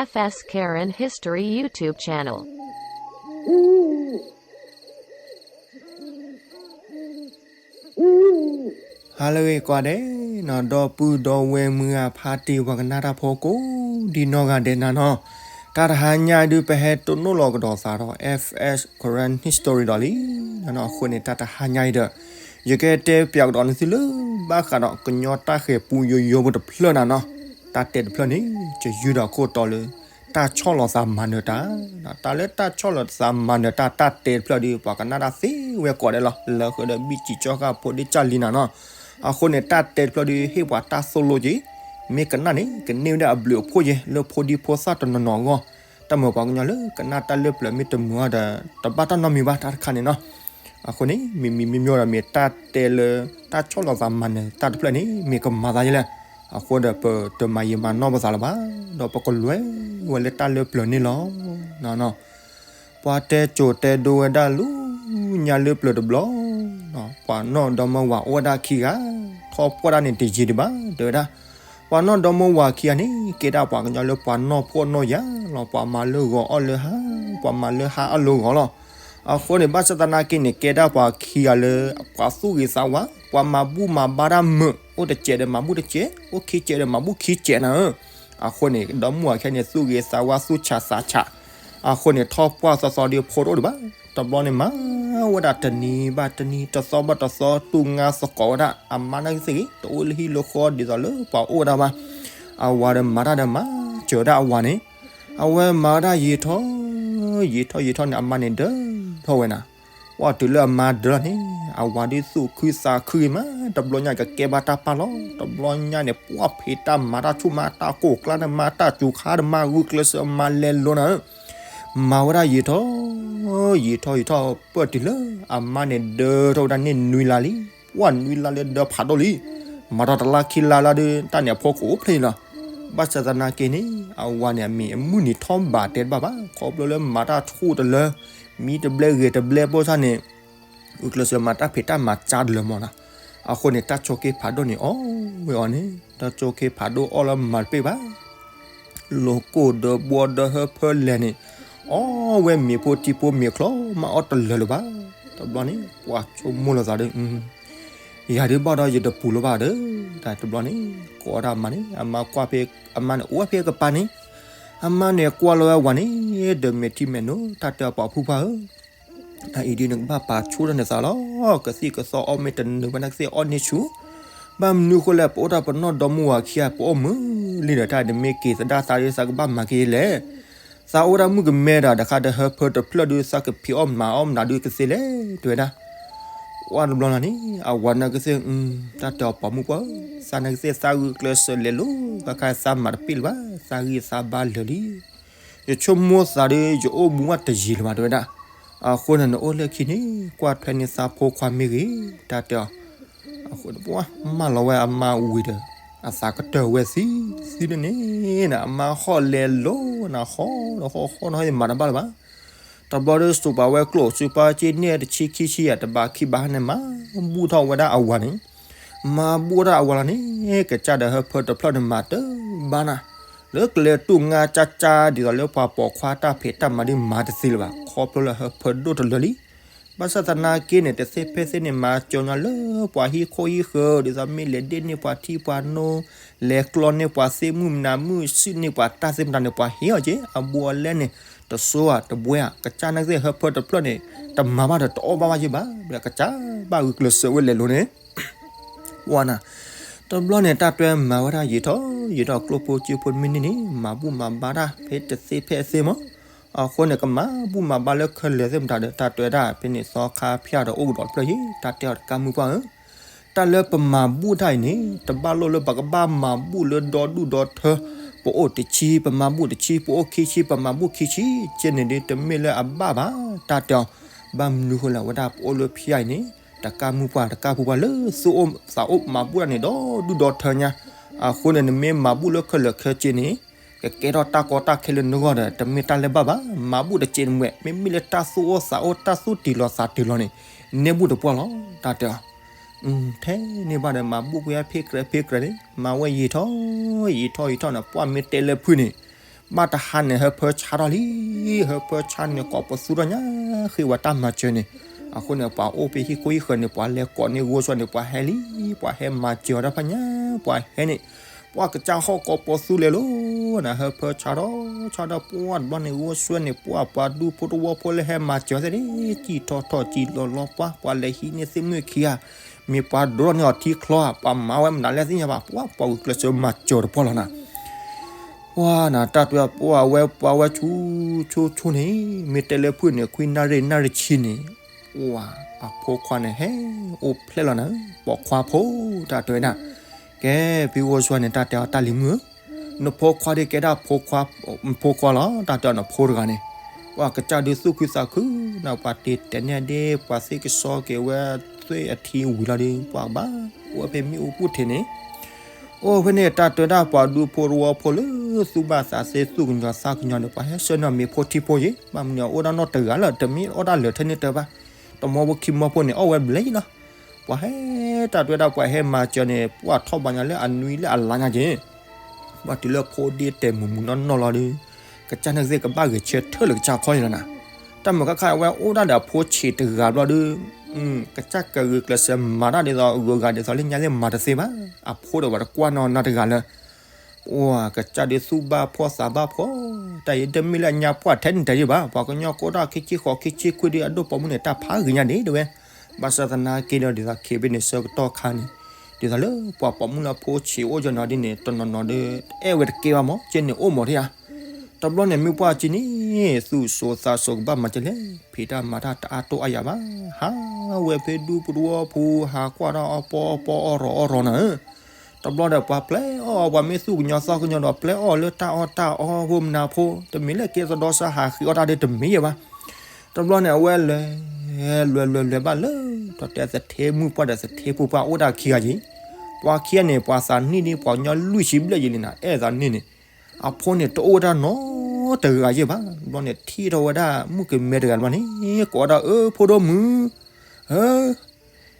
F S Karen History YouTube channel. ဟါလၢအဂ့ၤကိးဂၤဒဲးနီၤ, ဒီပုၢ်ဒီဝဲၢ်မုၢ်ဂၤဖးတံၢ် ပှၤကနၣ်တၢ်ဖိကိးဒံနီၢ်ဂၤဒဲးနီၤနီၤ, တၢ်တဟါညါဒုး ပဟဲတိၢ်နီၣ်လီၤကဒီးသးဒီး F S Karen History ဒီးလံနီၤနီၤ. အဃိန့ၣ် တၢ်တဟါညါအံၤဒီး ယကတဲပၠးကဒီးန့ၢ်သုလၢ ဘၣ်ဃးဒီးကညီတၢ်ဃဲၤပူယိယိဖိတဖျၢၣ်နီၤနီၤ. တၢ်တဲတဖျၢၣ်န့ၣ် ယယုၢ်ဒီးခိၣ်တီလၢ တၢ်ဆီၣ်လီၤသးမၤနၢၤတၢ်, တၢ်လၢတၢ်ဆီၣ်လီၤသးမၤနၢၤတၢ် တၢ်တဲတဖျၢၣ်ဒီး ပှၤကနၣ်တၢ်သ့ဝဲကိးဂၤဒဲးလီၤ. လၢဃုာ်ဒီးဘံၣ်စံၣ်ကၠီဃာ်ဖိဒံၣ်ကၢ်လံနီၤနီၤ. အဃိန့ၣ် တၢ်တဲတဖျၢၣ်ဒီး ဟ့ၣ်ပှၤတၢ်သိၣ်လိက့ၤ, မ့ၢ်ကနၣ်န့ၣ် ကန့ၢ်ဝဲဒၣ်အဘျုးအဖှိၣ်ယဲ လၢဖိဒံဖိသၣ်တနီၤနီၤအဂီၢ်. တၢ်မ့ၢ်ပှၤကညီလၢကနၣ်တၢ်လၢပျၢၤမ့ၢ်တမုာ်အီၤဒီး တဘၣ်တၢ်နီတမံၤဘၣ် တၢ်တခါန့ၣ်နီၤ. အဃိန့ၣ် မ့ၢ်မံၤမ့ၢ်မ့ၢ်ဒီး မ့ၢ်တၢ်တဲလၢ တၢ်ဆီၣ်လီၤသးမၤနၢၤတၢ်တဖျၢၣ်န့ၣ် မ့ၢ်ကမၤသးယဲလဲၣ်. အဃိဒီး ပတမၤယံာ်မၤနီၢ်ပသးလၢၤဘၣ်, ဒီးပကလဲၤဝဲလၢတၢ်လၢပျၢၤန့ၣ်လီၤ. ပှၤတဲစိၤတဲဒိဝဲဒၣ်လၢညါလၢပျၢၤတဘျီ, ပှၤနီၢ်ဒီမါဝၤအိၣ်ဝဲဒၣ်ခံဂၤ, ထီၣ်ပှၢ်ဒၣ်န့ၣ်တယံာ်ဒံးဘၣ် တဲဝဲဒၣ်. ပှၤနီၢ်ဒီမါဝၤခံဂၤန့ၣ် ကဲဒၣ်ပှၤကညီလၢပှၤနီၢ်ဖှီၣ်နီၢ်ယာ်လီၤ. ပှၤမၤလၢဂီၤအီၣ်လၢဟါ, ပှၤမၤလၢဟါအီၣ်လၢဂီၤလီၤ. အဃိန့ၣ် ဘၣ်ဆၣ်သနာ်က့န့ၣ် ကဲဒၣ်ပှၤခံဂၤလၢ ပှၤသူၣ်ဂ့ၤသးဝါ, ပှၤမၤဘူၣ်မၤဘါတၢ်မုာ်, အိၣ်တစဲးဒီးမၤဘူၣ်တစဲး, အိၣ်ခံစဲးဒီးမၤဘူၣ်ခံစဲးနၤဧၢ. အဃိန့ၣ် ဒီမါဝၤခံဂၤန့ၣ် သူၣ်ဂ့ၤသးဝါ သူၣ်ဆးသးဆး. အဃိန့ၣ် ထီၣ်ပှၢ်သီသီဒီး ဖိတအိၣ်ဒံးဘၣ်. တဘျီန့ၣ် မၤဝဲဒၣ်တနံၤဘၣ်တနံၤ တသီဘၣ်တသီ တူၢ်ငါသကိးဝဲဒၣ် အမါနာ်က့သ့ၣ်ဂ့ၤ တအိၣ်လၢဟံၣ်လၢဃီဒ်သိးလၢပှၤအိၣ်ဝဲဒၣ်ဘၣ်. အဝၤဒီးမၤတၢ်ဒီးမၤစၢၤဝဲဒၣ်အဝၤန့ၣ်, အဝဲမၤဝဲဒၣ်ယံာ်ထီၣ် ယံာ်ထီၣ်ယံာ်ထီၣ်န့ၣ် အမါန့ၣ်ဒၢထီၣ်ဝဲနၤ. ပှၢ်တုၤလၢအမါဒၢထီၣ်န့ၣ် အဝၤဒုးသူၣ်ခုသးခုဂ့ၤမး, တဘျီညါကကဲဘၣ်တၢ်ပာ်လီၤ. တဘျီညါန့ၣ် ပှၢ်ဖံးတၢ်မၤတၢ် ဆိၣ်မၤတၢ် ကိၢ်ကျါန့ၣ် မၤတၢ်စူၤခါဒီး မၤဂုာ်ကျဲးစၢးမၤလဲၤလိၤနၤဧၢ. မၤဝဲဒၣ်ယံာ်ထီၣ် ယံာ်ထီၣ်ယံာ်ထီၣ် ပှၢ်တုၤလၢအမါန့ၣ်ဒၢထီၣ်ဝဲဒၣ်န့ၣ်နွံလါလံ. ပှၢ်နွံလါလၢဒၢဖးဒိၣ်လံ. မၤထီၣ်တလါခံလါလၢဒုး တၢ်န့ၣ်အဖိကအိၣ်ဖျဲၣ်လီၤ. ဘၣ်ဆၣ်သနာ်က့န့ၣ် အဝၤန့ၣ် အမံၤအမုၢ်နံၤထီၣ်ဘးတဲတဘၣ်ဘၣ်, ခီဖျိလၢမၤတၢ်ဆူၣ်တလၢ မံတဘျဲဂ့ၤတဘျဲဘၣ်ဆၣ်န့ၣ် ဂုာ်ကျဲးစၢးမၤတၢ်ဖံးတၢ်မၤကၢ်တလၢၤမးနီၤ. အဃိန့ၣ် တၢ်ဆိးက့ဖးဒိၣ်န့ၣ် အီၣ်ဝဲအီၤန့ၣ် တၢ်ဆိးက့ဖးဒိၣ်အီၣ်လၢမၤတပ့ၢ်ဘၣ်. လိာ်ကိၢ်ဒီးဘှီဒီးဟၢဖၢလဲၣ်န့ၣ် အီၣ်ဝဲမ့ၤဖိထံဖိမ့ၤချီမးအီၣ်တလၢၤလၢၤဘၣ်. တဘျီန့ၣ် ပှၤဆိကမိၣ်လိာ်သးဒီး ယၤဒုးဘၣ်ဒီးယတပူၤလၢၤဘၣ်ဒီး တဘျီန့ၣ် ကိးဝဲဒၣ်အမါန့ၣ် အမါကွၢ်ဖဲ အမါန့ၣ်အိၣ်ဝဲဖဲအကပၤန့ၣ် အမါန့ၣ်ကွၢ်လီၤဝဲအဝၤန့ၣ် ဒီးမဲာ်ထံမဲာ်နိ တၢ်တဲအီၤပှၤဖုဖါဧၢ အအံၤဒုးနကဘၣ်ပာ်ဆိတၢ်န့ၣ်သးလီၤ. ကသံၣ်ကသီအီၣ်မ့ၢ်တနုာ်ဘၣ်နာ်ကသ့ၣ်အီၣ်န့ၢ်ဆူၣ်. ဘၣ်မနုၤဃိလဲၣ် ပအိၣ်တၢ်ပနီၢ်ဒီမါဝၤခံဂၤ ပအိၣ်မုာ်လံဒီး တၢ်တမ့ၢ်က့ၤသဒၣ်သးဒ် သးကဘၣ်မၤက့ၤလဲၣ်. သးအိၣ်ဒၣ်မုၣ်ကမဲဒီး တခါဒီးဟၢဖၢတဖျၢၣ်ဒုး သးကဖံးအီၣ်မၤအီၣ်မနုၤဒုးကသ့လဲၣ် တဲဝဲဒၣ်. ကွၢ်တဘျီလီၤန့ၣ် အဝၤနာ်ကသ့ၣ် တၢ်တဲအီၤပှၤမုၣ်ပှၢ်ဧၢ, သးနာ်ကသ့ၣ်သးဂုာ်ကျဲးစၢးလဲၤလိၤ ခါခါသးမၤတပ့ၢ်လၢၤဘၣ်, သးဂံၢ်သးဘါလၢာ်လံ. ယဆိကမိၣ်သးဒီး ယအိၣ်မူဘၣ်တယံာ်လၢၤဘၣ် တဲဝဲဒၣ်. အဃိန့ၣ် နအိၣ်လၢခံန့ၣ် ကွၢ်ထွဲန့ၢ်သးဖိခွါမ့ၢ်ဂ့ၤ တၢ်တဲအီၤ. အဃိန့ၣ် ပှၤမၢလီၤဝဲအမါဝံၤဒီး အသးကတၢၢ်ဝဲသံသံန့ၣ်န့ၣ် အမါဟီၣ်လဲၤလိၤနၤ ဟီၣ်ဒီးဟီၣ်ဟီၣ်ဒီးဟီၣ် ယမၤတဘၣ်လၢၤဘၣ်. တဘျီဒီးစူးပာ်ဝဲကျိၣ် စူးပာ်က့န့ၢ်တဆံခံဆံယၤ တဘးခံဘးန့ၣ် မၤဘူၣ်ထီၣ်ဝဲဒၣ်အဝၤန့ၣ် မၤဘူၣ်ထီၣ်အဝၤလီၤန့ၣ် ကစၢ်ဒီးဟၢဖၢတဖျၢၣ်န့ၣ် မၤတဘၣ်နၤ လၢကျဲတူၢ်ငါကၠါကၠါ ဒ်သိးလၢပှၤပိာ်ခွါတၢ်ဖံးတၢ်မၤဒုးမၤတသ့လၢၤဘၣ် ခီဖျိလၢဟၢဖၢဒိၣ်တလၢလံ. ဘၣ်ဆၣ်သနာ်က့န့ၣ် တသ့ဖဲသ့န့ၣ် မၤစၢၤညီလၢပှၤဟံၣ်ခိၣ်ဟံၣ်ဃၢၤ ဒ်သိးမ့ၢ်လဲၤဒ့ၣ်န့ၢ်ပှၤထံပှၤနိ လဲၤကျီန့ၢ်ပှၤသ့ၣ်မုၣ်မနုၤမုၣ် စုၣ်န့ၢ်ပှၤတၢ်သ့ၣ်မတၤန့ၣ် ပှၤဟ့ၣ်အီၤက့ၤ အဘူးအလဲန့ၣ် တစိဧါတဘှဲဧါ ကစၢ်နာ်ကသ့ၣ်ဟၢဖၢတဖျၢၣ်န့ၣ် တမၤဘၣ်ဒီးတအီၣ်ဘၣ်ဘၣ်ယ့ၢ်ဘၣ် ကစၢ်ဘၣ်ဂုာ်ကျဲးစၢးဝဲလဲၤလိၤန့ၣ် ဝနၤ တဘျီန့ၣ် တၢ်တွဲမၤဝဲဒၣ်ယံာ်ထီၣ်ယံာ်ထီၣ် ကျိၣ်ဖိစ့ဖိတမံၤန့ၣ်န့ၣ် မၤဘူၣ်မၤဘါတၢ်ဖဲတသ့ဖဲအသ့မး. အဃိန့ၣ် ကမၤဘူၣ်မၤဘါလၢခဲလၢာ်သ့ၣ်မတၤဒီး တၢ်တွဲဒၣ်ဖဲန့ၣ် သီခါဖၠၣ်ဒီးအိၣ်ကဒီးတဖျၢၣ်ယ့ၣ် တၢ်တဲအီၤတကးမုၢ်ပှၢ်ဧၢ တၢ်လၢပမၤဘူၣ်တၢ်အံၤန့ၣ် တဘၣ်လိၣ်လၢပကဘၣ်မၤဘူၣ်လၢဒီဒူၣ်ဒီထၢ ပအိၣ်တဆံ ပမၤဘူၣ်တဆံ ပအိၣ်ခံဆံ ပမၤဘူၣ်ခံဆံ ကဲန့ၣ်ဒ်တမ့ၢ်လၢအဘၣ်ဘၣ် တၢ်တဲအီၤ ဘၣ်မနုၤဃိလဲၣ် ဝဲဒၣ်ပအိၣ်လၢဖၠၣ်အံၤန့ၣ် တကးမုၢ်ပှၢ်တကးပူၤပှၤလၢ သူၣ်အိၣ်သးအိၣ်မၤဘူၣ်တၢ်န့ၣ် ဒီဒူၣ်ဒီထၢညါ အဃိန့ၣ် နမ့ၢ်မၤဘူၣ်လၢခဲလၢာ်ခဲဆ့န့ၣ် ကကဲထီၣ်တၢ်ကီတၢ်ခဲလၢနဂီၢ်ဒီး တမ့ၢ်တၢ်လၢဘၣ်ဘၣ် မၤဘူၣ်တစဲးနမဲာ် မ့မ့ၢ်လၢတၢ်သူၣ်အိၣ်သးအိၣ် တၢ်သူၣ်တံၢ်လီၤသးတံၢ်လီၤန့ၣ် နဲဘူၣ်တပှၢ်လီၤ တၢ်တဲအီၤ ထဲန့ၣ်ဘၣ်ဒီး မၤဘူၣ်ကွံာ်ဖ့ကရဲဖ့ကရဲန့ၣ် မၤဝဲယံာ်ထီၣ်ယံာ်ထီၣ်ယံာ်ထီၣ်န့ၣ် ပှၢ်မ့ၢ်တဲလၢဖုန့ၣ် ဘၣ်တဟါန့ၣ် ဟၢဖၢဆါထီၣ်လံ, ဟၢဖၢဆါန့ၣ် ကိးပသူထီၣ်ညါ ဃ့ဝဲတၢ်မၤစၢၤန့ၣ်, အဃိန့ၣ် ပှၤအိၣ်ဖဲဟံၣ်ခိၣ်ဟံၣ်ဃၢၤန့ၣ် ပှၤလဲၤကိးန့ၢ်ဂိၢ်ဆှၢန့ၣ် ပှၤဟဲလံ, ပှၤဟဲမၤစၢၤအီၤတၢ်ဖးညါ, ပှၤဟဲန့ၣ်, ပှၤကစၢ်ဟီၣ်ကိးပသူလဲၤလီၤ, နဟၢဖၢဆါထီၣ်, ဆါထီၣ်ပှၢ်တဘျီန့ၣ် ဂိၢ်ဆှၢန့ၣ် ပှၤပှၤဒူဖိတဝီဖိလၢဟဲမၤစၢၤသ့ၣ်န့ၣ် စံၣ်ထီၣ်ထီၣ်စံၣ်လီၤလီၤပှၢ်, ပှၤလဲၤဟံးန့ၢ်သ့ၣ်မုၣ်ခံဂၤ, မ့ၢ်ပှၤဒိးထီၣ်န့ၢ်အီၤထံချီဧါ, ပှၤမၤဝဲမနုၤလဲၣ်သ့ၣ်ညါဘၣ်, ပှၤပှၤဂုာ်ကျဲးစၢးမၤစၢၤတပှၢ်လီၤနၤ ပှၤနၤတၢ်တွဲပှၤဝဲပှၤဝဲဆူ, ဆူဆူန့ၣ်, မ့ၢ်တဲလၢဖုၣ်န့ၣ် ခွံနၣ်ရံၣ်နၣ်ရံၣ်ဆံန့ၣ်, ပှၤအဖိခွါန့ၣ်ဟဲအိၣ်ဖျဲၣ်လီၤနၤ, ပိာ်ခွါဖိ, တၢ်တဲဝဲဒၣ်, ကဲ, ဖံဂိၢ်ဆှၢန့ၣ် တၢ်တဲအီၤတၢ်လံၤမုၣ်ဧၢ, နဖိခွါဒ်ကဲဒၣ်ဖိခွါ, ဖိခွါလီၤ, တၢ်တဲအီၤနဖိတဂၤန့ၣ်, ပှၤကစၢ်ဒုးသူၣ်ခုသးခု, နပှၤတ့တဲာ်န့ၢ်ဒ့ ပှၤသ့ၣ်ကစီက့ၤဝဲ, သွေ့အထံဝံၤလီၤဒီး ပှၤဘၣ်အိၣ်ဝဲဖဲမ့ၣ်အူပူၤထံးန့ၣ် အိၣ်ဖဲန့ၣ် တၢ်တဲဒၣ်ပှၤဒူဖိတဝီဖိလၢ သူၣ်ဘၣ်သးသ့သူၣ်ကညီၤသးကညီၤန့ၣ် ပှၤဟဲဆှၢန့ၢ်မ့ၤဖိထံဖိယံၤ, ဘၣ်မနုၤအအိၣ်ဒၣ်နီတဂၤလၢ တမ့ၢ်အီၣ်ဒၣ်လၢာ်ထဲန့ၣ်တၢ်ဘၣ်, တမီဖိခံမီဖိန့ၣ် အီၣ်ဝဲဘျဲၣ်လီၤ, ပှၤဟဲတၢ်တဲဒၣ်ပှၤဟဲမၤစၢၤန့ၣ် ပှၤထီၣ်ဘၣ်ညါလၢအနွံလၢအလါညါက့ၤ ပှၤတုၤလၢဖိဒ့တဲာ်မုာ်မုာ်နီၢ်နီၢ်လီၤဒီး, ကစၢ်န့ၣ်ကသ့ၣ်ကဘၣ်ဂဲၤဆၢထၢၣ်လၢကစၢ်ခီအံၤလီၤနၤ, တၢ်မုာ်ခါခါအဝဲအိၣ်ဒၣ်ဒီးအဖိဆံးတဂၤဘျီဒီး, ကစၢ်ကဂုာ်ကျဲးစၢးမၤတၢ်ဒ်သိး ဂုၤဂၤဒ်သိးလၢညါလၢမၤတသ့ဘၣ်, အဖိဒီးပှၤတကွၢ်နီၢ်နီၢ်တဂၤလၢ ပှၤကစၢ်ဒုးသူၣ်ဘၣ်ဖှီၣ်သးဘၣ်ဖှီၣ်, တၢ်အံၤတမ့ၢ်လၢအညါပှၢ်ထဲန့ၣ်တၢ်ယံၤဘၣ်, ပှၤကညီကိးတၢ်ခံဆံဃိးခံဆံခွံဒီး အဒိၣ်ပိာ်မုၣ်န့ၣ် တၢ်ဖးဂ့ၤညါဒ်တဲဝဲ, ဘၣ်ဆၣ်သနာ်က့ဒီး ဒ်သိးခံဘ့ၣ်န့ၣ် ဆၢကတီၢ်ခါန့ၣ်, ဒ်သိးလၢပှၤပိာ်မုၣ်လၢဖိဆံးအိၣ်ယနီၤဒ်န့ၣ် တနီၤနီၤဒီး အဲၣ်ဝဲတကဲဘၣ်မး ကဲန့ၣ်အိၣ်မးထံဧါ, တဘျီန့ၣ် မ့ၢ်ပှၢ်ကံန့ၣ် သူၣ်စိၤသးစိၤကဘၣ်မၤကလဲၣ်, ဖံးတၢ်မၤတၢ်တအါတိၢ်အါယၤဘၣ်, ဟးဝဲဖဲဒူပူတဝီပူၤ ဟးကွၢ်တၢ်အီၣ်ပီအီၣ်ပီအီၣ်ရီၤအီၣ်ရီၤနၤဧၢ တဘျီဒီးပှၤပျဲအီၣ်, ပှၤမ့ၢ်သူၣ်ကညီၤသီကညီၤဒီး ပျဲအီၣ်လၢတၢ်အီၣ်တၢ်အီဖိမနၤဖိ, တမ့ၢ်လၢကဲသဒီစါဟးဃ့အီၣ်တၢ်ဒီးတမ့ၢ်ယဲၢ်ဘၣ်. တဘျီန့ၣ် အဝဲလဲၤ, လဲၤလဲၤလဲၤဘၣ်လၢ တၢ်တဲသထ့မုၣ်ပှၢ်ဒီးသထ့ဖိပှၢ်အိၣ်ဒၣ်ခံဂၤယံၤ, ပှၤခံဂၤန့ၣ် ပှၤသးနံၣ်ဒ်ပှၤကညီလွံၢ်ဆံဘျဲၣ်ယံၤလံနၤ, အဲၣ်သးနံၣ်န့ၣ်, အဖိန့ၣ်တအိၣ်ဝဲဒၣ်နီတဂၤယဲၢ်ဘၣ်. တဘျီန့ၣ် ထံၣ်ထီၣ်ဝဲဒၣ်မုၣ်ကမဲတဂၤတဘျီန့ၣ် ကိးဝဲဒၣ် အၢ ဖိဒိၣ်မုၣ်, ဧၢ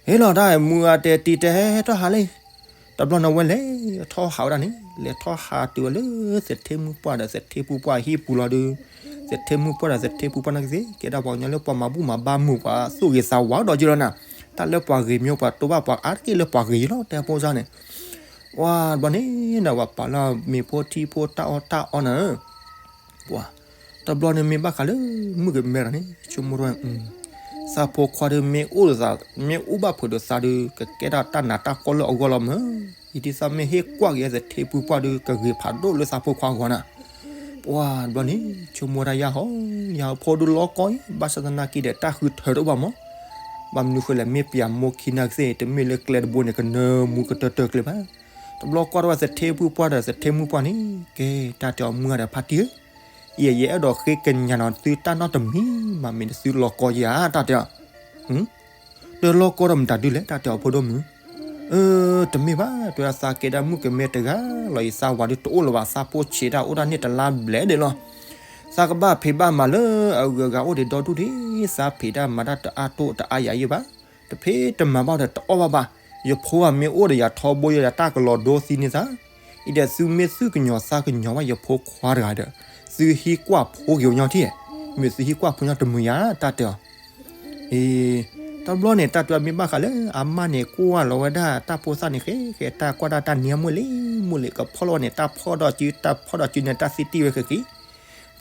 ဟ့ၣ်လီၤတၢ်မုၢ်အတဲတံၤတဲဟဲထီၣ်ဟးလံ. တဘျီန့ၣ်ဝဲလဲၤထီၣ်ဟးဝဲဒၣ်န့ၣ် လဲၤထီၣ်ဟးတုၤဝဲလၢသထ့မုၣ်ပှၢ်ဒီးသထ့ဖိပှၢ်ဟံၣ်ပူၤလီၤဒီး, သထ့မုၣ်ပှၢ်ဒီးသထ့ဖိပှၢ်န့ၣ်ကသ့ၣ် ကဲဒၣ်ပှၤကညီလၢပှၤမၤဘူၣ်မၤဘါမုာ်ပှၤသူၣ်ဂ့ၤသးဝါဒီးက့လီၤနၤ. တၢ်လၢပှၤဂ့ၤမ့ၢ်ပှၤတိဘၣ်ပှၤအါတက့ၢ်လၢပှၤဂ့ၤယံၤလီၤ တဲဖိစၢ်န့ၣ် ပှၤတဘျီန့ၣ်ဒီးပှၤပာ်လၢမ့ၤဖိထံဖိတၢ်အီၣ်တၢ်အီနၤ ပှၤ, တဘျီန့ၣ်မ့ၢ်ဘၣ်ဃးလၢမုၣ်ကမဲတဂၤန့ၣ် ဆိကမိၣ်ဝဲ, သးဖိခွါဒီးမ့ၢ်အိၣ်ဒီးသး မ့ၢ်အိၣ်ဘၣ်ဖုးဒီးသးဒီး ကကဲဒၣ်တၢ်နးတၢ်ကီလၢအဂီၢ်လီၤမး. ယတံၤသးမ့ၢ်ဟ့ၣ်ကွၢ်က့ၤသထ့ပူၤပှၢ်ဒီး ကဂ့ၤဖးဒိၣ်လၢသးဖိခွါအဂီၢ်နၤ. ပှၤတဘျီန့ၣ် ဆိကမိၣ်ဝဲဒၣ်ယၤဟီ, ယၤဖိဒိၣ်လီၤကီအံၤ ဘၣ်ဆၣ်သနာ်က့ဒီး တၢ်ဃုထၢတအိၣ်ဘၣ်မး. ဘၣ်မနုၤဃိလဲၣ် မ့ၢ်ပျၢ်မိၢ်ခံနၤကသ့ၣ် တမ့ၢ်လၢကျဲတဘိန့ၣ် ကနၢမူကတၢၢ်တၢၢ်ကျဲဘၣ်. တဘျီကွၢ်ထီၣ်ဝဲသထ့ပူၤပှၢ်ဒီးသထ့မုၣ်ပှၢ်န့ၣ် ကဲ တၢ်တဲအီၤမုၢ်ဂၤဒီးဖါတံၢ်ဧၢ, ယဲ ယအဲၣ်ဒိးဃ့ကညးနီၤသုတၢ်နီတမံၤဘၣ် မ့ၢ်နသုလီၤကီယဲဧါ တၢ်တဲအီၤ ဒီးလီၤကီဒီးမတၤဒုလဲၣ် တၢ်တဲအီၤဖိဒိၣ်မုၣ်. အၢ တမ့ၢ်ဘၣ် တဲဝဲဒၣ်သးကဲဒၣ်မုၣ်ကမဲတဂၤလီၤအံၤ သးဝၤဒုးတအိၣ်လၢၤဘၣ် သးဖိဆံးတၢ်အိၣ်ဒၣ်န့ၢ်တလါဘျဲၣ်ဒဲးလီၤ. သးကဘၣ်ဖံးဘၣ်မၤလၢအဂုၤအဂၤအိၣ်ဒံးဒီဒူၣ်ဒံး သးဖံးတၢ်မၤတၢ်တအါတိၢ်တအါယၤယဲၢ်ဘၣ်. တဖံးတမၤဘၣ်ဒီးတအီၣ်ဘၣ်ဘၣ်. ယဖိအမ့ၢ်အိၣ်ဒီးယၤထီဘိယဲဒီးတၢ်ကလီၤဒိသံန့ၢ်သး. အံၤဒီးသုမ့ၢ်သူၣ်ကညီၤသးကညီၤဘၣ်ယဖိခွါတဂၤဒီး သုဟံးကွၢ်ဖိက့ၤဝဲညီထံၣ်, မ့ၢ်သုဟံးကွၢ်ဖိညီတမုာ်ယၤ တၢ်တဲအီၤ အံၤ တဘျီန့ၣ် တၢ်တဲမ့ၢ်ဘၣ်ဃးလၢအမါန့ၣ် ကွၢ်လီၤဝဲဒၣ်တၢ်ဖိသၣ်န့ၣ် ဃဲဃဲတၢ်ကွၢ်ဒၣ်တၢ်နံၤအမုၢ်လံ မုၢ်လံကဖီၣ်လီၤဝဲန့ၣ် တၢ်ဖီၣ်ဒီးစု တၢ်ဖီၣ်ဒီးစုန့ၣ် တၢ်သံတံၢ်ဝဲဃဲဃဲ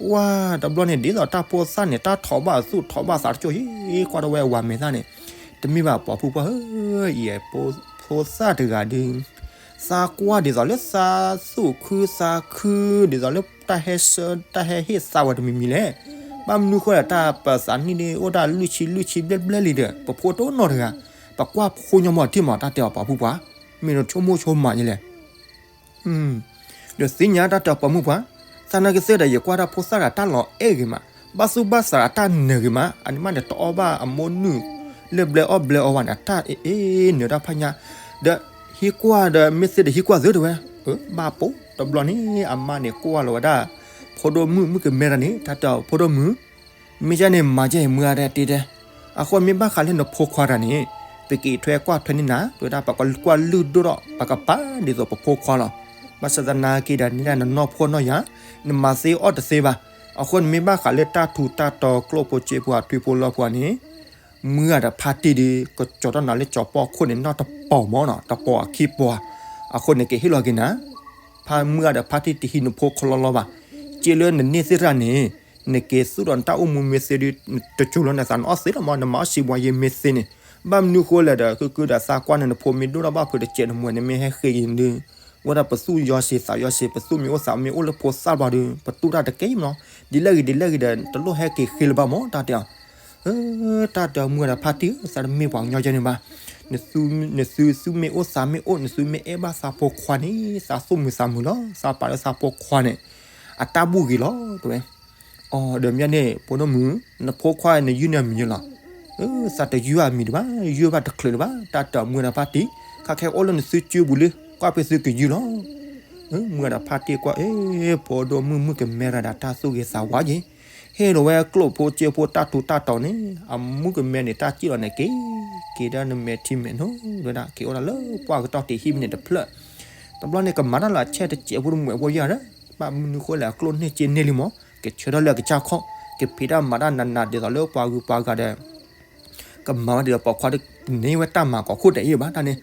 ပှၤတဘျီန့ၣ် ဒ်သိးတၢ်ဖိသၣ်န့ၣ် တၢ်ထီၣ်ဘၣ်သူၣ်ထီၣ်ဘၣ်သးတကၠိၢ်ဟံး ကွၢ်ထီၣ်ဝဲအဝၤမဲာ်သၣ်န့ၣ် တမ့ၢ်ဘၣ်ပှၤဖုပှၢ်ဧၢ, အံၤ ဖိသၣ်တဂၤဒီး သးကွၢ်ဒ်သိးလၢသးသူၣ်ခုသးခု ဒ်သိးလၢတၢ်ဟဲဆၢ တၢ်ဟဲဟ့ၣ်သးဝဲတမံၤမံၤလဲၣ်. ဘၣ်မနုၤဃိလဲၣ် တၢ်ပသးနံၣ်ဒ် အိၣ်ဒၣ်လွံၢ်ဆံလွံၢ်ဆံဘျဲၣ်ဘျဲၣ်လံဒီး ပဖိတအိၣ်နီတဂၤ, ပကွၢ်ဖိညီမီၤထံၣ်မး တၢ်တဲအီၤပှၤဖုပှၢ်, မ့ၢ်နဆိကမိၣ်ဆိကမးယဲလဲၣ် ဒီးသ့ၣ်ညါတၢ်တဲအီၤပှၤမုၣ်ပှၢ်, သနာ်က့သ့ၣ်ဒီး ယကွၢ်တၢ်ဖိသၣ်ဒီးတၢ်လီၤအဲၣ်ဂ့ၤမး, ဘၣ်သူၣ်ဘၣ်သးဒီးတၢ်နၢၤဂ့ၤမး, အန့ၣ်မးန့ၣ် တအီၣ်ဘၣ်အမိၢ်နုာ် လၢဘျဲအီၣ်ဘျဲအီဘၣ်န့ၣ် တၢ်အ့ၣ်အ့ၣ်နၢၤတၢ်ဖးညါ, ဒီးဟံးကွၢ်ဒီး မ့ၢ်သ့ဒီးဟံးကွၢ်သုတဲဝဲ, အၢ ဘၣ်ပိာ် တဘျီန့ၣ် အမါန့ၣ်ကွၢ်လီၤဝဲဒၣ် ဖိဒိၣ်မုၣ် မုၣ်ကမဲတဂၤန့ၣ် တၢ်တဲအီၤဖိဒိၣ်မုၣ် မ့ၢ်ကဲန့ၣ် မၤကဲအံၤမုၢ်အါတဲတ့တဲ, အဃိမ့ၢ်ဘၣ်ဃးလၢနဖိခွါတဂၤန့ၣ်, ပက့ၤထွဲကွၢ်ထွဲန့ၢ်နၤ, တဲဝဲဒၣ် ပကကွၢ်လုၢ်ဒိၣ်ထီၣ် ပကပာ်ဒ်သိးပဖိခွါလီၤ. ဘၣ်ဆၣ်သနာ်က့ဒီး နဒၣ်နနီၢ်ဖှီၣ်နီၢ်ယာ် နမၤသ့အီၣ်တသ့ဘၣ်. အဃိန့ၣ်မ့ၢ်ဘၣ်ဃးလၢတၢ်ထူးတၢ်တီၤကျိၣ်ဖိစ့ဖိအထွံၣ်ဖိလီၢ်ဖိန့ၣ် မုၢ်ဂၤဒီးဖါတံၢ်ဒီး ကကၠီၤထီၣ်နၤလၢကၠီၤပီၣ်ခိၣ်န့ၣ် နီၢ်တပီၤမၢ်နီၤ, တပီၤအခံပီၤ. အဃိန့ၣ်ကဟ့ၣ်လီၤက့ၤနၤ ဖါမုၢ်ဂၤဒီးဖါတံၢ်တဟံးနဖိခီလီလီဘၣ်. စ့လၢနန့ၢ်သ့ၣ်တဖၣ်န့ၣ် နက့ၤသူၣ်ဒီးနတၢ်အိၣ်မူမ့ၢ်သ့ဒီး တစိၤလၢနသးနအီၣ်သ့လီၤမၢ်, နမၤအီၣ်စံးဘှီယ့မ့ၢ်သ့န့ၣ်. ဘၣ်မနုၤဃိလဲၣ်ဒီး ကုကုဒီးသးကွၢ်န့ၣ် နဖိမ့ၢ်ဒိၣ်ထီၣ်ဘၣ်ဖုးတစဲးနမွဲန့ၣ် မ့ၢ်ဟဲဃ့က့ၤဒုး ဝဲဒၣ်ပသူၣ်ယီၤစ့ၤသးယီၤစ့ၤ ပသူၣ်မ့ၢ်အိၣ်သးမ့ၢ်အိၣ်လၢဖိသၣ်ဘျီဒီး ပတူၢ်တၢ်တကဲအံၤမၢ်နီၤ. ဒ်လဲၣ်ဂ့ၤဒ်လဲၣ်ဂ့ၤဒီး တလိၣ်ဟဲက့ၤဃ့လၢၤဘၣ်မၢ် တၢ်တဲအီၤ. တၢ်တဲအီၤမုၢ်ဂၤဒီးဖါတံၢ်ဧၢ, သးတမ့ၢ်ပှၤကညီယဲန့ၣ်ဘၣ်. နသုသူၣ်မ့ၢ်အိၣ်သးမ့ၢ်အိၣ် နသုမ့ၢ်အဲၣ်ဘၣ်သးဖိခွါန့ၣ် သးသူၣ်မုာ်သးမုာ်လီၤ. သးပာ်လၢသးဖိခွါန့ၣ် အတၢ်ဘူၣ်ဂ့ၤလီၤ တဲဝဲ. အိ ဒီးမ့ၢ်န့ၣ် ဖိဒိၣ်မုၣ် နဖိခွါနယုၢ်န့ၢ်အမံၤယဲလီၤ. သးတယုၢ်အမံၤတဘၣ်, ယုၢ်ဘၣ်တချုးလၢၤဘၣ်. တၢ်တဲအီၤမုၢ်ဂၤဒီးဖါတံၢ် ခါခဲအိၣ်လၢနသုစုပူၤလံ, ကွၢ်ဖဲသုကယုၢ်လီၤ. မုၢ်ဂၤဒီးဖါတံၢ်ကွၢ် အ့ ဖိဒိၣ်မုၣ်မုၣ်ကမဲရၤဒီးတၢ်သူၣ်ဂ့ၤသးဝါက့ၤ, ဟ့ၣ်လီၤဝဲကျိၣ်ဖိစ့ဖိတၢ်ထူးတၢ်တီၤန့ၣ် အမုၣ်ကမဲန့ၣ် တၢ်စံၣ်လီၤန့ၣ်က့ၤ က့ၤဒၣ်နမဲာ်ထံမဲာ်နိဝဲဒၣ် က့ၤအိၣ်ဒၣ်လၢပှၢ်ကတီၢ်တ့ၢ်ဟံၣ်မ့ၢ်န့ၣ်တဖျၢၣ်. တဘျီန့ၣ် ကမၤတၢ်လၢအဆဲးတစဲးဖိတမှဲးဖိယါဒီး ဘၣ်မနုၤဃိလဲၣ် အကျိၣ်န့ၢ်စ့န့ၢ်လံမၢ်, ကဆၢထၢၣ်လၢအကစၢ်ခီၣ် ကဖံးတၢ်မၤတၢ်နးနးဒ်သိးလၢပှၤဂုၤပှၤဂၤဒီး ကမၤဝဲဒ်သိးပိာ်ခွါတန့ၢ်ဝဲတၢ်မၤကီးခိၣ်တအံၤဘၣ်တၢ်န့ၣ်.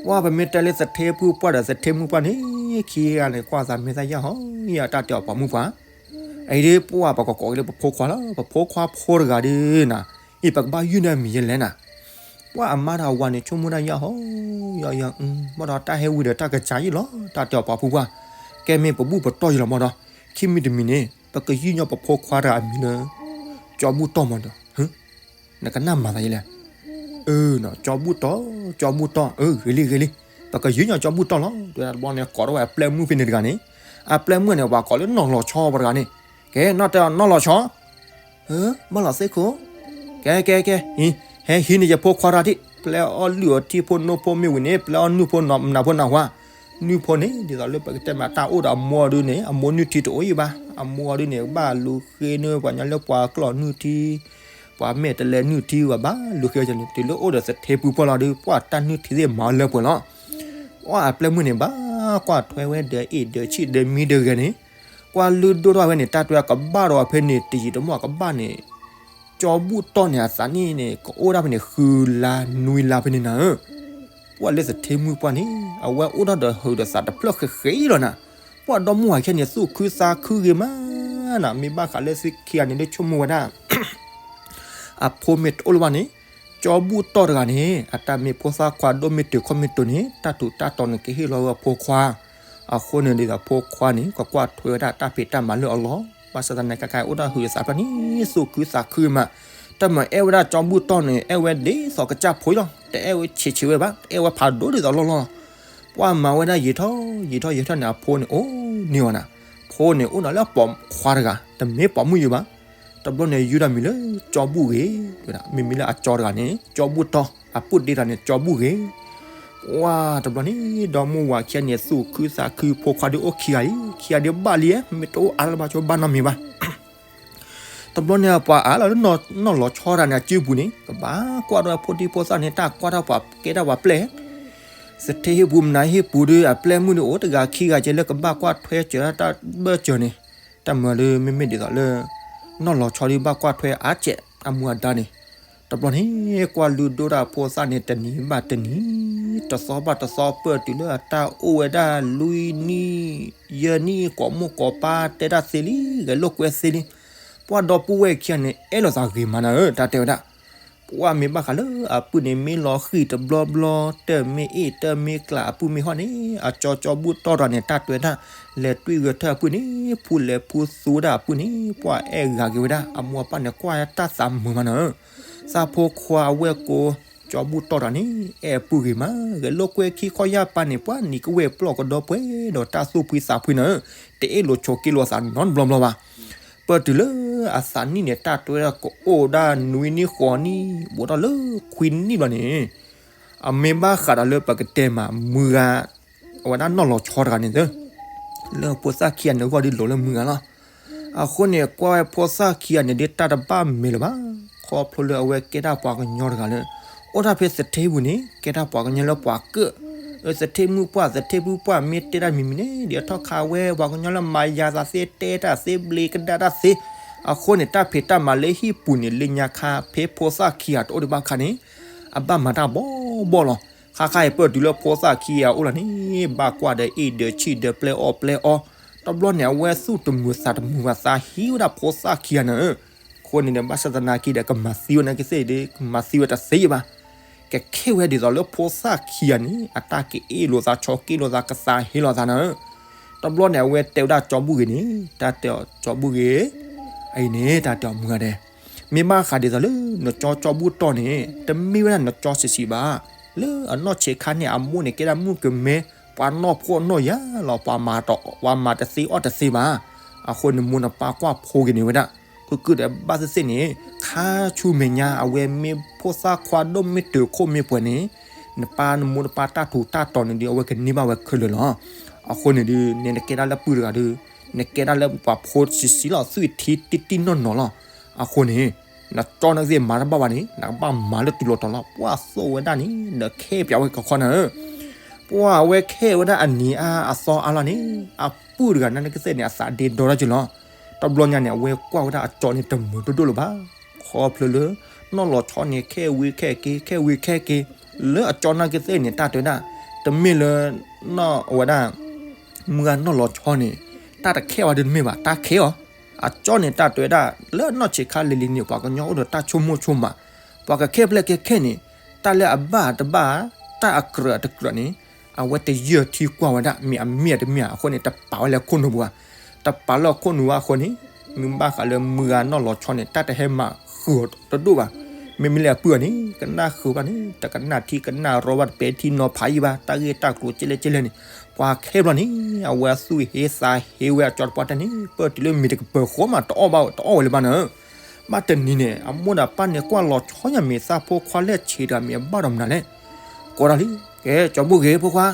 ပှၢ်ပမ့ၢ်တဲလၢသထ့ပုၢ်ပှၢ်ဒီးသထ့မုၣ်ပှၢ်န့ၣ် ခံဂၤန့ၣ် ကွၢ်သးမ့ၢ်သၣ်ယၢ်ဟီ ယတၢ်တဲအီၤပိာ်မုၣ်ပှၢ် အံၤဒ်ပှၢ်ပကကိးက့ၤလၢပဖိခွါလီၤ, ပဖိခွါဖိတဂၤဒ်နၤ, အံၤပကဘၣ်ယုၢ်န့ၢ်အမံၤယဲလဲၣ်နၤ. ပှၢ်အမါဒီးအဝၤန့ၣ် ဆိကမိၣ်ဒၣ်ယၢ်ဟီ ယီယီ ဘၣ်ဒီးတၢ်ဟဲဝံၤဒီးတၢ်ကစၢ်ယံၣ်လီၤ, တၢ်တဲအီၤပိာ်မုၣ်ပှၢ်, ကဲမ့ၢ်ပဘူၣ်ပတီၢ်ယံၤလီၤမၢ်ဒီး ခံမံၤတမံၤန့ၣ် ပကယုၢ်ညီပဖိခွါတဂၤအမံၤလၢ ကၠီဘူၣ်တီၢ်မၢ်ဒီး နကနၣ်မၤသးယလဲၣ်. အၢ ကၠီဘူၣ်တီၢ်, ကၠီဘူၣ်တီၢ်, အၢ ဂ့ၤလံ ဂ့ၤလံ, ပကယုၢ်ညီကၠီဘူၣ်တီၢ်လီၤ. တဘျီန့ၣ် ကိးထီၣ်ဝဲအပျဲၢ်မုၣ်ဖဲန့ၣ်တဂၤန့ၣ်, အပျဲၢ်မုၣ်န့ၣ် ပှၤကိးလၢနီၢ်လီၤဆီပှၤတဂၤန့ၣ်, ကဲ နီၢ်တဲအီၤနီၢ်လီၤဆီ, ဘၣ်လီၤသ့ၣ်ခိၣ်, ကဲ ကဲ ကဲ, ဟဲဟံးန့ၢ်ယဖိခွါတၢ်ထံၣ်, ပျဲအီၣ်လုၢ်အီထံဖိနိဖိမ့ၢ်ဝံၤန့ၣ် ပျဲအီၣ်နုၢ်ဖိနၢ်ဖိနၢ်ဟါ, နုၢ်ဖိန့ၣ် ဒ်သိးလၢပကတဲမးတၢ်အိၣ်ဒီးအမိၢ်အီၤဒုန့ၣ် အမိၢ်နုၢ်ထံတအိၣ်အံၤဘၣ်, အမိၢ်အီၤဒုန့ၣ် ဘၣ်လူၤဃ့န့ၢ်ပှၤညီလၢပှၤကျီၢ်နုၢ်ထံ ပှၤမဲာ်တလဲနုၢ်ထံဝဲဘၣ်လူၤဃ့န့ၣ် တုၤလၢအိၣ်ဒီးသထ့ပုၢ်ပှၢ်လီၤဒီး ပှၢ်တၢ်နုၢ်ထံသ့ၣ်မၤလၢပှဲၤလီၤ. ပှၢ်အပျဲၢ်မုၣ်န့ၣ် ဘၣ်ကွၢ်ထွဲဝဲဒီးအ့ၣ်ဒီးဆံၣ်ဒီးမံဒီးဂဲၤန့ၣ်, ကွၢ်လုၢ်ဒိၣ်ထီၣ်ဝဲန့ၣ် တၢ်တွဲကဘၣ်ဒီးဖဲန့ၣ် တယံာ်တမီၢ်ကဘၣ်န့ၣ် ကၠီဘူၣ်တီၢ်န့ၣ် အသးနံၣ်န့ၣ် ကအိၣ်ဒၣ်ဖဲန့ၣ် ဃုလါနွံလါဖဲန့ၣ်နၤဧၢ. ပှၢ်လၢသထ့မုၣ်ပှၢ်န့ၣ် အဝဲအိၣ်ဒၣ်ဒီးဟုးဒီးသးတဖျၢၣ်ဃဲးဃဲးလီၤနၤ. ပှၢ်ဒီမါဝၤခံဂၤန့ၣ် သူၣ်ခုသးခုဂ့ၤမးနၤ, မ့ၢ်ဘၣ်ဃးလၢသုခံဂၤန့ၣ် လၢဆိကမိၣ်ဝဲဒၣ် အဖိမ့ၢ်တအိၣ်လၢၤဘၣ်န့ၣ်, ကၠီဘူၣ်တီၢ်တဂၤန့ၣ် အတၢ်မ့ၢ်ဖိသၣ်ခွါဒိၣ်မ့ၢ်တုၤခီၣ်မ့ၢ်တုၤန့ၣ် တၢ်ထူးတၢ်တီၤန့ၣ် ကဟ့ၣ်လီၤဝဲအဖိခွါ, အဃိန့ၣ်ဒ်သိးဖိခွါန့ၣ် ကကွၢ်ထွဲဝဲဒၣ်တၢ်ဖံးတၢ်မၤလၢအလီၢ်, ဘၣ်ဆၣ်သနာ်က့ အိၣ်ဒၣ်ဟုးဒီးသးဖျၢၣ်န့ၣ် သူၣ်ခုသးခုမး, တၢ်မၤအဲၣ်ဝဲဒၣ်ကၠီဘူၣ်တီၢ်န့ၣ် အဲၣ်ဝဲဒ်သိးကစၢ်ဖိအံၤလီၤ, တအဲၣ်ဝဲဆံးဆံးဝဲဘၣ်, အဲၣ်ဝဲဖးဒိၣ်ဒ်သိးလီၢ်လီၢ်လီၤ. ပှၢ်မၤဝဲဒၣ်ယံာ်ထီၣ်ယံာ်ထီၣ်ယံာ်ထီၣ်န့ၣ် အဖိန့ၣ်အိၣ်န့ၢ်အီၤနၤ, ဖိန့ၣ်အိၣ်ဒီးလၢပိာ်ခွါတဂၤ တမ့ၢ်ပိာ်မုၣ်ယံၤဘၣ်, တဘျီန့ၣ် ယုၢ်ဒၣ်မံၤလၢကၠီဘူၣ်ဂ့ၤ, မ့မ့ၢ်လၢအကၠီတဂၤန့ၣ် ကၠီဘူၣ်တီၢ်, အပုၢ်ဒ့တဂၤန့ၣ် ကၠီဘူၣ်ဂ့ၤ. ပှၢ်တဘျီန့ၣ် ဒီမါဝၤခံဂၤန့ၣ် သူၣ်ခုသးခု, ဖိခွါဒုးအိၣ်ခံဂၤအံၤ, ခံဂၤဒုးဘၣ်လံ, မ့ၢ်တအိၣ်အါလၢၤဘၣ်ဆိဘၣ်နီတမံၤဘၣ်. တဘျီန့ၣ် ပှၤအါလီၤလၢနီၢ်လီၤဆီတဂၤန့ၣ် အစုပူၤန့ၣ် ကဘၣ်ကွၢ်ဒီးဖိဒံဖိသၣ်န့ၣ် တၢ်ကွၢ်တၢ်ပှၤကဲတၢ်ပှၤပျဲၢ်, သထ့ဟံၣ်ပူၤမနုၤဟံၣ်ပူၤဒီး အပျဲၢ်မုၣ်ဒုးအိၣ်တဂၤခံဂၤကဲလၢကဘၣ်ကွၢ်ထွဲစၢၤတၢ်ဘၢၣ်စၢၤန့ၣ်, တၢ်မၤဒုးမ့မ့ၢ်ဒ်သိးလၢ နီၢ်လီၤဆီဒုးဘၣ်ကွၢ်ထွဲအါစဲးအမူအဒါန့ၣ်, တဘျီန့ၣ် ကွၢ်လုၢ်ဒိၣ်တၢ်ဖိသၣ်န့ၣ် တနံၤဘၣ်တနံၤ, တသီဘၣ်တသီ ပၢၢ်တုၤလၢအတၢ်အိၣ်ဝဲဒၣ်လွံၢ်နံၣ်, ယဲၢ်နံၣ်, ကိးမိၢ်ကိးပၢ်တဲတၢ်သ့လံ, ဂဲၤလိာ်ကွဲသ့လံ. ပှၢ်ဒီပုၢ်ဝဲၢ်ခံဂၤန့ၣ် အဲၣ်လိာ်သးဂ့ၤမးနၤဧၢ, တၢ်တဲဝဲဒၣ် ပှၢ်မ့ၢ်ဘၣ်ဃးလၢအပုၢ်န့ၣ် မ့ၢ်လီၤဃံၣ်တဘျီဘျီ, တၢ်မ့ၢ်အ့ၣ်တၢ်မ့ၢ်ကျးအပုၢ်မ့ၢ်ဟီၣ်န့ၣ်, အကၠီကၠီဘူၣ်တီၢ်တဂၤန့ၣ် တၢ်တွဲတၢ်လဲၤတွံၢ်ဂဲၤထၢၣ်အပုၢ်န့ၣ်, ဖူလဲၤဖူသူဝဲဒၣ်အပုၢ်န့ၣ်, ပှၢ်အဲၣ်ဂၤက့ၤဝဲဒၣ်, အမိၢ်အပၢ်န့ၣ် ကွၢ်တၢ်သးမုာ်မးနၤဧၢ. သးဖိခွါအဝဲၢ်ကိ ကၠီဘူၣ်တီၢ်တဂၤန့ၣ် အဲၣ်အပုၢ်ဂ့ၤမး, ဂဲၤလိာ်ကွဲခံခီယၢ်ပၤန့ၣ် ပှၢ်နံၤကဝဲၢ်ပျီၢ်ကဒီပှဲၤဒီးတၢ်သူၣ်ဖှံသးဖှံနၤဧၢ, တအ့ၣ်လိာ်ဆိးက့လိာ်သးနီတဘျီဘျီဘၣ်. ပၢၢ်တုၤလၢအသးနံၣ်န့ၣ် တၢ်တွဲဒၣ်ကအိၣ်ဒၣ်နွံနံၣ်ဃိးနံၣ် ဘူးထီၣ်လၢခွံနံၣ်ဘျီန့ၣ်, အမ့ၢ်ဘၣ်ဃးဒီးလၢပကတဲမး မုၢ်ဂၤ အဝဲဒၣ်နီၢ်လီၤဆီတဂၤန့ၣ်သၢ လၢဖိသၣ်ခံဂၤန့ၣ် ဂီၢ်ဒုးလိၤလၢမုၢ်ဂၤလီၤ. အဃိန့ၣ် ကွၢ်ဝဲဖိသၣ်ခံဂၤန့ၣ်ဒ်တၢ်တဘၣ်မဲာ်လၢၤဘၣ်, ခီဖျိလၢအဝဲကဲဒၣ်ပှၤကညီတဂၤလၢ အိၣ်ဒၣ်ဖဲသထ့ပူၤန့ၣ် ကဲဒၣ်ပှၤကညီလၢပှၤကၢၣ် အၢ သထ့ၣ်မုၣ်ပှၢ် သထ့ၣ်မုၣ်ပှၢ် မ့ၢ်တဲတၢ်မံၤမံၤန့ၣ် ဒ်အထီၣ်ခါဝဲ ပှၤကညီလၢမၤယၤသးသ့ တဲတၢ်သ့ ဘျ့ကဒါတၢ်သ့, အဃိန့ၣ် တၢ်ဖံးတၢ်မၤလၢဟံၣ်ပူၤန့ၣ် လၢညါခါ ဖဲဖိသၣ်ခံဂၤတအိၣ်ဒံးဘၣ်အခါန့ၣ် အဘၣ်မၤတၢ်ဘီဘီလီၤ. ခါခါအံၤပၢၢ်တုၤလၢဖိသၣ်ခံဂၤအိၣ်လီၤန့ၣ် ဘၣ်ကွၢ်ဒီးအ့ၣ်ဒီးဆံၣ်ဒီးပျဲအီၣ်ပျဲအီ, တဘျီန့ၣ် အဝဲသူၣ်တမုာ်သးတမုာ်ဘၣ် သးဟံးဝဲဒၣ်ဖိသၣ်ခံဂၤန့ၣ် အဃိန့ၣ်ဒီး ဘၣ်ဆၣ်သနာ်က့ဒီး ကမၤသံဝဲနာ်က့သ့ၣ်ဒီး ကမၤသံဝဲတသ့ဘၣ်. ကခဲဝဲဒ်သိးလၢဖိသၣ်ခံဂၤန့ၣ် အတၢ်ကအ့ၣ်လိာ်သး ဆီက့ၣ်လိာ်သး ကသးဟ့လိာ်သးန့ၣ်. တဘျီန့ၣ် အဝဲတဲဝဲဒၣ်ကၠီဘူၣ်ဂ့ၤန့ၣ် တၢ်တဲအီၤ ကၠီဘူၣ်ဂ့ၤ, အံၤန့ၣ် တၢ်တဲအီၤမုၢ်ဂၤဒဲး, မ့ၢ်ဘၣ်ဃးဒ်သိးလၢ နကၠီကၠီဘူၣ်တီၢ်န့ၣ် တမ့ၢ်ဝဲဒၣ်နကၠီဆံးဆံးဘၣ်. လၢအနီၢ်ဆံးခါန့ၣ် အမိၢ်န့ၣ်ကဲဒၣ်မုၣ်ကမဲ ပှၤနီၢ်ဖှီၣ်နီၢ်ယာ်လီၤ ပှၤမၤတ ပှၤမၤတသ့အီၣ်တသ့ဘၣ်. အဃိန့ၣ် မိၢ်နပၢ်ကွၢ်ဖိဂ့ၤန့ၣ်ဝဲဒၣ် ကုၢ်ကုၢ်ဒီးဘၣ်သ့ၣ်သ့ၣ်န့ၣ် ခါဆူမဲာ်ညါ အဝဲမ့ၢ်ဖိသၣ်ခွါဒိၣ်မ့ၢ်တုၤခိၣ်မ့ၢ်ပှဲၤန့ၣ် နပၢ်နမိၢ်နပၢ်တၢ်ထူးတၢ်တီၤန့ၣ်ဒီး အဝဲကန့ၢ်ဘၣ်ဝဲခဲလၢာ်လီၤ. အဃိန့ၣ်ဒီး နနကဲဒၣ်လၢပုၢ်တဂၤဒီး နကဲဒၣ်လၢပှၤဖိဆံးဆံးလီၤ သွံၣ်ထံတံၢ်တံၢ်နီၢ်နီၢ်လီၤ. အဃိန့ၣ် နကၠီနာ်က့သ့ၣ်မၤတဘၣ်ဘၣ်န့ၣ် နကဘၣ်မၤလၢတုၤလီၤတီၤလီၤ. ပှၢ်သိၣ်ဝဲဒၣ်န့ၣ် ဒီးခဲပၠးဝဲကခီနၤဧၢ ပှၢ်အဝဲခဲဝဲဒၣ်အနံၤအါအသီအါလီၤန့ၣ် အပုၢ်တဂၤနာ်က့သ့ၣ်န့ၣ် အသးဒ့ဒီတၢ်က့လီၤ. တဘျီညါန့ၣ် အဝဲကွၢ်ဝဲဒၣ်အကၠီန့ၣ်တမုာ်ဒိၣ်ဒိၣ်လၢၤဘၣ်. ခီဖျိလၢ နီၢ်လီၤဆီန့ၣ် ခဲဝံၤခဲက့ၤ ခဲဝံၤခဲက့ၤ လၢအကၠီနာ်က့သ့ၣ်န့ၣ် တၢ်တဲဝဲဒၣ် တမ့ၢ်လၢ နီၢ်ဝဲဒၣ် မုၢ်ဂၤနီၢ်လီၤဆီန့ၣ် တၢ်တခဲဝဲဒၣ်တမ့ၢ်ဘၣ် တၢ်ခဲအီၤ. အကၠီန့ၣ် တၢ်တဲဝဲဒၣ် လၢအနီၢ်ဆံးခါလံၤလံၤန့ၣ် ပှၤကညီအိၣ်ဒီးတၢ်ဆိကမိၣ်ဆိကမး ပှၤကခဲဖျဲၣ်ကဲခဲန့ၣ် တၢ်လၢအဘၣ်တဘၣ် တၢ်အကြၢးတကြၢးန့ၣ် အဝဲတယၢၢ်ထံကွၢ်ဝဲဒၣ် မ့ၢ်အမ့ၢ်တမ့ၢ် အဃိန့ၣ် တပာ်ဝဲလၢခိၣ်နူာ်ပူၤဘၣ်. တပာ်လၢခိၣ်နူာ်ဘၣ်အဃိန့ၣ် မ့ၢ်ဘၣ်ဃးလၢမုၢ်ဂၤနီၢ်လီၤဆီန့ၣ် တၢ်တဟဲမၤဃုာ်အီၤတဒိၣ်ဘၣ်. မ့မ့ၢ်လၢအပုၢ်အီၤန့ၣ် ကနၣ်ဃုာ်ဘၣ်န့ၣ် တကနၣ်ထံကနၣ်ရီဘၣ် တပဲာ်ထံနီၤဖးယံာ်ဘၣ် တၢ်ဂ့ၢ်တၢ်ကျိၤကဲလဲၣ်ကဲလဲၣ်န့ၣ် ပှၤခဲဘျီန့ၣ် အဝဲသူၣ်ဟ့သးဟ့ဝဲအကၠီတပှၢ်တၢၢ်န့ၣ် ပၢၢ်တုၤလၢမ့ၢ်တကပၢၤဃီမး တအီၣ်ဘၣ်တအီၣ်ဝဲလၢၤဘၣ်န့ၣ် ဘၣ်တနံၤန့ၣ် အမိၢ်ဒီးပၢ်န့ၣ် ကွၢ်လီၤဆီညါ မ့ၢ်သးဖိခွါလဲၣ်ဆံးတဂၤ မ့ၢ်အဘၣ်ဒီးမနုၤလဲၣ်. ကိးတၢ်လံ, ကဲ ကၠီဘူၣ်ဂ့ၤ ဖိခွါ,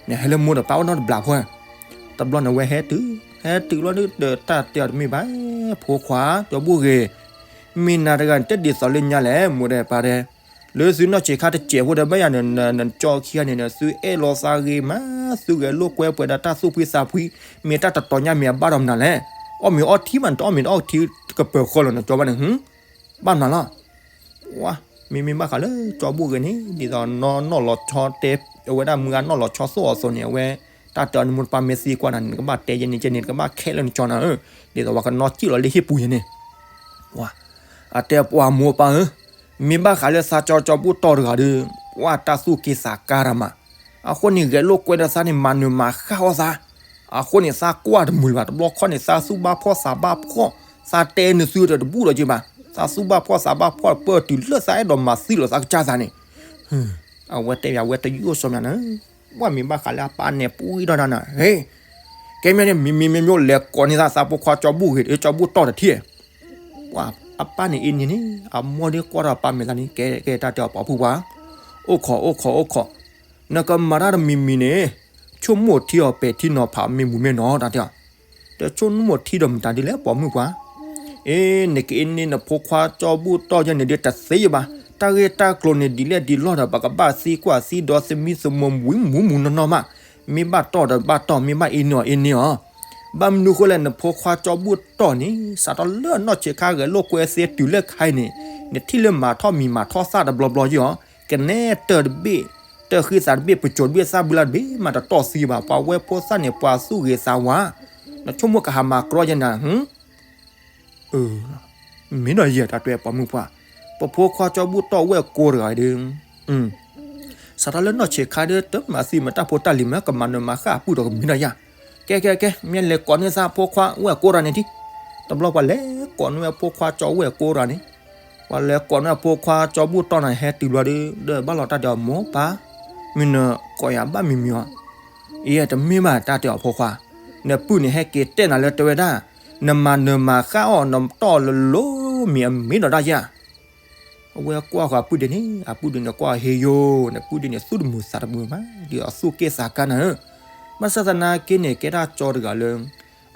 နဟဲလၢမိၢ်ဒီးပၢ်အိၣ်နီတဘျီဖိ, တဘျီန့ၣ် အဝဲဟဲတုၤ, ဟဲတုၤလီၤဒီး တၢ်တဲအီၤတမ့ၢ်ဘၣ်, ဖိခွါ ကၠီဘူၣ်ဂ့ၤ, မ့ၢ်နၤတဂၤန့ၣ် တဒ်သိးလၢညါလဲၣ် မိၢ်ဒီးပၢ်ဒီး, လၢသုနီၢ်ဆံးခါတစဲးဖိဒီး ဘၣ်ယၤန့ၣ် နကၠီခံဂၤန့ၣ် သုအဲၣ်လီၤသးဂ့ၤမး, သုဂဲၤလိာ်ကွဲပှဲၤဒီးတၢ်သူၣ်ဖှံသးဖှံ, မ့ၢ်တၢ်တတီၤညါ မ့ၢ်အဘၣ်ဒီးမနုၤလဲၣ်. အီၣ်မ့ၤအီထံမး နတအီၣ်မ့ၤနအီထံ ကပၢၤဃီလီၤ နကၠီဘၣ်န့ၣ် ဘၣ်မနုၤလီၤ. ဝါ, မ့မ့ၢ်ဘၣ်ဃးလၢကၠီဘူၣ်ဂ့ၤန့ၣ် ဒ်သိးနီၢ်နီၢ်လီၤဆီတဲ, အဝဲဒၣ်မုၢ်ဂၤနီၢ်လီၤဆီသိၣ်အီၤအသိးန့ၣ် အဝဲ တၢ်တဲအီၤန့ၣ် မိၢ်တပၢ်မ့ၢ်သံကွၢ်နၤန့ၣ် နကဘၣ်တဲယဲန့ၣ်ကဲန့ၣ် နကဘၣ်ခဲလၢာ်နကၠီနၤဧၢ, ဒ်သိးပှၤကနီၣ်စံၣ်လီၤလၢဟံၣ်ပူၤယဲန့ၣ်. ဝါ, အတဲပှၤမိၢ်ပၢ်ဧၢ, မ့ၢ်ဘၣ်ဃးလၢသးကၠီကၠီဘူၣ်တီၢ်တဂၤဒီး ပှၤတၢ်သူၣ်က့သးကါတၢ်မး, အဃိန့ၣ် ဂဲၤလိာ်ကွဲဒီးသးန့ၣ် မၤနၢၤမၤဃၣ်အီၣ်သး, အဃိန့ၣ် သးကွၢ်တမုာ်လၢၤဘၣ်, တဘျီခီန့ၣ် သးသူၣ်ဘၣ်ဖှီၣ်သးဘၣ်ဖှီၣ်, သးတဲနသုတဘူၣ်ဒီးက့ဘၣ်, သးသူၣ်ဘၣ်ဖှီၣ်သးဘၣ်ဖှီၣ် ပၢၢ်တုၤလၢသးအဲၣ်ဒိးမၤသံလီၤသးကစၢ်သးန့ၣ်, အဝဲတဲယၤ အဝဲတယိၣ်စီမနၤန့ၣ်, ပှၤမ့ၢ်ဘၣ်ဃးလၢအပၢ်နဲၣ်ပူအံၤဒီးနၤန့ၣ်, ကဲမ့ၢ်န့ၣ် မ့မ့ၢ်မ့မ့ၢ်လဲၤကိးန့ၢ်သးသးဖိခွါကၠီဘူၣ်ဂ့ၤ ကၠီဘူၣ်တီၢ်တထံၣ် ပှၤအပၢ်န့ၣ်အ့န့ၣ်န့ၣ် အမိၢ်ဒ်ကွၢ်ထီၣ်အပၢ်မဲာ်သးန့ၣ် ကဲကဲတၢ်တဲအီၤပိာ်ဖုၣ်ပှၤ, အိၣ်ခိးအိၣ်ခိးအိၣ်ခိး, နကမၤတၢ်တမံၤမံၤန့ၣ်, ဆိကမိၣ်ထံအီၤပဲာ်ထံနီၤဖးမ့ၢ်မူမ့ၢ်နီၤ တၢ်တဲအီၤ, ဒီးဆိကမိၣ်ထံဒီးမတၤဒ်လဲၣ်ပိာ်မုၣ်ပှၤ, အ့ နကအ့န့ၢ်နဖိခွါကၠီဘူၣ်တီၢ်ယဲန့ၣ်ဒီးတသ့ဘၣ်, တၢ်ဂ့ၢ်တၢ်ကျိၤန့ၣ်ဒ်လဲၣ်ဒ်လဲၣ်ဒီး ပကဘၣ်သံကွၢ်သံဒီးသမံသမိးဝံၤမူမူနီၢ်နီၢ်မး, မ့ၢ်ဘၣ်တီၢ်ဒီးဘၣ်တီၢ် မ့ၢ်ဘၣ်အ့န့ၢ်အီၤအ့န့ၢ်အီၤ ဘၣ်မနုၤဃိလဲၣ် နဖိခွါကၠီဘူၣ်တီၢ်န့ၣ် စးထီၣ်လၢအနီၢ်ဆံးခါဂဲၤလိာ်ကွဲသ့တုၤလၢခဲအံၤန့ၣ်, နထံၣ်လၢမၤထီၣ်မံၤမၤထီၣ်သၣ်တဘျီဘျီယဲၢ်အီၤ, ကနဲတၢၢ်တဘ့ၣ်, တၢၢ်ဃံသးတဘ့ၣ် ပစိၤတဘ့ၣ် သၣ်ဘုလါတဘ့ၣ်မးတတီၢ်သံဘၣ်, ပှၤဝဲဖိသၣ်န့ၣ် ပှၤသူၣ်ဂ့ၤသးဝါ, နဆိကမိၣ်ကဟးမၤကြီယဲနၤ မ့ၢ်ဒီးယဲတၢ်တဲပိာ်မုၣ်ပှၤ, ပဖိခွါကၠီဘူၣ်တီၢ်ဝဲၢ်ကိတဂၤဒီး စးထီၣ်လၢနီၢ်ဆံးခါဒီး တမၤသံမတၢ်ဖိတၢ်လံၤမး ကမၤနၢၤမၤဃၣ်အပုၢ်ဒီးကမ့ၢ်ဒီးယၤ, ကဲကဲကဲ မ့ၢ်လဲၤကိးန့ၢ်သးဖိခွါဝဲၢ်ကိတဂၤန့ၣ်ထံ, တဘျီပှၤလဲၤကိးန့ၢ်ဝဲဖိခွါကၠီဝဲၢ်ကိတဂၤန့ၣ်, ပှၤလဲၤကိးန့ၢ်အဖိခွါကၠီဘူၣ်တီၢ်န့ၣ် ဟဲတုၤဘျီဒီး ဒီးဘၣ်လီၤတၢ်ဒီးအမိၢ်ပၢ်, မ့ၢ်နကိးယၤဘၣ်မံၤမံၤအီၤ, အံၤတမ့ၢ်ဘၣ်တၢ်တဲအီၤဖိခွါ, နပုၢ်န့ၣ်ဟဲက့ၤတဲနၤလၢတဲဝဲဒၣ်, နမၤနၢၤမၤဃၣ်အီၤ နတီၢ်လၢလိမ့ၢ်အမ့ၢ်ဒီးဒၣ်ယၤ အဝဲကွၢ်ဃီၤအပုၢ်ဒ့န့ၣ် အပုၢ်ဒ့န့ၣ်ကွၢ်ဟ့ယိာ် နပုၢ်ဒ့န့ၣ်သူၣ်တမုာ်သးတမုာ်မး ဒီးအသူၣ်က့ၣ်သးကါနၤဧၢ, ဘၣ်ဆၣ်သနာ်က့န့ၣ် ကဲဒၣ်ကၠီတဂၤလၢ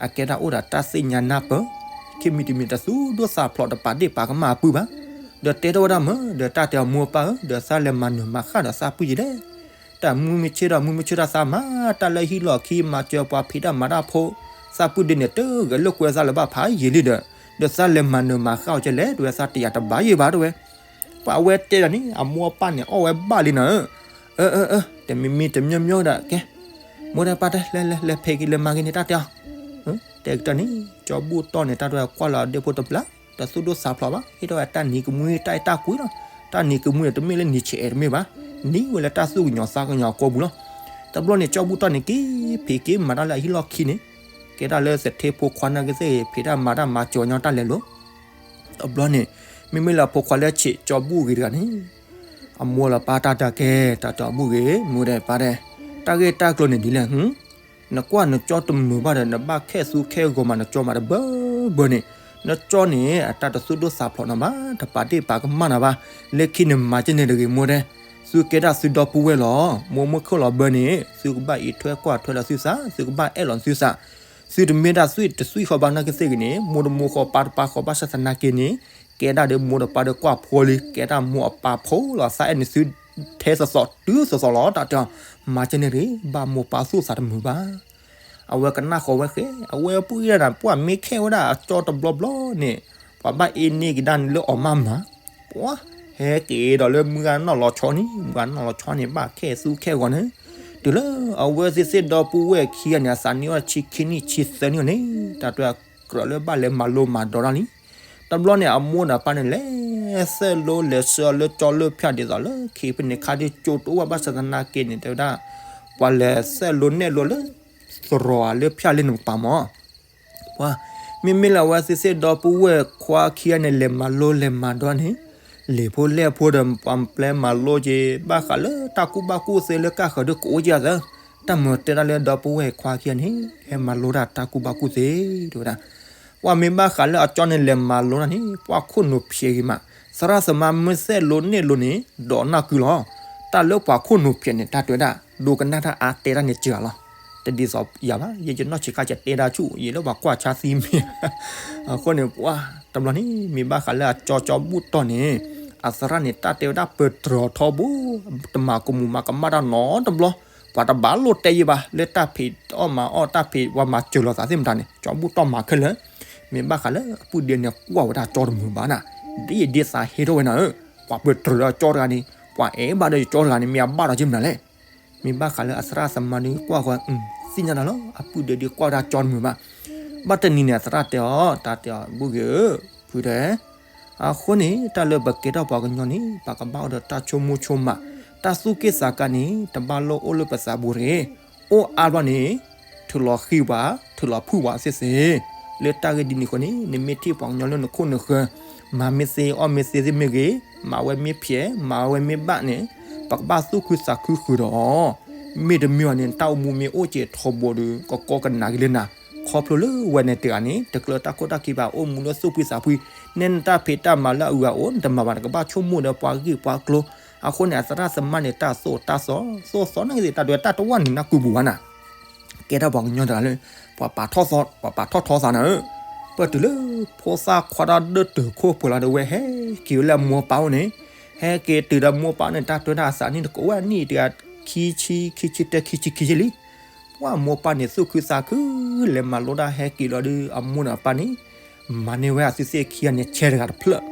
အကဲဒၣ်အိၣ်ဒီးတၢ်သ့ၣ်ညါနၢ်ပၢၢ်, ခံမံၤတမံၤတသူၣ်ဒိၣ်သးဖျိးတပာ်ဒ့ၣ်ပာ်ကမၣ်အပုၢ်ဘၣ်, ဒီးတဲထီၣ်ဝဲဒၣ်မၢ ဒီးတၢ်တဲအီၤမိၢ်ပၢ်ဧၢ ဒီးသးလဲၤမၤနၢၤမၤဃၣ်ဒီးသးပုၢ်ယဲလဲၣ်, တ တၢ်မုၢ်မုၢ်ဆ့ၣ်ဒီး မုၢ်မုၢ်ဆ့ၣ်ဒီးသးမၤတၢ်လၢဟံၣ်လီၢ်ခံ မၤစၢၤပှၤဖံးတၢ်မၤတၢ်ဖိ, သးပုၢ်ဒ့န့ၣ် တဂဲၤလိာ်ကွဲသးလၢၤဘၣ်ဖးယံာ်လံဒီး, ဒီးသးလဲၤမၤနၢၤမၤဃၣ်အီၤကလဲၣ် တဝဲသးတယာ်တဘၣ်ယံာ်ဘၣ်တဝဲ. ပှၤအဝဲတဲဒၣ်န့ၣ် အမိၢ်အပၢ်န့ၣ် အီၣ်ဝဲဘၣ်လံနၤဧၢ, အၢ အၢ အၢ တမံၤမံၤတမံၤမံၤဒီး ကဲ မိၢ်ဒီးပၢ်တဲ လဲၤ လဲၤ လဲၤဖံးက့ၤ လဲၤမၤက့ၤန့ၣ်တၢ်တဲအီၤ, တဲကတၢၢ်န့ၣ် ကၠီဘူၣ်တီၢ်န့ၣ် တၢ်တဝဲကွၢ်လီၤအဒ့ဖိတဘျီ, တသူၣ်ဒိၣ်သးဖျိးဘၣ်, ဟ့ၣ်ထီၣ်ဝဲတၢ်နံၤကမှံ တၢ်အဲၣ်တၢ်ကွံလီၤ. တၢ်နံၤကမှံန့ၣ် တမ့ၢ်လၢနံၤဆဲးအဲးတမ့ၢ်ဘၣ်, နံၤဝဲလၢတၢ်သူၣ်ကညီၤသးကညီၤအကိာ်ပူၤလီၤ. တဘျီန့ၣ် ကၠီဘူၣ်တီၢ်န့ၣ် က့ၤဖံးက့ၤမၤတၢ်လၢအဟံၣ်လီၢ်ခံန့ၣ်, ကဲဒၣ်လၢသထ့ဖိခွါနာ်က့သ့ၣ်ဂ့ၤ ဖံးတၢ်မၤတၢ်မၤစၢၤညီတၢ်လဲၤလိၤ တဘျီန့ၣ် မ့မ့ၢ်လၢအဖိခွါလၢဆံး ကၠီဘူၣ်ဂ့ၤတဂၤန့ၣ်, အမိၢ်လၢပၢ်တၢ်တၢ်ကဲ တၢ်တဲအီၤ ဘူၣ်ဂ့ၤ မူဒီးပၢ်ဒဲး, တၢ်ဂ့ၢ်တၢ်ကျိၤန့ၣ်ဒ်လဲၣ်, နကွၢ်နကၠီတမုာ်ဘၣ်ဒီး နဘၣ်ခဲသူခဲဂီၤမး နကၠီမးတဘၢဘၢန့ၣ်, နကၠီန့ၣ် အတၢ်တသူၣ်ဒိၣ်သးဖျိးနၤဘၣ်, တပာ်ဒ့ၣ်ပာ်ကမၣ်နၤဘၣ်, လၢခံန့ၣ်မၤကဲန့ၣ်တဂ့ၤ မူဒီး, သုကဲဒၣ်သုဒီပုၢ်ဝဲၢ်လီၤ, မိၢ်မုၢ်ခုၣ်လီၤဘၢန့ၣ် သုကဘၣ်အံးထွဲကွၢ်ထွဲလီၤသုသး, သုကဘၣ်အဲၣ်လီၤသုသး သုတမ့ၢ်ဒၣ်သွံၣ်တသွံၣ်ဃီဘၣ်နာ်က့သ့ၣ်ဂ့ၤန့ၣ် မိၢ်တမိၢ်ဃီပၢ်တပၢ်ဃီဘၣ်ဆၣ်သနာ်က့န့ၣ်, ကဲဒၣ်ဒီးမိၢ်ဒီးပၢ်ဒီးကွၢ်ဖိလံ, ကဲဒၣ်မိၢ်အပၢ်ဖိလီၤ, သးအဲၣ်န့ၣ်သုထဲသိးသိးတုၤသိးသိးလီၤ, တၢ်တဲအီၤ, မၤကဲန့ၣ်တဂ့ၤ, ဘၣ်မိၢ်ပၢ်သူၣ်သးတမုာ်ဘၣ်. အဝဲကနၣ်ဃီၤဝဲဃဲ, အဝဲပုၢ်အံၤဒၣ် ပှၤမ့ၢ်ခဲဝဲဒၣ်အကၠီတဘျီဘျီန့ၣ်, ပှၤဘၣ်အ့န့ၢ်ကဒါန့ၣ်လၢအီၤမးမး, ပှၤဟဲက့ၤဒီးလၢမုၢ်ဂၤနီၢ်လီၤဆီန့ၣ်, မုၢ်ဂၤနီၢ်လီၤဆီန့ၣ် ဘၣ်ခဲသူခဲဂီၤန့ၣ်, တုၤလၢအဝဲသ့ၣ်သ့ၣ်ဒီပုၢ်ဝဲၢ်ခံဂၤန့ၣ် အသးနံၣ်အိၣ်ဆံခံနံၣ်ဆံသၢနံၣ်န့ၣ်, တၢ်တဲအီၤကြၢးလၢဘၣ်လဲၤမၤလိမၤဒိးတၢ်လံ. တဘျီန့ၣ် အမိၢ်ဒီးပၢ်န့ၣ် လဲၤသဲၣ်လိလဲၤဆှၢအီၤလၢကၠီလၢဖၠၣ်ဒ်သိးလၢခံဖဲန့ၣ် ခါဒ်ကၠိတအိၣ်ဘၣ်ဘၣ်ဆၣ်သနာ်က့န့ၣ် တဲဝဲဒၣ်, ပှၤလဲၤသဲၣ်လိနဲၣ်လိလၢ သရိာ်အလၢဖၠၣ်လၢနကပၤမး ပှၤ, မ့မ့ၢ်လၢအဝဲသ့ၣ်သ့ၣ်ဒီပုၢ်ဝဲၢ်ခွါခံဂၤန့ၣ် လဲၤမၤလိလဲၤမၤဒိးန့ၣ်, လံာ်ဖိလဲၢ်ဖိဒီးပှၤပျဲမၤလိက့ၤ ဘၣ်ဃးလၢတၢ်ကူၣ်ဘၣ်ကူၣ်သ့လၢကၢ်ဃၢၤဒုးကအိၣ်က့ၤအသး, တၢ်မၤတဲဒၣ်လၢဒီပုၢ်ဝဲၢ်ခွါခံဂၤန့ၣ် ဟဲမၤလိတၢ်တၢ်ကူၣ်ဘၣ်ကူၣ်သ့, တဲဝဲဒၣ်, ပှၤမ့ၢ်ဘၣ်ဃးလၢအကၠီန့ၣ်လဲၤမၤလိတၢ်န့ၣ် ပှၤခိၣ်နူာ်ဖျဲးဂ့ၤမး, သရၣ်သမါမ့ၢ်သဲၣ်လိနဲၣ်လိန့ၣ် ဒိးနၢ်ကုလီၤ, တၢ်လၢပှၤခိၣ်နူာ်ဖျဲးန့ၣ် တၢ်တဲဝဲဒၣ် ဒိကနၣ်တၢ်အါတဲတၢ်န့ၣ်စှၤလီၤ, တဒ်သိးယၤဘၣ်, ယယနီၢ်ဆံးခါယတဲဒၣ်ဆူၣ် ယလၢပှၤကွၢ်ဆါသံမ့ၢ်, အဃိန့ၣ် ပှၤတဘျီန့ၣ် မ့ၢ်ဘၣ်ဃးလၢအကၠီကၠီဘူၣ်တီၢ်န့ၣ်, အသရၣ်န့ၣ် တၢ်တဲဝဲဒၣ်ပတြၢၤထီဘိ, တမၤကမူၤမၤကမၣ်တၢ်နီတဘျီ, ပှၤတဘၣ်လိၣ်တဲယံၤဘၣ် လၢတၢ်ဖံးအီၣ်မၤအီၣ်တၢ်ဖံးပှၤမၤစၢၤလိာ်သးသ့ၣ်မတၤန့ၣ် ကၠီဘူၣ်တီၢ်မၤခဲလၢာ်, မ့ၢ်ဘၣ်ဃးလၢအပုၢ်ဒ့န့ၣ်ကွၢ်ဝဲဒၣ်ကၠီတမုာ်ဘၣ်နၤ, ဒ်ယဒ်သးဟ့ထီၣ်ဝဲနၤဧၢ, ပှၤပတြၢၤဒီးကၠီတဂၤန့ၣ် ပှၤအဲၣ်ဘၣ်ဒီးယကၠီတဂၤန့ၣ် မ့ၢ်အဘၣ်ဒီးက့မနုၤလဲၣ်. မ့ၢ်ဘၣ်ဃးလၢအသရၣ်သမါဒုးကွၢ်ဃီ သ့ၣ်ညါနၤလီၤ အပုၢ်ဒ့ဒုးကွၢ်ဝဲဒၣ်ကၠီတမုာ်ဘၣ်. ဘၣ်တနံၤန့ၣ် အသရၣ်တဲအီၤ တၢ်တဲအီၤ ဘူၣ်ဂ့ၤဧၢ, ဖုတဲ အဃိန့ၣ် တၢ်လၢပကဲထီၣ်ပှၤကညီန့ၣ် ပကဘၣ်အိၣ်ဒီးတၢ်ဆိကမိၣ်ဆိကမး, တၢ်သူၣ်က့ၣ်သးကါန့ၣ် တဘၣ်လိၣ်အိၣ်လၢပသးပူၤတဂ့ၤ. အိၣ်အါဘျီန့ၣ် ထုးလီၤဃံပှၤ ထုးလီၤဖုၣ်ပှၤသ့ၣ်သ့ၣ်. လၢတၢ်ဂ့ၢ်ဒ်န့ၣ်အဃိန့ၣ် နမ့ၢ်ထံၣ်ပှၤကညီလၢနခိၣ်နဃၢၤ မၤမ့ၢ်သ့အီၣ်မ့ၢ်သ့သ့ၣ်မ့ၢ်ဂ့ၤ, မၤဝဲမ့ၢ်ဖျဲး မၤဝဲမ့ၢ်ဘၣ်န့ၣ် ပကဘၣ်သူၣ်ခုသးခုဃုာ်ဒီး မ့တမ့ၢ်ဘၣ်န့ၣ် တၢ်အိၣ်မူမ့ၢ်အိၣ်စဲးထီဘိဒီး ကကီကနးက့ၤလၢနၤ, ခီဖျိလၢဝဲန့ၣ်တဂၤန့ၣ် တကျၢၤတၢ်ခိၣ်တၢ်ခံဘၣ် အိၣ်မူလၢသူၣ်ဖှံသးဖှံ, နဲနတၢ်ဖံးတၢ်မၤလၢအဂၤအိၣ် နတမၤဘၣ် နကဘၣ်ဆိကမိၣ်ဒီးပှၤဂ့ၢ်ပှၤကျိၤ. အဃိန့ၣ် အသရၣ်သမါန့ၣ် တၢ်သိၣ်တၢ်သီ သိၣ်သီနာ်က့သ့ၣ် တၢ်ဒွဲၣ်တၢ်တဝၣ်န့ၣ် နၢ်ကုပူၤဘၣ်နၤ ကဲထီၣ်ပှၤကညီတဂၤလၢ ပှၤပာ်ထီၣ်ထီသးနၤဧၢ, ပတုၤလၢ ဖိသၣ်ခွါတၢ်ဒၢၣ်တုာ်ခိၣ်ပှဲၤလီၤဒီး ဝဲဟဲက့ၤဝဲလၢမိၢ်ပၢ်အိၣ်န့ၣ်, ဟဲက့ၤတုၤဒီးမိၢ်ပၢ်န့ၣ် တၢ်တဲဒၣ်အသးနံၣ်တကိးဝဲနံၣ်တဂၤ ခံဆံ ခံဆံတၢ ခံဆံခံဆံလံ. ပှၤမိၢ်ပၢ်န့ၣ် သူၣ်ခုသးခု လဲၤမၤလိတၢ်ဟဲက့ၤလီၤဒီး အမိၢ်ဒီးအပၢ်န့ၣ် မၤန့ၢ်ဝဲအသုသ့ၣ်ခံဂၤန့ၣ် ဆဲးတဂၤတဖျၢၣ်,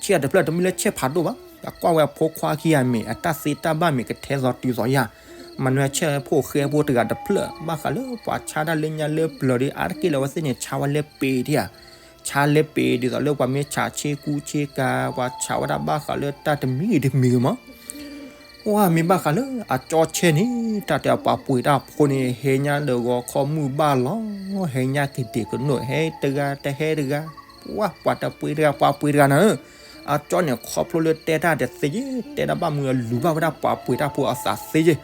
ဆဲးတဖျၢၣ်တမ့ၢ်လၢဆဲးဖးဒိၣ်ဘၣ်, အကွၢ်ဝဲအဖိခွါခံဂၤမ့ၢ် အတၢ်သ့တၢ်ဘၣ်မ့ၢ် ကထဲသိးတုၤသိးယၤ, မၤန့ၢ်ဝဲဆဲးဖိဃဲဖိတဂၤတဖျၢၣ် ဘၣ်ဃးလၢပှၤဆါတၢ်လၢညါလၢပျၢၤဒီး အါတက့ၢ်လၢအဝဲသ့ၣ်န့ၣ် ဆါဝဲလၢပ့ၤဒံးဧါ, ဆါလၢပ့ၤဒ်သိးလၢပှၤမ့ၢ်ဆးဆ့ကူဆ့ကၤ ပှၤဆးဝဲဒၣ်ဘၣ်ဃးလၢတၢ်တမံၤဂ့ၤတမံၤဂ့ၤမး ပှၤမ့ၢ်ဘၣ်ဃးလၢအကၠီဆဲးန့ၣ် တၢ်တဲအပှၤပှ့ၤတၢ်ဖိန့ၣ် ဟဲညါဒီးဂီၤခီမုၢ်ဘၣ်လီၤ, ဟဲညါကဒ့ၣ်ကနိး ဟဲတဂၤတဟဲတဂၤ, ပှၤပှၤတပှ့ၤတဂၤ ပှၤပှ့ၤတဂၤနၤဧၢ, အကၠီန့ၣ် ခီဖျိလၢတဲတၢ်တသ့ယဲၢ် တဲတၢ်ဘၣ်မုာ်အလူၤဘၣ်ဝဲဒၣ် ပှၤပှ့ၤတၢ်ဖိအသးသ့ယဲၢ်,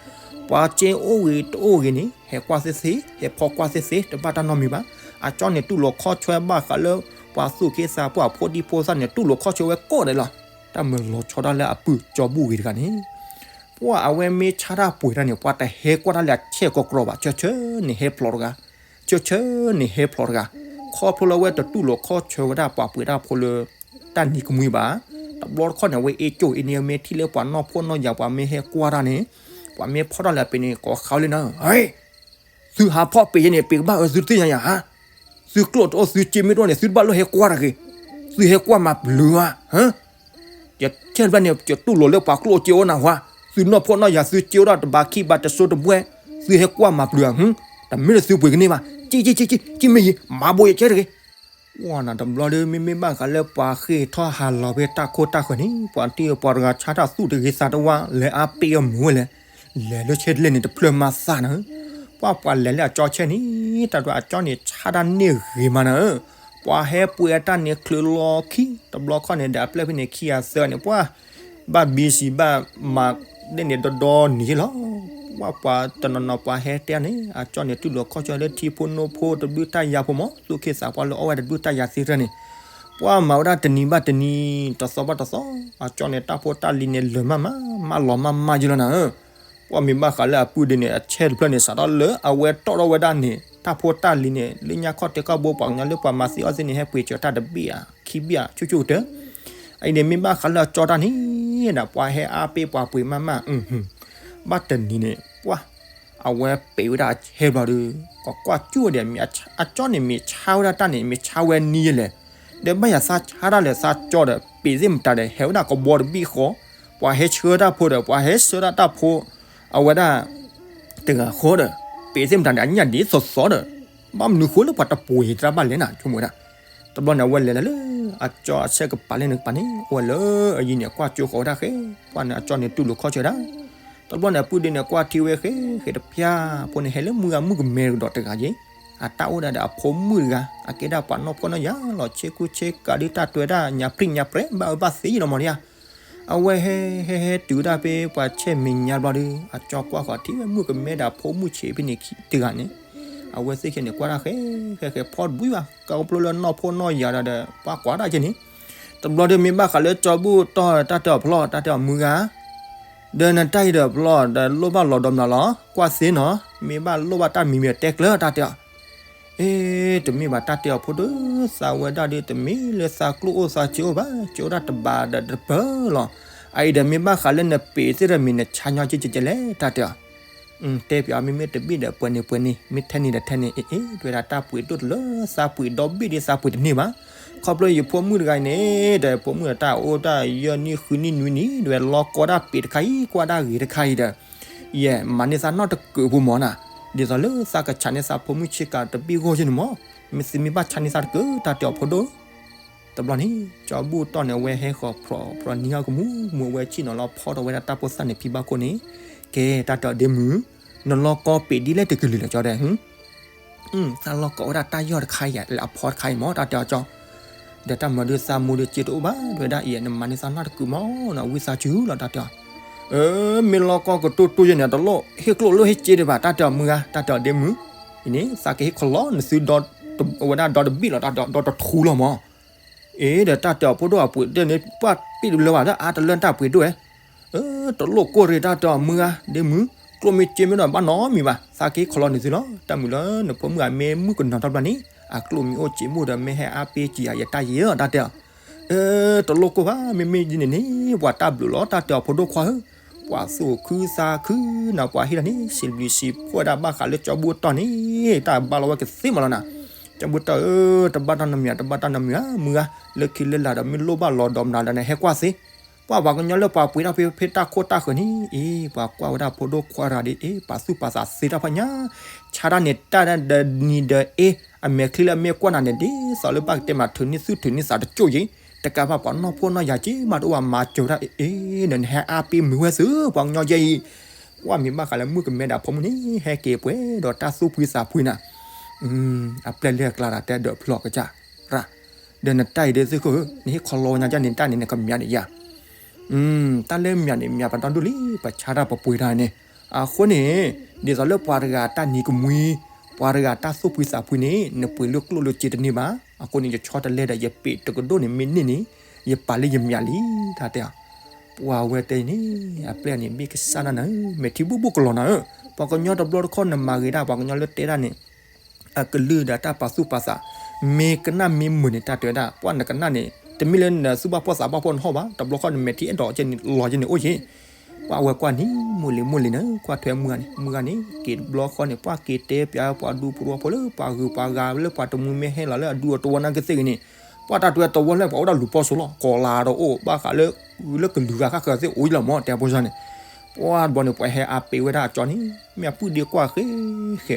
ပှၤစ့အိၣ်ဂ့ၤတအိၣ်ဂ့ၤန့ၣ် ဟဲကွၢ်သ့သ့ ဟဲဖီကွၢ်သ့သ့ တဘၣ်တၢ်နီတမံၤဘၣ်. အကၠီန့ၣ် တူၢ်လိာ်ခီၣ်ဆွဲဘၣ်ဃးလၢ ပှၤသူၣ်က့သးပှၢ်ဖိဒံဖိသၣ်န့ၣ် တူၢ်လိာ်ခီၣ်ဆွဲဝဲကိးဂၤဒဲးလီၤ. တၢ်မၢလီၤဆီဒၣ်လၢအပုၢ်ကၠီဘူၣ်ဂ့ၤတဂၤန့ၣ် ပှၤအဝဲမ့ၢ်ဆါတၢ်ပှ့ၤတၢ်န့ၣ် ပှၤတဟဲကွၢ်တၢ်လၢအဆဲးကီးကြီဘၣ်, ဆၢဆၢန့ၣ်ဟဲဖျိးတဂၤ, ဆၢဆၢန့ၣ်ဟဲဖျိးတဂၤ, ခီဖျိလၢအဝဲတတူၢ်လိာ်ခီၣ်ဆွဲဝဲဒၣ်ပှၤပှ့ၤတၢ်ဖိလၢ တၢ်နံၤကမှံဘၣ်. တဘျီတခီၣ်န့ၣ် အဝဲအ့ၣ်ကၠိၣ်အ့ၣ်န့ၣ် မ့ၢ်ထံၣ်လၢပှၤနီၢ်ဖိနီၢ်ယၤ ပှၤမ့ၢ်ဟဲကွၢ်တၢ်န့ၣ် ပှၤမ့ၢ်ဖီၣ်ထီၣ်လၢအပ့ၤန့ၣ် ကိးဃးဝဲလံနီၤ, သုဟးဖီၣ်ပ့ၤယဲန့ၣ် ပ့ၤကဘၣ်အၢသုသ့ၣ်ညါယၤဧါ, သုကျိၣ်တအိၣ် သုစ့မ့ၢ်တအိၣ်န့ၣ် သုတဘၣ်လိၣ်ဟဲကွၢ်တဂ့ၤ, သုဟဲကွၢ်မၤပျုၤဧါ, ယဆဲတဖျၢၣ်န့ၣ် ယတူၢ်လိာ်လၢပှၤကျိၣ်စ့အိၣ်နၢ်ဟူဧါ, သုနီၢ်ဖှီၣ်နီၢ်ယာ် သုစ့အိၣ်ဒၣ်တဘးခံဘးတစိတဘှဲ, သုဟဲကွၢ်မၤပျုၤဧါ, တမ့ၢ်လၢသုပှ့ၤကန့ၢ်ဘၣ်, ကံကံကံကံ မ့ၢ်ယံၤ မၤဘိးယကဲတဂ့ၤ ဝဲနၤတဘျီဒီး မ့မ့ၢ်ဘၣ်ဃးလၢပှၤဃ့ၢ်ထီၣ်ဟးလီၤဖဲတၢ်ခိၣ်တၢ်ဃၢၤန့ၣ် ပှၤတံၢ်ပှၤတဂၤဆါတၢ်သူၣ်တဂ့ၤသးတဝါ လဲၤအါပ့ၢ်အမုာ်ဝဲလဲၣ်, လဲၤလၢဆဲတလဲၣ်န့ၣ် တဖျၢၣ်မၤသးနၤဧၢ, ပှၤပှၤလဲၤလၢအကၠီဆဲန့ၣ် တၢ်ဒွးအကၠီန့ၣ် ဆါတၢ်န့ၢ်ဂ့ၤမးနၤဧၢ, ပှၤဟဲပှ့ၤအတၢ်န့ၣ်ချုးလီၤခံ တဘျီခီၣ်န့ၣ်ဒီး အပျဲၢ်ဖဲန့ၣ် ခံဂၤသၢဂၤန့ၣ် ပှၤ ဘၣ်ဘံစံးဘၣ်မၤဒ်န့ၣ်ဒီဒီနံၤလီၤ. ပှၤပှၤတနီၤနီၤပှၤဟဲတဲန့ၣ် အကၠီန့ၣ်တူၢ်လိာ်ခီၣ်ဆၢလၢ ထံဖိနိဖိတဘျုးတၢ်ယၤဖိမး သူၣ်က့သးပှၢ်လၢအီၣ်ဝဲတဘျုးတၢ်ယၤသ့တဖၣ်န့ၣ် ပှၤမၤဝဲဒၣ်တနံၤဘၣ်တနံၤ တသီဘၣ်တသီ အကၠီန့ၣ်တၢ်ဖိတၢ်လံၤန့ၣ်လၢာ်မးမး မးလီၤမးမးယလီၤနၤဧၢ. ပှၤမ့ၢ်ဘၣ်ဃးလၢအပုၢ်ဒ်န့ၣ် အဆဲတဖျၢၣ်န့ၣ် စးထီၣ်လၢအဝဲတီၣ်ထီၣ်ဝဲဒၣ်န့ၣ် တၢ်ဖိတၢ်လံၤန့ၣ် လၢညါခီၣ်တဲခီၣ်ဘိ ပှၤကညီလၢပှၤမၤသံအီၣ်သံန့ၣ် ဟဲပှ့ၤစၢၤတၢ်တဘ့ၣ်ဧါ ခံဘ့ၣ်ဧါ ဆူၣ်ဆူၣ်ကတၢၢ် အအံၤန့ၣ်မ့ၢ်ဘၣ်ဃးလၢအကၠီတၢ်န့ၣ်ဒီး ပှၤဟဲအါပ့ၢ်ပှၤပှ့ၤမးမး ဘၣ်တနံၤန့ၣ် ပှၤ အဝဲပ့ၤဝဲဒၣ်အဆဲဘျီဒီး ကကွၢ်ကၠူၣ်ဝဲဒီး အကၠီန့ၣ်မ့ၢ်ဆါဝဲဒၣ်တၢ်န့ၣ် မ့ၢ်ဆါဝဲနံၤယလဲၣ်, ဒီးဘၣ်ယၤသးဆါတၢ်လၢသးကၠီဒီး ပ့ၤသ့ၣ်မတၤဒီး ဟဲဝဲဒၣ်ကဘီတဘ့ၣ်ဃီ, ပှၤဟဲဆှၢတၢ်ဖိဒီး ပှၤဟဲဆှၢဒၣ်တၢ်ဖိ အဝဲဒၣ် တဂၤဃီဒီး ပ့ၤသ့ၣ်မတၤန့ၣ် အညၣ်ဒ်သိးသိးဒီး ဘၣ်မနုၤဃိလၢပှၤတပှ့ၤတၢ်ဘၣ်လဲၣ်နၤ ဆိကမိၣ်ဝဲဒၣ်. တဘျီန့ၣ် အဝဲလဲၤလၢ အကၠီအဆဲကပၤလဲၣ်န့ၣ်ကပၤန့ၣ် အဝဲလၢအယံၤန့ၣ် ကွၢ်ကၠိဃီၤဝဲဒၣ်ဃဲ, ပှၤန့ၣ်အကၠီန့ၣ်တူၢ်လိာ်ခီၣ်ဆၢဒၣ်. တဘျီန့ၣ် အပုၢ်ဒ့န့ၣ် ကွၢ်ထံဝဲဃဲ ဃဲတပျၢ် ဖိန့ၣ်ဟဲလၢမုၢ်ဂၤမုၣ်ကမဲကဒီးတဂၤယ့ၣ်, အတၢ်အိၣ်ဒၣ်ဒီးအဖိမုၣ်တဂၤ အကဲဒၣ်ပှၤနီၢ်ဖှီၣ်နီၢ်ယာ်လီၤ ဆ့ကူဆ့ကၤဒ်တၢ်တွဲဒၣ်ညါပြံၣ်ညါပြဲ ဘၣ်အၢဘၣ်သီလီၤမးဒ်ဧါ. အဝဲဟဲဟဲဟဲတုၤဝဲဒၣ်ဖဲ ပှၤဆဲမဲာ်ညါဘျီဒီး အကၠီကွၢ်ဃီၤထံဝဲမုၣ်ကမဲဒီးအဖိမုၣ်ဆံးဖဲန့ၣ်တဂၤန့ၣ်, အဝဲသ့ၣ်ခဲန့ၣ် ကွၢ်ဒၣ်ဃဲ ဃဲဃဲဖီတဘှံးဘၣ် ကီဖျိလၢနီၢ်ဖှီၣ်နီၢ်ယာ်ဒီး ပှၤကွၢ်ဒၣ်ကဲန့ၣ်. တဘျီဒီးမ့ၢ်ဘၣ်ဃးလၢကၠီဘူၣ်တီၢ်တၢ်တဲအီၤဖျီ တၢ်တဲအီၤမုၢ်ဂၤ ဒီးနတၢ်အံၤဒီးဖျီဒီးလိၣ်ဘၣ်လီၤဒီးမနုၤလီၤ ကွၢ်သ့နီၤ, မ့ၢ်ဘၣ်လိၣ်ဘၣ်တၢ်မံၤမံၤတဲကျၢၤတၢ်တဲအီၤ. အ့ တမ့ၢ်ဘၣ်တၢ်တဲအီၤဖိဒိၣ် သးဝဲဒၣ်ဒီး တမ့ၢ်လၢသးကျိၣ်အိၣ်သးစ့အိၣ်ဘၣ် စ့အိၣ်ဒၣ်တဘးဒီးတပၢၤလီၤ. အအံၤဒီးမ့ၢ်ဘၣ်ဃးလၢနပ့ၤသ့ၣ်ဒီး မ့ၢ်နဆါညီကဲကဲလဲၣ် တၢ်တဲအီၤ. တဲပၠးမ့မ့ၢ်တဘ့ၣ်ဒီးပှဲၤန့ၣ်ပှဲၤန့ၣ် မ့ၢ်ထဲန့ၣ်ဒီးထဲန့ၣ် အ့ အ့ တဲဝဲဒၣ်တၢ်ပှ့ၤဒိၣ်တလၢ သးပှ့ၤဒီဘ့ၣ်ဒီးသးပှ့ၤတန့ၢ်ဘၣ်. ခီဖျိယဖိမုၣ်တဂၤအံၤန့ၣ် ဒီးဖိမုၣ်တၢ်အိၣ်တၢ်ယဲၢ်နံၣ်ဃုနံၣ်နွံနံၣ် ဒီးလီၤကီတၢ်ပ့ၤတခါအံၤ ကွၢ်ဒၣ်ဂ့ၤတခါအံၤဒီး ယဲ မၤန့ၢ်သးနီတကုာ်ဖိမးနီၤ, ဒ်သိးလၢသးကဆးန့ၢ်သးဖိမုၣ်ဆ့ကၤတဘ့ၣ်ဂီၢ်ယဲၢ်န့ၣ်မး, မ့ၢ်သုမ့ၢ်ဘၣ်ဆါန့ၢ်သးတကုာ် တၢ်တဲအီၤဖိဒိၣ်. တဘျီန့ၣ် ကၠီဘူၣ်တီၢ်န့ၣ် အဝဲဟဲဃီၤဖျိးဖျိးနံၤဟီၣ်ကမူးမူး အဝဲဆ့ၣ်နီၤလီၤဖီၣ်ထီၣ်ဝဲဒၣ်တၢ်ဖိသၣ်န့ၣ်ဖံဘၣ်ခိၣ်န့ၣ်, ကဲ တၢ်တဲအီၤဒ့မုၣ်, နလီၤကီပ့ၤဒ်လဲၣ်တကလုာ်လၢာ်ကၠီဒီး သးလီၤကီဝဲဒၣ်တၢ်ယီၢ်တခါအံၤ လၢအဖီတခါအံၤမး တၢ်တဲအီၤကၠီ, ဒီးတၢ်မၤဒုးသးမူဒုးစ့တအိၣ်ဘၣ် တဲဝဲဒၣ်အံၤ နမၤန့ၢ်သးနီတကုာ်မးနီၤ ဝံသးစူၤလီၤ တၢ်တဲအီၤ. အၢ မ့ၢ်လီၤကီကတိၢ်တိၢ်ယဲၢ်န့ၣ် တလိၣ်ဟ့ၣ်ကျိၣ်လိၣ်ဟ့ၣ်စ့ဒံးဘၣ် တၢ်တဲအီၤမုၢ်ဂၤ တၢ်တဲအီၤဒ့မုၣ်, အံၤန့ၣ် သးကဟ့ၣ်ခီလီၤနသုဒီ ဝဲဒၣ်ဒီတဘ့ၣ်လီၤ တၢ်တဲအီၤ ဒီတထူလီၤမး အ့ ဒီးတၢ်တဲအီၤဖိဒိၣ်အပှ့ၤဒိၣ်န့ၣ် ပှၢ်ပ့ၣ်တဘျၢဘၣ်လၢအါတလၢတၢ်ပှ့ၤဒိၣ်ဝဲ, တလိၣ်ကိၢ်ရ့ၣ် တၢ်တဲအီၤမုၢ်ဂၤ ဒ့မုၣ်, ကျိၣ်မ့ၢ်စ့မ့ၢ်ဒီးဘၣ်နီတမံၤဘၣ် သးကဟ့ၣ်ခီလီၤနသုလီၤ တၢ်မုၢ်လၢနဖိမုၣ်ဂၤမ့ၢ်မုၣ်ကနီၤထီၣ်တဘျီန့ၣ် အကျိၣ်မ့ၢ်အိၣ်စ့မ့ၢ်အိၣ်ဒီးမ့ၢ်ဟဲအါပ့ၢ်ကံယၤယတၢ်ယံာ်ဧၢ တၢ်တဲအီၤ. အၢ တလိၣ်ကိၢ်ဘၣ် မ့မ့ၢ်ဒ်န့ၣ်န့ၣ် ပှၤတၢ်ဘျုးလီၤ တၢ်တဲအီၤဖိဒိၣ်ခွါဧၢ, ပှၤသူၣ်ခုသးခုနၤ ပှၤဟ့ၣ်လီၤန့ၣ် စံးဘျုးစံးဖှိၣ်ဝဲဒၣ်ဘၣ်ဃးလၢကၠီဘူၣ်တီၢ်န့ၣ် တၢ်ဘၣ်လီၤဝဲကသ့မးလီၤနၤ, ကၠီဘူၣ်တီၢ်ဧၢ တဘၣ်တၢ်နီတမံၤ တဘၣ်တၢ်နီတမံၤဧါ မုၢ်ဂၤ လၢခံလၢလာ်ဒီးမ့ၢ်လိၣ်ဘၣ်လီၤဒီးမနုၤလၢနဟဲကွၢ်သ့ ပှၤပှၤကညီလၢပှၤပှ့ၤထီၣ်ဖဲဖဲတၢ်ခိၣ်တၢ်ဃၢၤန့ၣ် အ့ ပှၤကွၢ်ဝဲဒၣ်ဖိဒိၣ်ခွါတဂၤဒီး အ့ ပာ်သူၣ်ပာ်သးသ့တၢ်ဖးညါ, ဆါတၢ်န့ၣ်တၢ်ဒီးနံၤဒီးအ့ အမဲာ်ချံလၢအမ့ၢ်ကွၢ်နၤန့ၣ် ဒ်သိးလၢဘၣ်ကတဲမး ထုးန့ၢ်သူၣ်ထုးန့ၢ်သးတကၠိၣ်ယံၤ, တကးဘၣ်ပှၤနီၢ်ဖှီၣ်နီၢ်ယာ်က့ မးတအိၣ်ဘၣ်မၤစၢၤဝဲဒၣ် အ့ အ့ နဟဲအါပ့ၢ်မုာ်ဝဲသု ပှၤကညီယဲအံၤ, ကွၢ်မ့ၢ်ဘၣ်ဃးလၢမုၣ်ကမဲဒီးဖိမုၣ်န့ၣ် ဟဲက့ၤပှဲၤဒီးတၢ်သူၣ်ဖှံသးဖှံနၤ အပျဲၢ်လၢအကျါတၢ်တဲဒၢးဖျီၣ်ကစၢ်ရၣ်, ဒီးနတၢ်အံၤဒ်သိးခိၣ်ဧၢ နဟ့ၣ်ခီလီၤဝဲညါကၢ်န့ၣ် တၢ်န့ၣ်နကမၠးန့ၣ်ယၤ, တၢ်လၢမၠးန့ၣ် မၠးပဒီဒူၣ်လံ ပဆါတၢ်ပပှ့ၤတၢ်န့ၣ်, အဃိန့ၣ် ဒ်သိးလၢပှၤတဂၤတၢ်နံၤကမှံ, ပှၤတဂၤတၢ်သူၣ်ဖှံသးဖှံန့ၣ် နပှ့ၤလၢကျိၣ်လၢစ့တန့ၢ်ဘၣ်, အဃိန့ၣ် ယဆီတလဲဒီး ယပ့ၤတကဒိၣ်န့ၣ်မ့ၢ်န့ၢ်န့ၣ် ယပာ်လၢယမၠးလံ တၢ်တဲအီၤ, ပှၤဝဲတဲန့ၣ် အပျဲၢ်န့ၣ် ဘ့ၣ်ကစၢ်ဒၣ်နၤဧၢ မဲာ်ထံဘူၣ်ဘူၣ်ကလီၤနၤဧၢ, ပှၤကညီတဘျီတခီၣ်နမၤဂ့ၤဒၣ် ပှၤကညီလၢတဲဒၣ်န့ၣ် အကလုၢ်ဒီးတၢ်ပာ်သူၣ်ပာ်သး, မ့ၢ်ကနၣ်မ့ၢ်မုာ်န့ၣ် တၢ်တဲဝဲဒၣ် ပှၤနကနၣ်န့ၣ် တမ့ၢ်လၢနသူၣ်ဘၣ်ဖှီၣ်သးဘၣ်ဖှီၣ်နဟီၣ်ဘၣ်, တဘျီခီၣ်နမဲာ်ထံအဲၣ်ဒိးကဲန့ၣ်လီၤကဲန့ၣ်အိၣ်က့ၤ, ပှၢ်ဝဲကွၢ်န့ၣ် မိၢ်လံၤမိၢ်လံၤန့ၣ် ကွၢ်ထွဲမုၢ်ဂၤန့ၣ် မုၢ်ဂၤန့ၣ် က့ၤတဘျီဃီန့ၣ် ပှၢ်က့ၤတဲပၠးပှၤဒူပှၤဖိလၢပှၤဂုၤပှၤဂၤလၢပှၤတမူမ့ၢ်ဟဲလီၤလၢအဒူအတဝီနာ်က့သ့ၣ်ဂ့ၤန့ၣ် ပှၢ်တၢ်တွဲတဝီလၢပှၤအိၣ်ဒၣ်လူၤပီၢ်စိလီၤ ကီၤလၤဒီးအိၣ်ဘၣ်ဃးလၢ လၢကလုာ်ဂၤဃၣ်ဃၢၤသ့ၣ်အိၣ်လီၤမၢ် တဲဖိစၢ်န့ၣ် ပှၢ်တဘျီန့ၣ် ပှၤဟဲအါပ့ၤဝဲဒၣ်အကၠီန့ၣ် မ့ၢ်အပုၢ်ဒ့ကွၢ်ဃဲဃဲ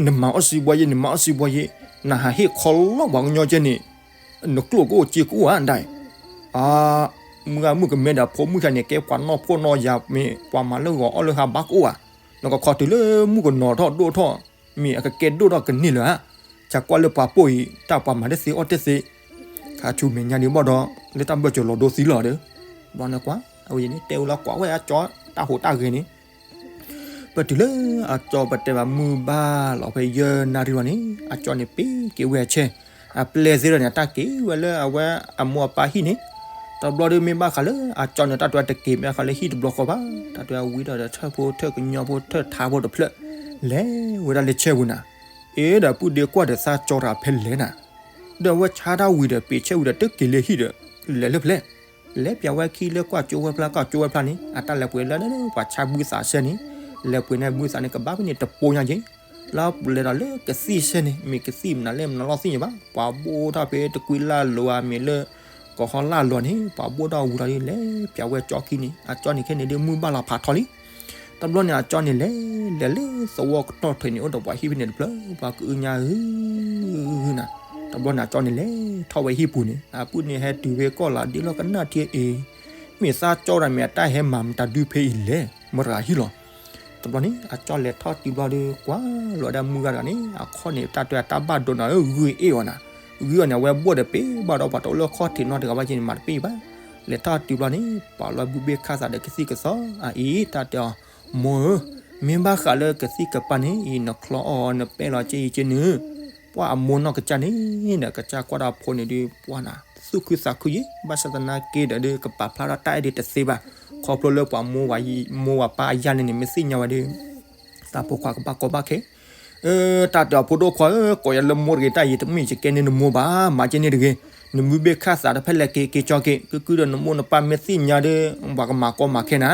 နမၤအီၣ်စံးဘှီယ့ နမၤအီၣ်စံးဘှီယ့ နဟးဟ့ၣ်ခီလီၤပှၤကညီကဲန့ၣ် နကျိၣ်ကအိၣ်စ့ကအိၣ်ဧါဒၣ်အံၤ မုၢ်ဂၤမုၣ်ကမဲဒီးဖိမုၣ်ခါန့ၣ် ကဲပှၤနီၢ်ဖှိၣ်နီၢ်ယာ်မ့ၢ် ပှၤမၤလၢဂီၤအီၣ်လၢဟါဘၣ်ကအိၣ်ဧါ နကခီတုၤလၢမုၣ်ကနီၤထီၣ်ဒိၣ်ထီၣ် မ့ၢ်အကကဲဒိၣ်ထီၣ်ကန့ၢ်လၢၤဧါ ဆၢကွၢ်လၢပှၤပိာ်အံၤ တၢ်ပှၤမၤတသ့အီၣ်တသ့ ခါဆူမဲာ်ညါဒံးဘၣ်ဒီး လၢတၢ်ဘၢၣ်စၢၤလီၤဒိသံလီၤဒီး ဘျီန့ၣ်ကွၢ် အဝဲန့ၣ် တဲဝဲလၢကွၢ်ဝဲအကၠီတၢ်ဟူးတၢ်ဂဲၤန့ၣ် ပတုၤလၢအကၠီပတဲဘၣ်မုၢ်ဘၣ်လီၤဖဲယဲၢ်နၣ်ရံၣ်လီၤန့ၣ် အကၠီန့ၣ်ပ့ၤက့ၤဝဲအဆဲ အပျဲၢ်သ့ၣ်ဒီးန့ၣ် အတၢ်က့ၤဝဲလၢအဝဲအမိၢ်အပၢ်ဟံၣ်န့ၣ် တဘျီဒီးမ့ၢ်ဘၣ်ဃးလၢအကၠီန့ၣ်တၢ်တွဲတက့ၤမ့ၢ်ဃးလၢဟံၣ်တဘျီဃီဘၣ် တၢ်တွဲဝံၤဒီးထၢၣ်ဖိထၢၣ်ကညီဖိထၢၣ်ထါဖိတဖျၢၣ် လဲၤဝဲဒၣ်လၢဆဲပူၤနၤ အ့ဒီးပုၢ်ဒ့ကွၢ်ဒီးသးကၠီတၢ်ဖဲလဲၣ်နၤ ဒီးအဝဲဆါတၢ်ဝံၤဒီးပ့ၤဆဲဝံၤဒီးတက့ၤလၢဟံၣ်ဒီး လဲၤလၢဖဲလဲၣ် လဲၤပၠးဝဲခံလၢကွၢ်ကၠိဝဲဖျါ ကွၢ်ကၠိဝဲဖျါန့ၣ် အတၢ်လဲၤပှ့ၤလၢပှၤဆါဘုသးဆဲန့ၣ် လဲၤပှ့ၤန့ၣ်ဘုသးန့ၣ် ကဘၣ်ဖဲန့ၣ်တပိညါက့ၤ လၢပလဲၤဒီးလၢကသံၣ်ဆဲန့ၣ် မ့ၢ်ကသံၣ်မနုၤလဲၣ်မနုၤလီၤသ့ၣ်ညါဘၣ် ပှၤဘိၣ်ထီၣ်ဖဲတကွံလၢ်လိၤဧါ မ့ၢ်လၢ ကီၤဟီလၢ်လိၤန့ၣ် ပှၤဘိၣ်ထီၣ်ဝံၤလီၤဒီး လဲၤပၠးဝဲကၠီခံန့ၣ် အကၠီန့ၣ်ခဲန့ၣ်ဒ်မုၢ်ဘၣ်လီၤဖးထီလံ တဘျီန့ၣ် အကၠီန့ၣ်လဲၤ လဲၤလၢသဝီကတီၢ်ထွဲန့ၣ် အိၣ်ဒီးပှၤဟံၣ်ဖဲန့ၣ်တဖျၢၣ် ပှၤကအုညါဧၢ နၤ တဘျီန့ၣ် အကၠီန့ၣ်လဲၤ ထီၣ်ဝဲဟံၣ်ပူၤန့ၣ် အပုၢ်န့ၣ်ဟဲတုၤဖဲကီၢ်လၤဒ့လီၤကနၣ်ထံအ့ၤ မ့ၢ်သးကၠီတၢ်မ့ၢ်အတၢ်ဟဲမၤမတၤဒုဖဲအံၤလဲၣ် မတၤဂၤဟံၣ်လီၤ တဘျီန့ၣ် အကၠီလဲၤထီၣ်တုၤဘျီဒီး ကွၢ်လီၤဝဲဒၣ်မုၢ်ဂၤတဂၤန့ၣ် အခီၣ်န့ၣ် တၢ်တဲအတၢ်ဘၣ်ဒိနၤဧၢ ဂုၢ်အ့ၣ်အီၤနၤ ဂုၢ်အီၤန့ၣ် အဝဲဘိၣ်ဒီးပ့ၤဘၣ်ဒီးပှၤတအိၣ်လၢခီၣ်ထံးနီတဂၤဘၣ်က့န့ၣ် မၤတပ့ၤဘၣ် လဲၤထီၣ်တုၤဘျီန့ၣ် ပာ်လီၤဘုဘ့ၣ်ခၣ်သးဒီးကသံၣ်ကသီအအံၤ တၢ်တဲအီၤ မိၢ်ဧၢ မ့ၢ်ဘၣ်ဃးလၢကသံၣ်ကပၤန့ၣ်အံၤ နချီအီၤနပဲလီၤက့အံၤက့နုာ် ပှၢ်အမိၢ်နီၢ်ကစၢ်န့ၣ်ဒီး ကစၢ်ကွၢ်ဒီးဖိန့ၣ်ဒုး ပှၢ်နၤ သူၣ်ခုသးခုယ့ၣ် ဘၣ်ဆၣ်သနာ်က့ဒီးဒုး ကပာ်ဖျါထီၣ်တၢ်အဲၣ်ဒိးတသ့ဘၣ် ခီဖျိလၢပှၤမိၢ်ဝၤပၢ်အယၢ်န့ၣ်န့ၣ် မ့ၢ်သ့ၣ်ညါဝဲဒီး သးဖိခွါကဘၣ်ကီဘၣ်ခဲ တၢ်တဲအီၤဖိဒိၣ်ခွါဧၢ ကိးယၤလၢမိၢ်တဂ့ၤ တၢ်အံၤတမ့ၢ်ယကဲန့ၢ်နမိၢ်ဘၣ် မၤကဲန့ၢ်တဂ့ၤ နမုၢ်ဘ့ၣ်ခၣ်သးတဖဲလဲၣ်က့ၤက့ၤကၠီက့ၤ ကုကုဒီးနမိၢ်နပၢ်မ့ၢ်သ့ၣ်ညါဒီး ပှၤကမၤကီမၤခဲနၤ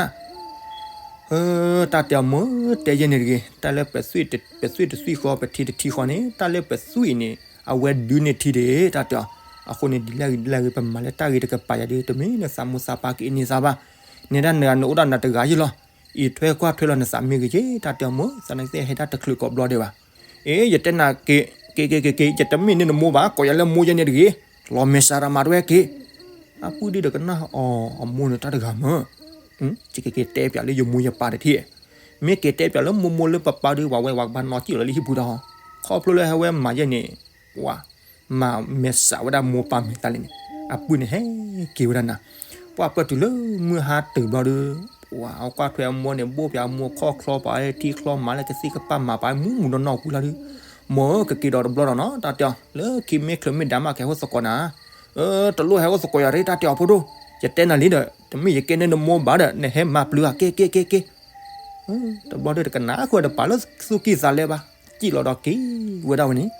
တၢ်တဲအီၤမိၢ် တဲယဲန့ၣ်တဂ့ၤ တၢ်လၢပသွံၣ်တသွံၣ်ဃီ ပထံတထံဃီန့ၣ် တၢ်လၢပသွံၣ်န့ၣ် အဝဲဒုးန့ၢ်ထံဒံး တၢ်တဲအီၤ အဃိန့ၣ် ဒ်လဲၣ်ဂ့ၤဒ်လဲၣ်ဂ့ၤ ပမၤလၢတၢ်ဂ့ၤတကပၤယၤဒီး တမ့ၢ်နသးမိၢ်သးပၢ်ကအ့န့ၢ်သးဘၣ် နဲဒၣ်နဂၤနအိၣ်ဒၣ်နၤတဂၤယ့ၣ်လီၤ အံးထွဲကွၢ်ထွဲလီၤနသးမ့ၢ်ဂ့ၤက့ တၢ်တဲအီၤမိၢ် သးနကသ့ၣ်ဟဲတၢ်တချုးကိးဘျီဒံးဘၣ် အ့ ယတဲနၤက့ၤ က့ၤက့ၤက့ၤက့ၤ ယတမ့ၢ်န့ၢ်နမိၢ်ဘၣ် ကိးယၤလၢမိၢ်ယဲန့ၣ်တဂ့ၤ လီၤမဲာ်ဆှးတၢ်မၤတဝဲက့ၤ အပုၢ်ဒုးဒီးကနၣ်အီၤ အမိၢ်န့ၣ်တၢ်တဂၤမၢ် ယကက့ၤတဲပၠးလၢယမိၢ်ယပၢ်တထံၣ် မ့ၢ်က့ၤတဲပၠးလၢမိၢ်မိၢ်လၢပၢ်ပၢ်ဒုး ပှၤဝဲပှၤကဘၣ်နီၣ်ကံၣ်လီၤလၢဟံၣ်ပူၤဒီး ခီဖျိလၢဟဲဝဲမၤယဲန့ၣ် ပှၤ မၤမဲာ်ဆှးဝဲဒၣ်မိၢ်ပၢ်မဲာ်သးလဲၣ်န့ၣ် အပုၢ်န့ၣ်ဟဲက့ၤဝဲဒၣ်နၤ ပှၢ်ပၢၢ်တုၤလၢမုၢ်ဟါတုၤဘျီဒီး ပှၤအကွၢ်ထွဲအမိၢ်န့ၣ် ဘိၣ်ပၠးအမိၢ်ခီၣ်ချီပာ်ဝဲထံချီမၤလၢကသံၣ်ကပၤမၤပာ်ဝဲ မူးမူးနီၢ်နီၢ်ဝံၤလီၤဒီး မိၢ်ဧၢ ကက့ၤဒီးတဘျီဒီးနီၤ တၢ်တဲအီၤ လၢခံမ့ၢ်ချုးမ့ၢ်ဒါမးကဟဲအိၣ်သကိးနၤ တလိၣ်ဟဲအိၣ်သကိးယၤရ့ တၢ်တဲအီၤဖိဒိၣ် ယတဲနၤလံဒီး တမ့ၢ်ယကဲန့ၢ်နမိၢ်ဘၣ်ဒီး နဟဲမၤပျုၤဧါ က့ၤက့ၤက့ၤက့ၤ တဘျီဒီးတကနၣ်ဃုာ်ဒီးပာ်လၢသူၣ်ကံၢ်သးလဲဘၣ် စံၣ်လီၤဒီးက့ၤဝဲဒၣ်ဝဲန့ၣ်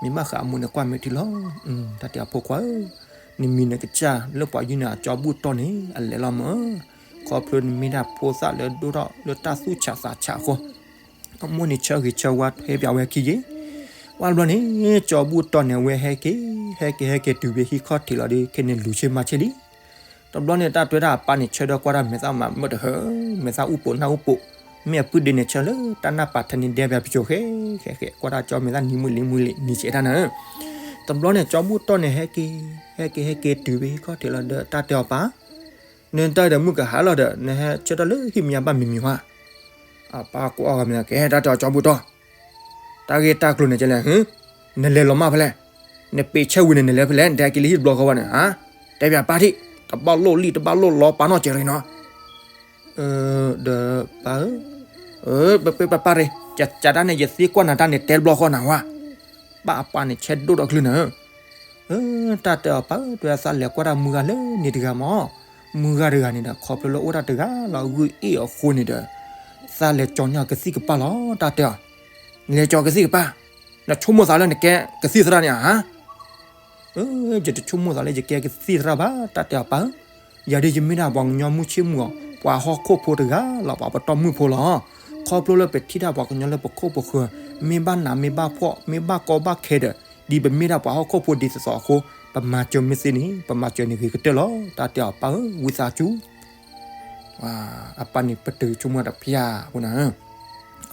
မ့ၢ်ဘၣ်ဃးအမိၢ်န့ၣ်ကွၢ်မဲာ်ထံလီၤ တၢ်တဲအီၤဖိခွါဧၢ နမံၤနကစၢ်လၢပှၤယုၢ်န့ၣ်အကၠီဘူၣ်တီၢ်န့ၣ် အလဲၤလီၤမၢ် ခီဖျိနမ့ၢ်ဒၣ်ဖိသၣ်လၢဒိၣ်ထီၣ်လၢတၢ်သူၣ်ဆးသးဆးအဃိ အမိၢ်န့ၣ်ဆၢဂ့ၤဆၢဝါထွဲပၠးဝဲခံယ့ၣ် ဝံၤဘျီန့ၣ် ကၠီဘူၣ်တီၢ်န့ၣ် အဝဲဟဲက့ၤ ဟဲက့ၤဟဲက့ၤတုၤဖဲဟံၣ်ခီၣ်ထံးလီၤဒီး ခဲန့ၣ်လူၤဆ့မၤဆ့လံ တဘျီန့ၣ် တၢ်တွဲဒၣ်အပၢ်န့ၣ်ဆၢဒီးကွၢ်ဒၣ်မဲာ်သၣ်မၤမုာ်တဟၢ မဲာ်သၣ်အူပိာ်နၢ်အူပိာ် မ့ၢ်အပုၢ်ဒ့န့ၣ်ဆၢလၢတၢ်နၢ်ပာ်ထၢန့ၣ်ဒဲဘၣ်ပစိၤဃဲ ဃဲဃဲ ကွၢ်ဒၣ်ကၠီမဲာ်သၣ်နံၤမုၢ်လံၤမုၢ်လံၤ နံၤဆဲးတၢ်နၤ တဘျီန့ၣ် ကၠီဘူၣ်တီၢ်န့ၣ် ဟဲက့ၤ ဟဲက့ၤဟဲက့ၤတုၤဖဲဟံၣ်ခီၣ်ထံးလီၤဒီး တၢ်တဲအီၤပၢ် နတၢ်ဒီးမုၢ်ကဟါလီၤဒီး နဟဲဆၢထၢၣ်လၢဟံၣ်မံၤညါဘၣ်မံၤမံၤဧါ အပၢ်ကိးအီၤဂီၤမံၤလီၤ ကဲ တၢ်တဲအီၤကၠီဘူၣ်တီၢ် တၢ်ဂ့ၢ်တၢ်ကျိၤန့ၣ်ကဲလဲၣ် နလဲၤလီၤမၢ်ဖဲလဲၣ် နပ့ၤဆဲဝံၤန့ၣ် နလဲၤဖဲလဲၣ် နတဲက့ၤလၢဟံၣ်တဘျီဃီဘၣ်န့ၣ် တဲပၠးပၢ်ထံၣ် တဘၣ်လိၣ်လံၣ်တဘၣ်လိၣ်လီပၢ်နီၢ်ကဲးရံနီၤ ဒီးပၢ်ဧၢ, ပပၢ်ရ့, ကးတၢ်န့ၣ် ယသံကွၢ်နၤတၢ်န့ၣ် တဲတဘျီဃီနၤဝဲ, ပၢ်အပၢ်န့ၣ် ဆဲးဒိၣ်ဒီးချုးနၤဧၢ, တၢ်တဲအီၤပၢ်ဧၢ, တဲသးလဲၤကွၢ်တၢ်မုၢ်ဂၤလၢန့ၣ်တဂၤမး, မုၢ်ဂၤတဂၤန့ၣ်ဒီး ခီဖျိလၢအိၣ်တၢ်တဂၤလီၤ ဂုၢ်အ့ၣ်အဃိန့ၣ်ဒီး သးလဲၤကၠီန့ၢ်အီၤကသံၣ်ကပၢ်လီၤ တၢ်တဲအီၤ, နလဲၤကၠီကသံၣ်ကပၢ်, နဆိကမိၣ်သးလၢနကဲကသံၣ်သရၣ်န့ၣ်ဧါ ယတဆိကမိၣ်သးလၢယကဲကသံၣ်သရၣ်ဘၣ် တၢ်တဲအီၤပၢ်ဧၢ, ယၤဒ်ယမ့ၢ်ဒၣ်ပှၤကညီမုၢ်ဆ့ၣ်မုၢ်ဂီၤ, ပှၤဟီၣ်ခိၣ်ဖိတဂၤလီၤ, ပှၤပတီၢ်မုၢ်ဖိလီၤ. ခီဖျိလၢပထံၣ်တၢ်ပှၤကညီလၢပခိၣ်ပဃၢၤ မ့ၢ်ဘၣ်နးမ့ၢ်ဘၣ်ဖှီၣ် မ့ၢ်ဘၣ်ကီဘၣ်ခဲဒီး ဒ်ပမ့ၢ်ဒၣ်ပှၤဟီၣ်ခိၣ်ဖိဒ်သိးသိးအဃိ ပမၤစၢၤမ့ၢ်သ့န့ၣ် ပမၤစၢၤန့ၣ်ဂ့ၤကတၢၢ်လီၤ. တၢ်တဲအီၤပၢ်ဧၢ ဝံသးစူၤ အပၢ်န့ၣ်ပတုာ်ဆိကမိၣ်တဖၣ်အဃိန့ၣ်,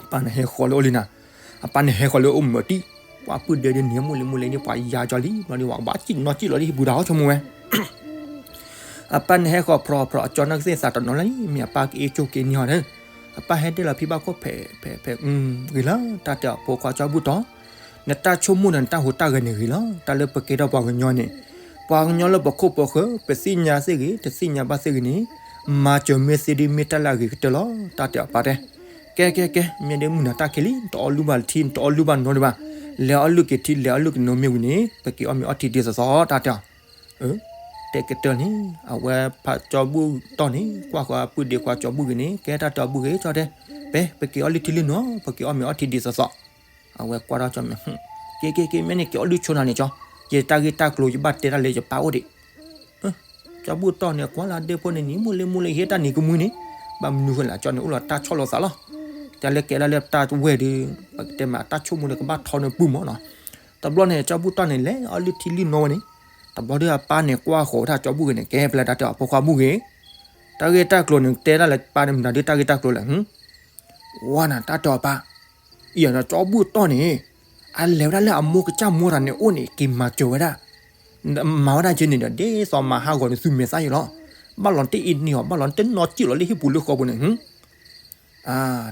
အပၢ်န့ၣ်ဟဲဃီၤလၢအလံၤနၤ, အပၢ်န့ၣ်ဟဲဃီၤလၢအိၣ်မုာ်တံၢ်, ပှၤပုၢ်ဒဲဒ်န့ၣ် မိၢ်လံၤမိၢ်လံၤန့ၣ် ပှၤယါကၠီလံ ဘျီန့ၣ် ပှၤကဘၣ်စံၣ်နီၣ်စံၣ်လီၤလံ ဟံၣ်ပူၤတၢ်ဟီၣ်ဆိကမိၣ်ဝဲ အပၢ်န့ၣ်ဟဲဃီၤဖျိဖျိ အကၠီနီၢ်ကစ့ၢ်သးတနီၤလံ မ့ၢ်အပၢ်ကအ့ၣ်ကၠိက့ၤန့ၢ်အီၤဒီး, အပၢ်ဟဲဒ့ၣ်လီၤဖံဘၣ်ခိၣ်ဖဲးဖဲးဖဲး ဂ့ၤလီၤ တၢ်တဲအီၤဖိခွါကၠီဘုၣ်တီၢ်, နတၢ်ဆိကမိၣ်ဒီးနတၢ်ဟူးတၢ်ဂဲၤန့ၣ်ဂ့ၤလီၤ. တၢ်လၢပကဲထီၣ်ပှၤကညီန့ၣ်, ပှၤကညီလၢပခိၣ်ပဃၢၤ ပသ့ၣ်ညါသ့ၣ်ဂ့ၤ တသ့ၣ်ညါဘၣ်သ့ၣ်ဂ့ၤန့ၣ်, မၤစၢၤမ့ၢ်သ့ဒ်မ့ၢ်တၢ်လၢအဂ့ၤကတၢၢ်လီၤ. တၢ်တဲအီၤပၢ်တဲ, ကဲကဲကဲ မ့ၢ်ဒ်မုၢ်နၤတၢ်ခဲလံ တအီၣ်လုၢ်ဘၣ်ထံ တအီၣ်လုၢ်ဘၣ်နိဒံးဘၣ်, လဲၤအီၣ်လုၢ်က့ၤထံ လဲၤအီၣ်လုၢ်က့ၤနိမ့ၢ်ဝံၤန့ၣ် ပက့ၤအီၣ်မ့ၤအီထံဒ်သိးသိး တၢ်တဲအီၤ တဲကတၢၢ်န့ၣ် အဝဲဖးကၠီဘုၣ်တီၢ်န့ၣ် ကွၢ်ဃီအပုၢ်ဒ့ခွါကၠီဘုၣ်ဂ့ၤန့ၣ် ကဲတၢ်တဲအီၤဘုၣ်ဂ့ၤ ကၠီတဲ, ပ ပက့ၤအီၣ်လုၢ်ထံလုၢ်နိ ပက့ၤအီၣ်မ့ၤအီထံဒ်သိးသိး, အဝဲကွၢ်ထီၣ်ကၠီမ့ၢ်, က့ၤက့ၤက့ၤ မ့ၢ်န့ၣ်က့ၤအီၣ်လုၢ်ဆိနၤန့ၣ်ကၠီ, ယတၢ်ဂ့ၢ်တၢ်ကျိၤယဘၣ်တဲတၢ်လၢယပၢ်အိၣ်ဒံး ကၠီဘုၣ်တီၢ်န့ၣ် ကွၢ်လၢဒ့ၣ်ဖိန့ၣ်န့ၣ် မိၢ်လ့မိၢ်လ့ဟ့ၣ်တၢ်နံၤကမှံန့ၣ်, ဘၣ်မနုၤဃိလဲၣ် ကၠီန့ၣ်အိၣ်လီၤတၢ်ဆီၣ်လီၤသးလီၤ, တၢ်လၢကဲဒၣ်လၢတၢ်ဝဲၢ်ဒီး, ပကတဲမးတၢ်ဆိကမိၣ်ဒီးကဘၣ်ထီန့ၣ်ပုၢ်မၢနီၤ, တဘျီန့ၣ် ကၠီဘုၣ်တီၢ်န့ၣ် လဲၤအီၣ်လုၢ်ထံလုၢ်နိဝဲန့ၣ်, တဘျီဒီးအပၢ်န့ၣ်ကွၢ်ဃီၤဝဲဒၣ်ကၠီဘုၣ်ဂ့ၤန့ၣ် ကဲဖဲလဲၣ်တၢ်တဲအီၤဖိခွါဘုၣ်ဂ့ၤ, တၢ်ဂ့ၢ်တၢ်ကျိၤန့ၣ် တဲဒၣ်လၢပၢ်န့ၣ်မနုၤဒ်တၢ်ဂ့ၢ်တၢ်ကျိၤလဲၣ် ဝါနၤတၢ်တဲအီၤပၢ်, အံၤနီၤ ကၠီဘုၣ်တီၢ်န့ၣ်, အလဲၤဝဲဒၣ်လၢအမိၢ်ကစၢ်မိၢ်တၢ်န့ၣ်အိၣ်န့ၣ် က့ၤမၤစၢၤဝဲဒၣ်, မၤဝဲဒၣ်က့ၤန့ၣ်ဒီး ဒ်သိးမၤဟးဂီၤန့ၣ်သုမဲာ်သၣ်ယံၤလီၤ, ဘၣ်လီၤတ့ၢ်အံၤန့ၢ်အီၤ ဘၣ်လီၤတ့ၢ်နီၢ်စံၣ်လီၤလၢဟံၣ်ပူၤလၢဃီပူၤန့ၣ်,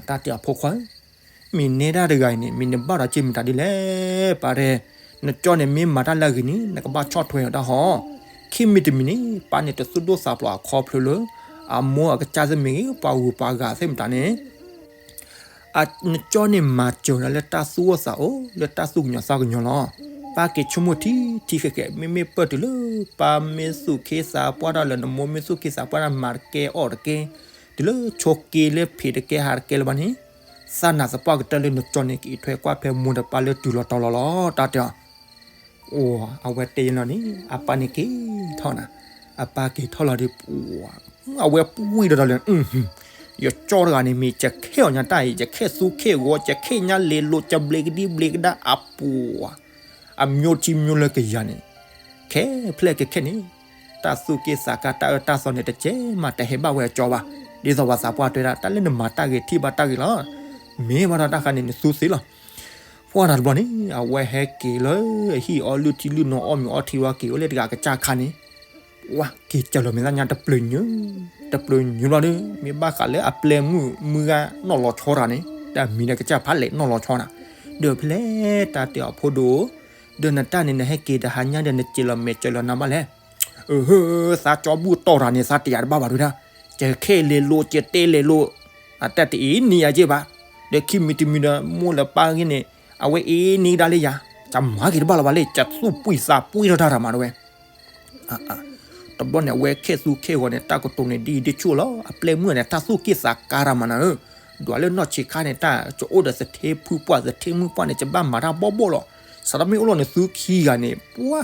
တၢ်တဲအီၤဖိခွါဧၢ, မ့ၢ်နဲဒၣ်တဂၤအံၤန့ၣ် မ့ၢ်နဘၣ်ဒီးက့ၤမတၤဒ်လဲၣ် ပၢ်တဲ, နကၠီန့ၣ်မ့ၢ်မၤတၢ်လၢအဂ့ၤန့ၣ် နကဘၣ်ဆီၣ်ထွဲအီၤတၢ်ဟီ, ခံမံၤတမံၤန့ၣ် ပၢ်န့ၣ်တသူၣ်ဒိၣ်သးဖျိးအခီဖျိလၢ အမိၢ်အကစၢ်သ့ၣ်မ့ၢ်ဂ့ၤ ပှၤဂုၤပှၤဂၤသ့ၣ်မတၤန့ၣ် နကၠီန့ၣ်မၤစၢၤနၤလၢတၢ်သူၣ်အိၣ်သးအိၣ် လၢတၢ်သူၣ်ကညီၤသးကညီၤလီၤ. ပၢ်က့ၤဆိကမိၣ်ထံထံဃဲးဃဲး မ့မ့ၢ်ပၢၢ်တုၤလၢ ပၢ်မ့ၢ်သူၣ်က့သးပှၢ်တၢ်လၢနမိၢ်မ့ၢ်သူၣ်က့သးပှၢ်တၢ်မၤတကဲအီၣ်တကဲ, တုၤလၢဆိးက့လၢဖံးတကဲဟးတကဲလၢၤဘၣ်န့ၣ်, သးနၢ်သပှၢ်ကတၢၢ်လၢနကၠီန့ၣ် ကအံးထွဲကွၢ်ဖဲမိၢ်ဒီးပၢ်လၢတုၤလီၤတီၤလီၤလီၤ တၢ်တဲအီၤ အိ အဝဲတဲယလီၤန့ၣ် အပၢ်န့ၣ်က့ၤထီၣ်နၤ, အပၢ်က့ၤထီၣ်လီၤဒီး အဝဲပှံၢ်ဒီးဒီးလၢ ယကၠီတဂၤန့ၣ်မ့ၢ် ယခဲအီၣ်ညါတၢ်အံၤ ယခဲသူခဲဂီၤ ယခဲညါလဲၤလိာ် ယဘျ့ကဒံဘျ့ကဒါအပူၤ, အမျိုးထံမျိုးလၢကယၤန့ၣ်, ခဲဖျဲၣ်ကခဲန့ၣ်, တၢ်သူၣ်က့သးကါတၢ်အၢတၢ်သီန့ၣ် တကဲမးတဟဲဘၣ်ဝဲအကၠီဘၣ်, ဒ်သိးပှၤသးပှၢ်တဲဒၣ် တၢ်လၢနမၤတၢ်ဂ့ၤထံၣ်ဘၣ်တၢ်ဂ့ၤလီၤ, မ့ၢ်ဘၣ်ဒီးတၢ်ခါန့ၣ် နသူသ့လီၤ. ပှၢ်တၢ်တဘျီန့ၣ် အဝဲဟဲက့ၤလၢအဟံၣ်အီၣ်လုၢ်ထံလုၢ်နိ အီၣ်မ့ၤအီထံဝဲက့ၤအိၣ်လၢတဂၤကစၢ်ခါန့ၣ်, ဝါ က့ၤကၢၤလီၤမဲာ်သၣ်ညါတပျုၤညၣ်, တပျုၤညၣ်ဘျီဒီး မ့ၢ်ဘၣ်ဃးလၢအပျဲၢ်မုၣ်မုၢ်ဂၤနီၢ်လီၤဆီတၢ်န့ၣ် ဒီးအမံၤဒီးကစၢ်ဖးလဲၣ်နီၢ်လီၤဆီနၤ, ဒီးဖဲလဲၣ်တၢ်တဲအီၤဖိဒိၣ်, ဒီးနတၢ်န့ၣ် နဟဲက့ၤဒီးဟးညါဒီးနစဲးလီၤမဲာ်စဲးလီၤနါဘၣ်လဲၣ် သးကၠီဘူၣ်တီၢ်တၢ်န့ၣ် သးတယာ်တဘၣ်ဘၣ်ဒုဒၣ်, ကဲခဲလဲၤလိၤ ကဲတဲလဲၤလိၤ, အတၢ်တအံၤနံၤယၤက့ဘၣ်, ဒီးခံမံၤတမံၤဒီး မိၢ်လၢပၢ်ဂ့ၢ်န့ၣ်, အဝဲအံၤနံၤကဒါလၢယၤ, ကမၤက့ၤတဘၣ်လၢၤဘၣ်လၢ ကသူၣ်ပှံၢ်သးပှံၢ်ထီၣ်တၢ်တၢ်မၤတဝဲ တဘျီန့ၣ် အဝဲခဲသူခဲဂီၤန့ၣ် တၢ်ကတိၤန့ၣ်ဒ်အံၤဒ်ဆူၣ်လီၤ, အပျဲၢ်မုၣ်န့ၣ် တၢ်သူၣ်က့သးကါတၢ်မၤနၤဧၢ, ဒွးလၢနီၢ်ဆံးခါန့ၣ် တၢ်ကအိၣ်ဒီးသထ့ဖုပှၢ် သထ့မုၣ်ပှၢ်န့ၣ် ကဘၣ်မၤတၢ်ဘီၣ်ဘီၣ်လီၤ, စးထီၣ်မ့ၢ်အိၣ်လီၤန့ၣ် သုခံဂၤန့ၣ် ပှၤ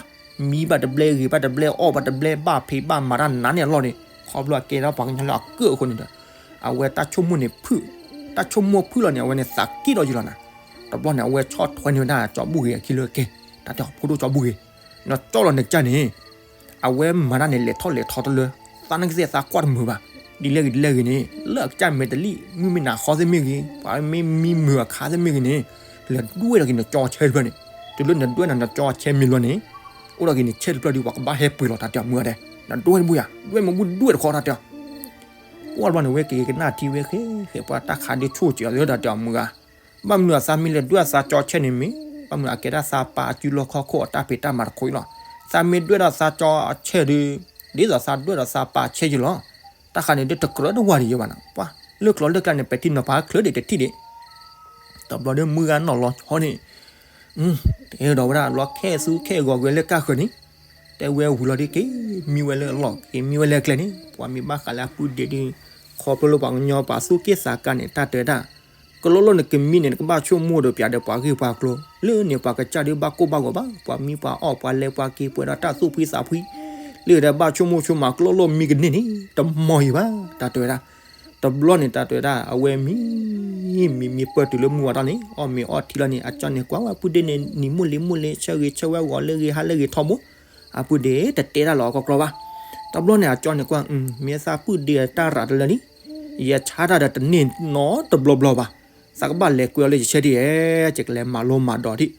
မံဘၣ်တဘျဲ ဂ့ၤဘၣ်တဘျဲ အီၣ်ဘၣ်တဘျဲ ဘၣ်ဖံးဘၣ်မၤတၢ်နါန့ၣ်အလီၢ်န့ၣ် ခီဖျိအကဲထီၣ်ပှၤကညီလၢအကၢၣ်အဃိန့ၣ်ဒီး အဝဲတၢ်ဆိကမိၣ်န့ၣ်ဖုၣ်, တၢ်ဆိကမိၣ်ဖုၣ်လီၤန့ၣ် အဝဲန့ၣ်သးက့ၣ်ဒီးယလီၤနၤ, တဘျီန့ၣ် အဝဲဆီၣ်ထွဲန့ၢ်ဝဲဒၣ်ကၠီဘူၣ်ဂ့ၤအခံလၢကဲ, တၢ်တဲအီၤဖိဒိၣ်ကၠီဘူၣ်ဂ့ၤ, နကၠီလီၤနကစၢ်န့ၣ် အဝဲမၤတၢ်န့ၣ် လဲၤထီၣ်လဲၤထီတလၢ, သးနကစဲးသးကွၢ်တမုာ်ဘၣ်, ဒ်လဲၣ်ဂ့ၤဒ်လဲၣ်ဂ့ၤန့ၣ် လၢအကစၢ်မဲာ်တလံၣ် မုၢ်မ့ၢ်နၤဃီသ့ၣ်မ့ၢ်ဂ့ၤ ပှၤမ့ၢ်မံမုာ်အခါသ့ၣ်မ့ၢ်ဂ့ၤန့ၣ် လဲၤဒွဲၣ်ထီၣ်က့ၤနကၠီဆဲတဖျၢၣ်န့ၣ်, တုၤလၢနဒွဲၣ်နၤနကၠီဆဲမံၤလီၤန့ၣ်, အိၣ်ဒီးက့ၤနဆဲတဖျၢၣ်ဒီး ပှၤကဘၣ်ဟဲပှ့ၤလီၤတၢ်တဲအီၤမုၢ်ဂၤဒဲး, နဒွဲၣ်တဘူၣ်ယၤ ဒွဲၣ်မ့ၢ်ဘူၣ်ဒွဲၣ်တခီတၢ်တဲအီၤ ပှၢ်တဘျီန့ၣ် ဝဲက့ၤကနၣ်ထံဝဲဃဲဃဲ ပှၤတၢ်ခးဒုးဆိၣ်က့ၤအီၤလၢတၢ်တဲအီၤမုၢ်ဂၤ, ဘၣ်မနုၤအသးမ့ၢ်လဲၤဒွဲၣ်အသးကၠီဆဲန့ၣ်မ့ၢ်, ဘၣ်မနုၤအကဲဒၣ်သးပၢ်အစုလီၢ်ခီၣ်ခိၣ်အတၢ်ဖံးတၢ်မၤတခီအံၤလီၤ, သးမ့ၢ်ဒွဲၣ်ဒီးသးကၠီအဆဲဒီး, ဒ်သိးသးဒွဲၣ်ဒီးသးပၢ်ဆဲယလီၤ, တၢ်ခါန့ၣ်ဒ်တကြၢးတဝၤဒံးယဘၣ်နၤ, ပှၤလၢကျိၤလၢကျါန့ၣ် ပဲာ်ထံနီၤဖးချၢဒံးတထံၣ်ဒံး တဘျီဒီးမုၢ်ဂၤနီၢ်လီၤဆီန့ၣ်, တဲဒီးဝဲဒၣ်လီၤခဲသူခဲဂီၤကွံာ်လၢကၢ်ဃၢၤန့ၣ်, တဲဝဲဝံၤလီၤဒီးက့ၤမံဝဲလၢအလီၢ် က့ၤမံဝဲလၢအကျဲန့ၣ် ပှၤမ့ၢ်ဘၣ်ဃးလၢအပုၢ်ဒ့ဒီး, ခီဖျိလၢပှၤကညီပှၤသူၣ်က့သးကါန့ၣ် တၢ်တဲဝဲဒၣ်, ကလိလိၣ်နကမံန့ၣ် နကဘၣ်ဆိကမိၣ်ဒီးပျးဒီးပှၤဂ့ၢ်ပှၤကျိၤ, လၢန့ၣ်ပှၤကစၢ်ဒုးဘၣ်ကိၢ်ဘၣ်ဂီၤဘၣ်, ပှၤမံပှၤအီၣ်ပှၤလဲၤပှၤက့ၤပှဲၤဒီးတၢ်သူၣ်ဖှံသးဖှံ, လၢဒီးဘၣ်ဆိကမိၣ်ဆိကမး ကလိလိၣ်မံကန့ၢ်န့ၣ် တမီၢ်ယံၤဘၣ်, တၢ်တဲဝဲဒၣ် တဘျီန့ၣ် တၢ်တဲဝဲဒၣ် အဝဲမံ မံမံပၢၢ်တုၤလၢမုၢ်ဝါထီၣ်န့ၣ် အီၣ်မ့ၤအီထံလီၤန့ၣ် အကၠီန့ၣ်ကွၢ်ဝဲအပုၢ်ဒ့န့ၣ် နံၤမိၢ်လ့မိၢ်လ့ ဆၢဂ့ၤဆၢဝါဂီၤလၢဂ့ၤဟါလၢဂ့ၤထီဘိ အပုၢ်ဒ့တတဲတၢ်လီၤကီကီဘၣ်. တဘျီန့ၣ် အကၠီန့ၣ်ကွၢ် မ့ၢ်သးပုၢ်ဒ့တၢ်ရၤတလၢလံ ယဆါတၢ်ဒီးတန့ၢ်နီတဘျီဘျီဘၣ်. သးကဘၣ်လဲၤကွဲအီၤလၢယဆၢဒ်အဲၣ် ယကလဲၤမၤလိမၤဒိးဒံး.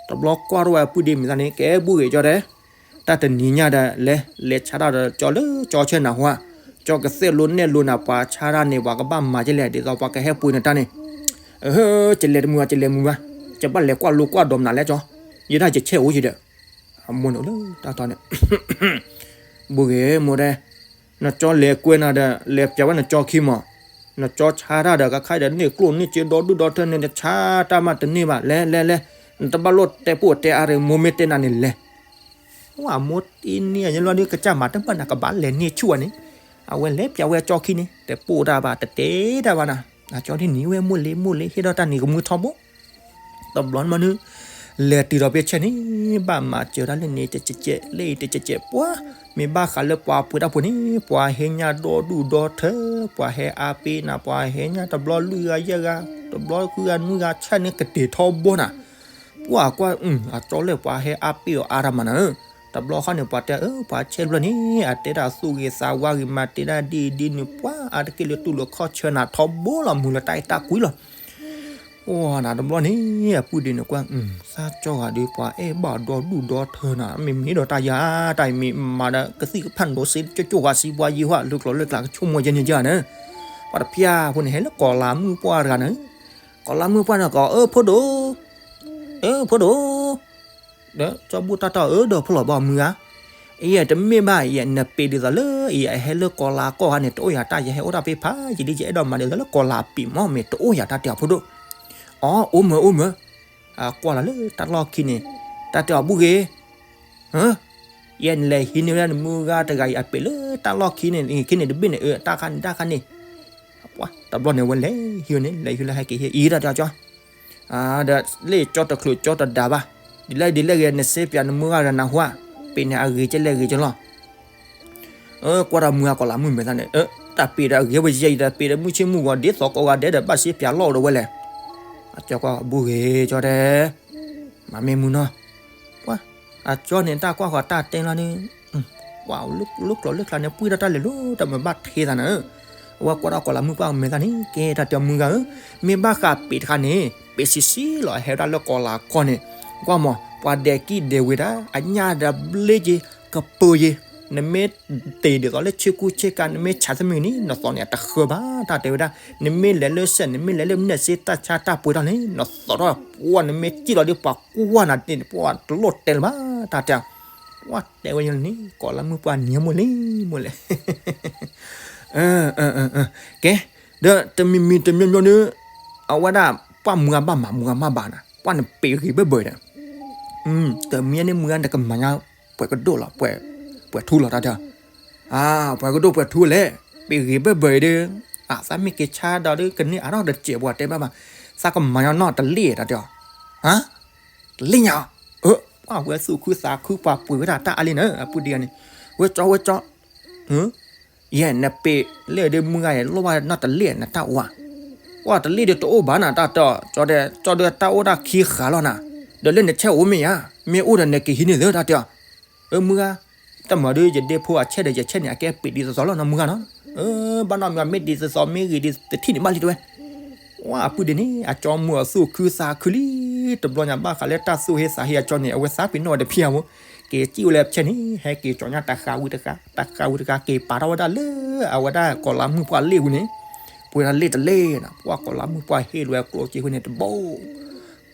တဘျီကွၢ်ထီၣ်ဝဲအပုၢ်ဒ့မံၤသၣ်န့ၣ် ကဲဘူၣ်ဂ့ၤကၠီတဲ တၢ်တနံၤညါဒီး လဲၤလဲၤဆါတၢ်ဒီးကၠီလၢကၠီဆၢနၢ်ဟူဧါ, ကၠီကသဲၣ်လိနဲၣ်လိနၤ ပှၤဆါတၢ်န့ၣ် ပှၤကဘၣ်မၤကလဲၣ် ဒ်သိးပှၤကဟဲပှ့ၤနတၢ်န့ၣ်, အဟၢ ကလဲၤတမုာ်ဘၣ် ကလဲၤမုာ်ဘၣ်, ကဘၣ်လဲၤကွၢ်လိကွၢ်ဒိးမနုၤလဲၣ်ကၠီ, ယဲဒၣ်ယဆဲးအိၣ်ယဒီး, အမိၢ်န့ၣ်အိၣ်လၢတၢ်တီန့ၣ် ဘူၣ်ဂ့ၤမိၢ်တဲ, နကၠီလဲၤကွဲနၤဒီး လဲၤပျးဝဲနကၠီခံမး, နကၠီဆါတၢ်ဒီး ကခါဒီးန့ၢ်ကျိၣ်န့ၢ်စ့ဒီဒူၣ်ဒီထၢန့ၣ် နဆါတၢ်မးတန့ၢ်ဘၣ်, လဲၤလဲၤလဲၤ, နတဘၣ်လိၣ်တဲပိၢ်တဲအါရ့ၣ် မိၢ်မ့ၢ်တဲနၤန့ၣ်လဲၤ. အမိၢ်တ့န့ၢ်အယလီၤဒုး ကစၢ်မၤတမၢ်နၤ ကဘၣ်လဲၤန့ၢ်ဆူၣ်အီၤန့ၣ်, အဝဲလဲၤပျးဝဲကၠီခံန့ၣ် တပိၢ်တၢ်ဘၣ် တတဲတၢ်ဘၣ်နၤ, အကၠီဒ်နံၤဝဲမိၢ်လ့မိၢ်လ့ ဟ့ၣ်ဒီးတၢ်နံၤကမုၢ်ထီဘိ တဘျီန့ၣ်မနုၤ, လဲၤတုၤဒီးဖဲဆဲန့ၣ် ဘၣ်မၤစၢၤတၢ်လၢန့ၣ်တစဲးစဲး လၢအံၤတစဲးစဲး ပှၤ, မ့ၢ်ဘၣ်ဃးလၢပှၤပှ့ၤတၢ်ဖိန့ၣ် ပှၤဟဲညါဒီဒူၣ်ဒီထၢ, ပှၤဟဲအါပ့ၤနၤ ပှၤဟဲညါတဘျီလွံၢ်ဂၤယဲၢ်ဂၤ, တဘျီဃုဂၤနွံဂၤဆၢန့ၣ်ကတ့ၢ်ထီဘိနၤ, ပှၤကွၢ်, အကၠီလၢပှၤဟဲအါပ့ၤအီၤအါတၢ်မးနၤဧၢ, တဘျီဃီန့ၣ် ပှၤတဲအၢ ပှၤဆဲဘျီန့ၣ် အတဲတၢ်သူၣ်ဂ့ၤသးဝါဂ့ၤ မၤတဲဒၣ်ဒ်အံၤဒ်နုၤ ပှၤအါတက့ၢ်လၢတူၢ်လိာ်ခီၣ်ဆၢနၤထီဘိလီၤ မုာ်လၢတၢ်အဲၣ်တၢ်ကွံလီၤ အိၣ်နၤတဘျီန့ၣ် အပုၢ်ဒ့န့ၣ်ကွၢ်, သးကၠီဂၤဒုး ပှၤအဲၣ်ဘၣ်ဒီဒူၣ်ဒီထၢနၤ မ့မ့ၢ်ဒီးတၢ်ယၤ, တၢ်အံၤမ့ၢ်မၤဒီးကသံၣ်ကဖၣ်ဒိးစ့ကၠိကၠိဝါစံးပှၤယံၤဟီ လၢကျိၤလၢကျါကဆိကမိၣ်ယဲန့ၣ်ယၤန့ၣ်, ပှၤတဖၠၣ်ဖိန့ၣ် ဟဲလၢကီၤလၤမုၢ်ပှၢ်တဂၤန့ၣ်, ကီၤလၤမုၢ်ပှၢ်န့ၣ်ကီး အၢ ဖိဒိၣ် အၢ ဖိဒိၣ် ဒီးကၠီဘူၣ်တၢ်တီၢ်အၢဒီးဖိလီၤဘၣ်မုၢ်ဧါ, အံၤတမ့ၢ်ဘၣ် ယနပ့းဒ်သိးလၢ အံၤအဟဲလၢကီၤလၤကီၢ်ဂၤန့ၣ် တအိၣ်ယၤတၢ် ယဟဲအိၣ်တၢ်ဖဲဖး ယဒ်ယအဲၣ်ဒိးမၤဒ်သိးလၢကီၤလၤပ့းမး မ့ၢ်တအိၣ်ယၤတၢ်တဲအီၤဖိဒိၣ်, အိၣ် အိၣ်မၢ အိၣ်မၢ, ကွၢ်လီၤလၢတၢ်လီၢ်ခံန့ၣ်, တၢ်တဲအီၤဘူၣ်ဂ့ၤ ယဲန့ၣ်လဲၤဟံးန့ၢ်ဝဲဒၣ်နမုၢ်ဂၤတဂၤအံၤအပ့းလၢတၢ်လီၢ်ခံန့ၣ် ခံန့ၣ်တဘ့ၣ်န့ၣ် အၢ တၢ်ခါန့ၣ်တၢ်ခါန့ၣ်, တဘျီန့ၣ် အဝဲလဲၤဟံးန့ၣ် လဲၤဟံးလၢဟဲက့ၤဟံးအံၤတၢ်တဲအီၤကၠီ, ဒီးလၢကၠီတချုးကၠီတဒၣ်ဘၣ်, ဒ်လဲၣ်ဒ်လဲၣ်ဂ့ၤ နစ့ပၠးနမုၢ်ဂၤဒီးနၢ်ဟူဧါ, ပ့းန့ၣ်အဂ့ၤကဲလဲၣ်ဂ့ၤကဲလီၤ ကွၢ်ဒီးမုၢ်ဂၤကီၤလၤမုၢ်မဲာ်သၣ်န့ၣ် တၢ်ပ့းဒီးအဂ့ၤဝဲယဲအံၤ တၢ်ပ့းဒီးမုၢ်ဆ့မုၢ်ဂီၤ ဒ်သိးကိးဂၤဒဲးဒီး ဘၣ်စ့ပၠးလီၢ်အိၣ်ဒီးဝဲလဲၣ်, အကၠီကွၢ်ဘူၣ်ဂ့ၤကၠီတဲ မၤမ့ၢ်မုၢ်နီၤ, ကွၢ်, အကၠီန့ၣ် တၢ်ကွၢ်ဃီၤတၢ်တဲလီၤန့ၣ်, ကွၢ်, လၢကျိၤလၢကျါန့ၣ် ပှံၢ်ထီၣ်တၢ်လဲၤလိၤတၢ်မၤဘၣ်ထဲသးနၤဧၢ, အဝဲကွၢ်ဒီးကီၤလၤမုၢ်ပှၢ်မဲာ်သၣ်န့ၣ် ကဲတၢ်တဲမုၢ်ဂၤဧၢ, မ့ၢ်ဘၣ်ဃးပ့းတခါန့ၣ် ပ့းဆံးဆံးလီၤ ဟဲဝဲဒၣ်လၢကီၤလၤကီၢ်န့ၣ်, ကွၢ်မး ပှၤဒဲးကံၢ်ဒဲးဝ့ၤတၢ် အညၣ်ဒီးဘျ့က့ၤ ကပၢၤက့ၤ, နမ့ၢ်တ့ၢ်ဒ်သိးလၢဆ့ကူဆ့ကၤ နမ့ၢ်ဆးသ့ၣ်မုၢ်နံၤ နသိးန့ၣ် အတဃၢဘၣ် တၢ်တဲဝဲဒၣ်, နမ့ၢ်လဲၤလၢစဲး နမ့ၢ်လဲၤလၢမနုၤစ့ တၢ်ဆါတၢ်ပှ့ၤထီၣ်န့ၣ် နသိးထီၣ် ပှၢ် နမ့ၢ်စံၣ်လီၤဒ်ပှၤကွၢ်နၤန့ၣ် ပှၢ်တလိၣ်တဲလၢၤဘၣ် တၢ်တဲ, ပှၢ်တဲဝဲယဲန့ၣ် ကီၤလၤမုၢ်ပှၢ်နံၤမိၢ်လံ မိၢ်လဲၣ် ကဲ, ဒီးတမံၤမံၤတမံၤမံၤန့ၣ်, အဝဲဒၣ် ပှၢ်မုၢ်ဂၤဘၣ်မး မုၢ်ဂၤမးဘၣ်နၤ ပှၢ်နပ့းဂ့ၤဘၢဘၢဒီး, တမံၤန့ၣ်မုၢ်ဂၤနကမၤညါ ပှဲၤကဒိၣ်လီၤ ပှဲၤထူလီၤတၢ်တဲ, ပှဲၤကဒိၣ်ပှဲၤထူလဲၣ်, ပ့းဂ့ၤဘၢဘၢအံၤဒီး, အသးမ့ၢ်က့ၤဆါဒီးဒ်ကန့ၢ်အါထီၣ်တစဲးပှၤတဲဘၣ်ဘၣ်, သးကမၤညါနီၢ်တလ့ၣ်တၢ်တဲ, တလ့ၣ်ညါ, ပှၢ်ဝဲသူၣ်ခုသးခုပှၤပှ့ၤဝဲဒၣ်တၢ်အါလံနၤ အပုၢ်ဒ့ဂၤန့ၣ်, ဝဲကၠီဝဲကၠီ ယဲ နပ့းလဲၣ်ဒီးမုၢ်ဂၤယဲ လိၣ်ဘၣ်နီၢ်တလ့ၣ်နတၢ်အိၣ်ဧါ, ပှၢ်တလ့ၣ်ဒီးတအိၣ်ဘၣ်နၤတၢ်တဲ, ကၠီဒီး ကၠီဒီးတၢ်အိၣ်တၢ်ခံဃာ်လီၤနၤ, ဒီးလၢနဆဲးအိၣ်မ့ၢ်ဧါ, မ့ၢ်အိၣ်ဒီးနက့ၤဟံးန့ၢ်သၢတၢ်တဲ, အၢ မုၢ်ဂၤ, တၢ်မၤဒီးယဒ့ဖိအဆဲးဒီးယဆဲးန့ၣ် အကဲပ့းဒ်သိးသိးလီၤနီၢ်မုၢ်ဂၤနီၤ, ဘၣ်နီၢ်မုၢ်ဂၤမ့ၢ်ဒ်သိးသိးမ့ၢ်ဂ့ၤဒ်တထံၣ်န့ၣ်ဘၣ်လံတဲဝဲ ဝဲအပုၢ်ဒ့န့ၣ် အကၠီမုၢ်အသူၣ်ခုသးခုလံ, တဘျီညါဘၣ်ဃးလၢတၢ်သူၣ်ဟ့သးဟ့အကၠီန့ၣ် အဝဲသးပ့ၤနီၣ်ဝဲတဖံးအါမူ, က့ၤစံၣ်ဝဲလၢအဖျဲၣ်န့ၣ် ဟဲက့ၤကၠီညါတဃာ်ဝံၤတဃာ် တဃာ်ဝံၤတဃာ် က့ၤပာ်ထီၣ်ဝဲဒၣ်လၢ အဝဲဒၣ်ကီၤလၤမုၢ်ပှၢ်လ့ၣ်ဝံၤန့ၣ်, ပှ့ၤဒၣ်လ့ၣ်တလ့ၣ်နီၤ, ပှၢ်ကီၤလၤမုၢ်ပှၢ်ဟ့ၣ်လီၤဝဲကျိၣ်စ့ဝဲန့ၣ်တဘိ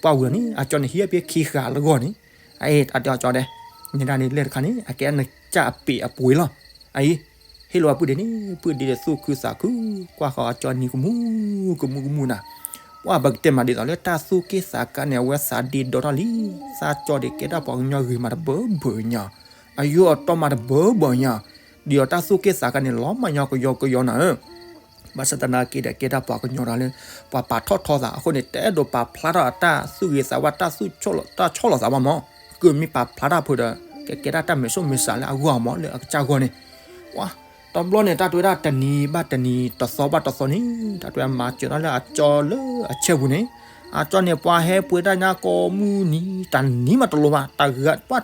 ပှၢ်ဝံၤလီၤန့ၣ် အကၠီန့ၣ်ဟံးအဖဲခံဃာ်လၢဂီၢ်န့ၣ်, အအံၤ တၢ်တဲအကၠီဒဲး, န့ၣ်ဒၣ်န့ၣ်လဲၣ်တခါန့ၣ် အကဲနကၢ်အပ့းအပှ့ၤလီၤ, အအံၤ ဟ့ၣ်လီၤဝဲပုၢ်ဒ့န့ၣ် ပုၢ်ဒ့ဒီးသူၣ်ခုသးခု, ကွၢ်ဃီအကၠီနံၤကမူၣ်ကမူၣ်ကမူၣ်နၤ, ပှၢ်ပကတဲမးဒ်သိးလၢတၢ်သူၣ်က့ၣ်သးကါန့ၣ် အဝဲသးဒ့ဒီထီၣ်လံ, သးကၠီဒ့းကဲတၢ်ပှၤကညီဂ့ၤမးတဘၢဘၢညါ, အယိအတီမးတဘၢဘၢညါ, ဒ်သိးတၢ်သူၣ်က့ၣ်သးကါန့ၣ် လီၤမးညီကယီကယီနၤဧၢ ဘၣ်ဆၣ်သနာ်က့ဒီး ကဲတၢ်ပှၤကညီဒီးလၢ ပှၤပာ်ထီၣ်ထီသးအဃိန့ၣ် တအဲၣ်ဒိးပာ်ဖျါထီၣ်တၢ်သူၣ်ဂ့ၤသးဝါ တၢ်သူၣ်ဆီၣ်လီၤ တၢ်ဆီၣ်လီၤသးဘၣ်မး, ကမ့ၢ်ပာ်ဖျါထီၣ်ဖိဒီး ကကဲဒၣ်တၢ်မဲာ်စိၣ်မဲာ်စးလၢအဂီၢ်မး လၢအကစၢ်ဂီၢ်န့ၣ်, ပှၢ် တဘျီန့ၣ် တၢ်တဲဝဲဒၣ်တနံၤဘၣ်တနံၤ တသီဘၣ်တသီန့ၣ် တၢ်တဲဝဲမၤစၢၤတၢ်လၢအကၠီလၢအဆဲပူၤန့ၣ်, အကၠီန့ၣ် ပှၤဟဲပှ့ၤတၢ်ညါကိးမုၢ်နံၤ တနံၤမးတလိၤဘၣ် တၢ်ဂၤပှၤ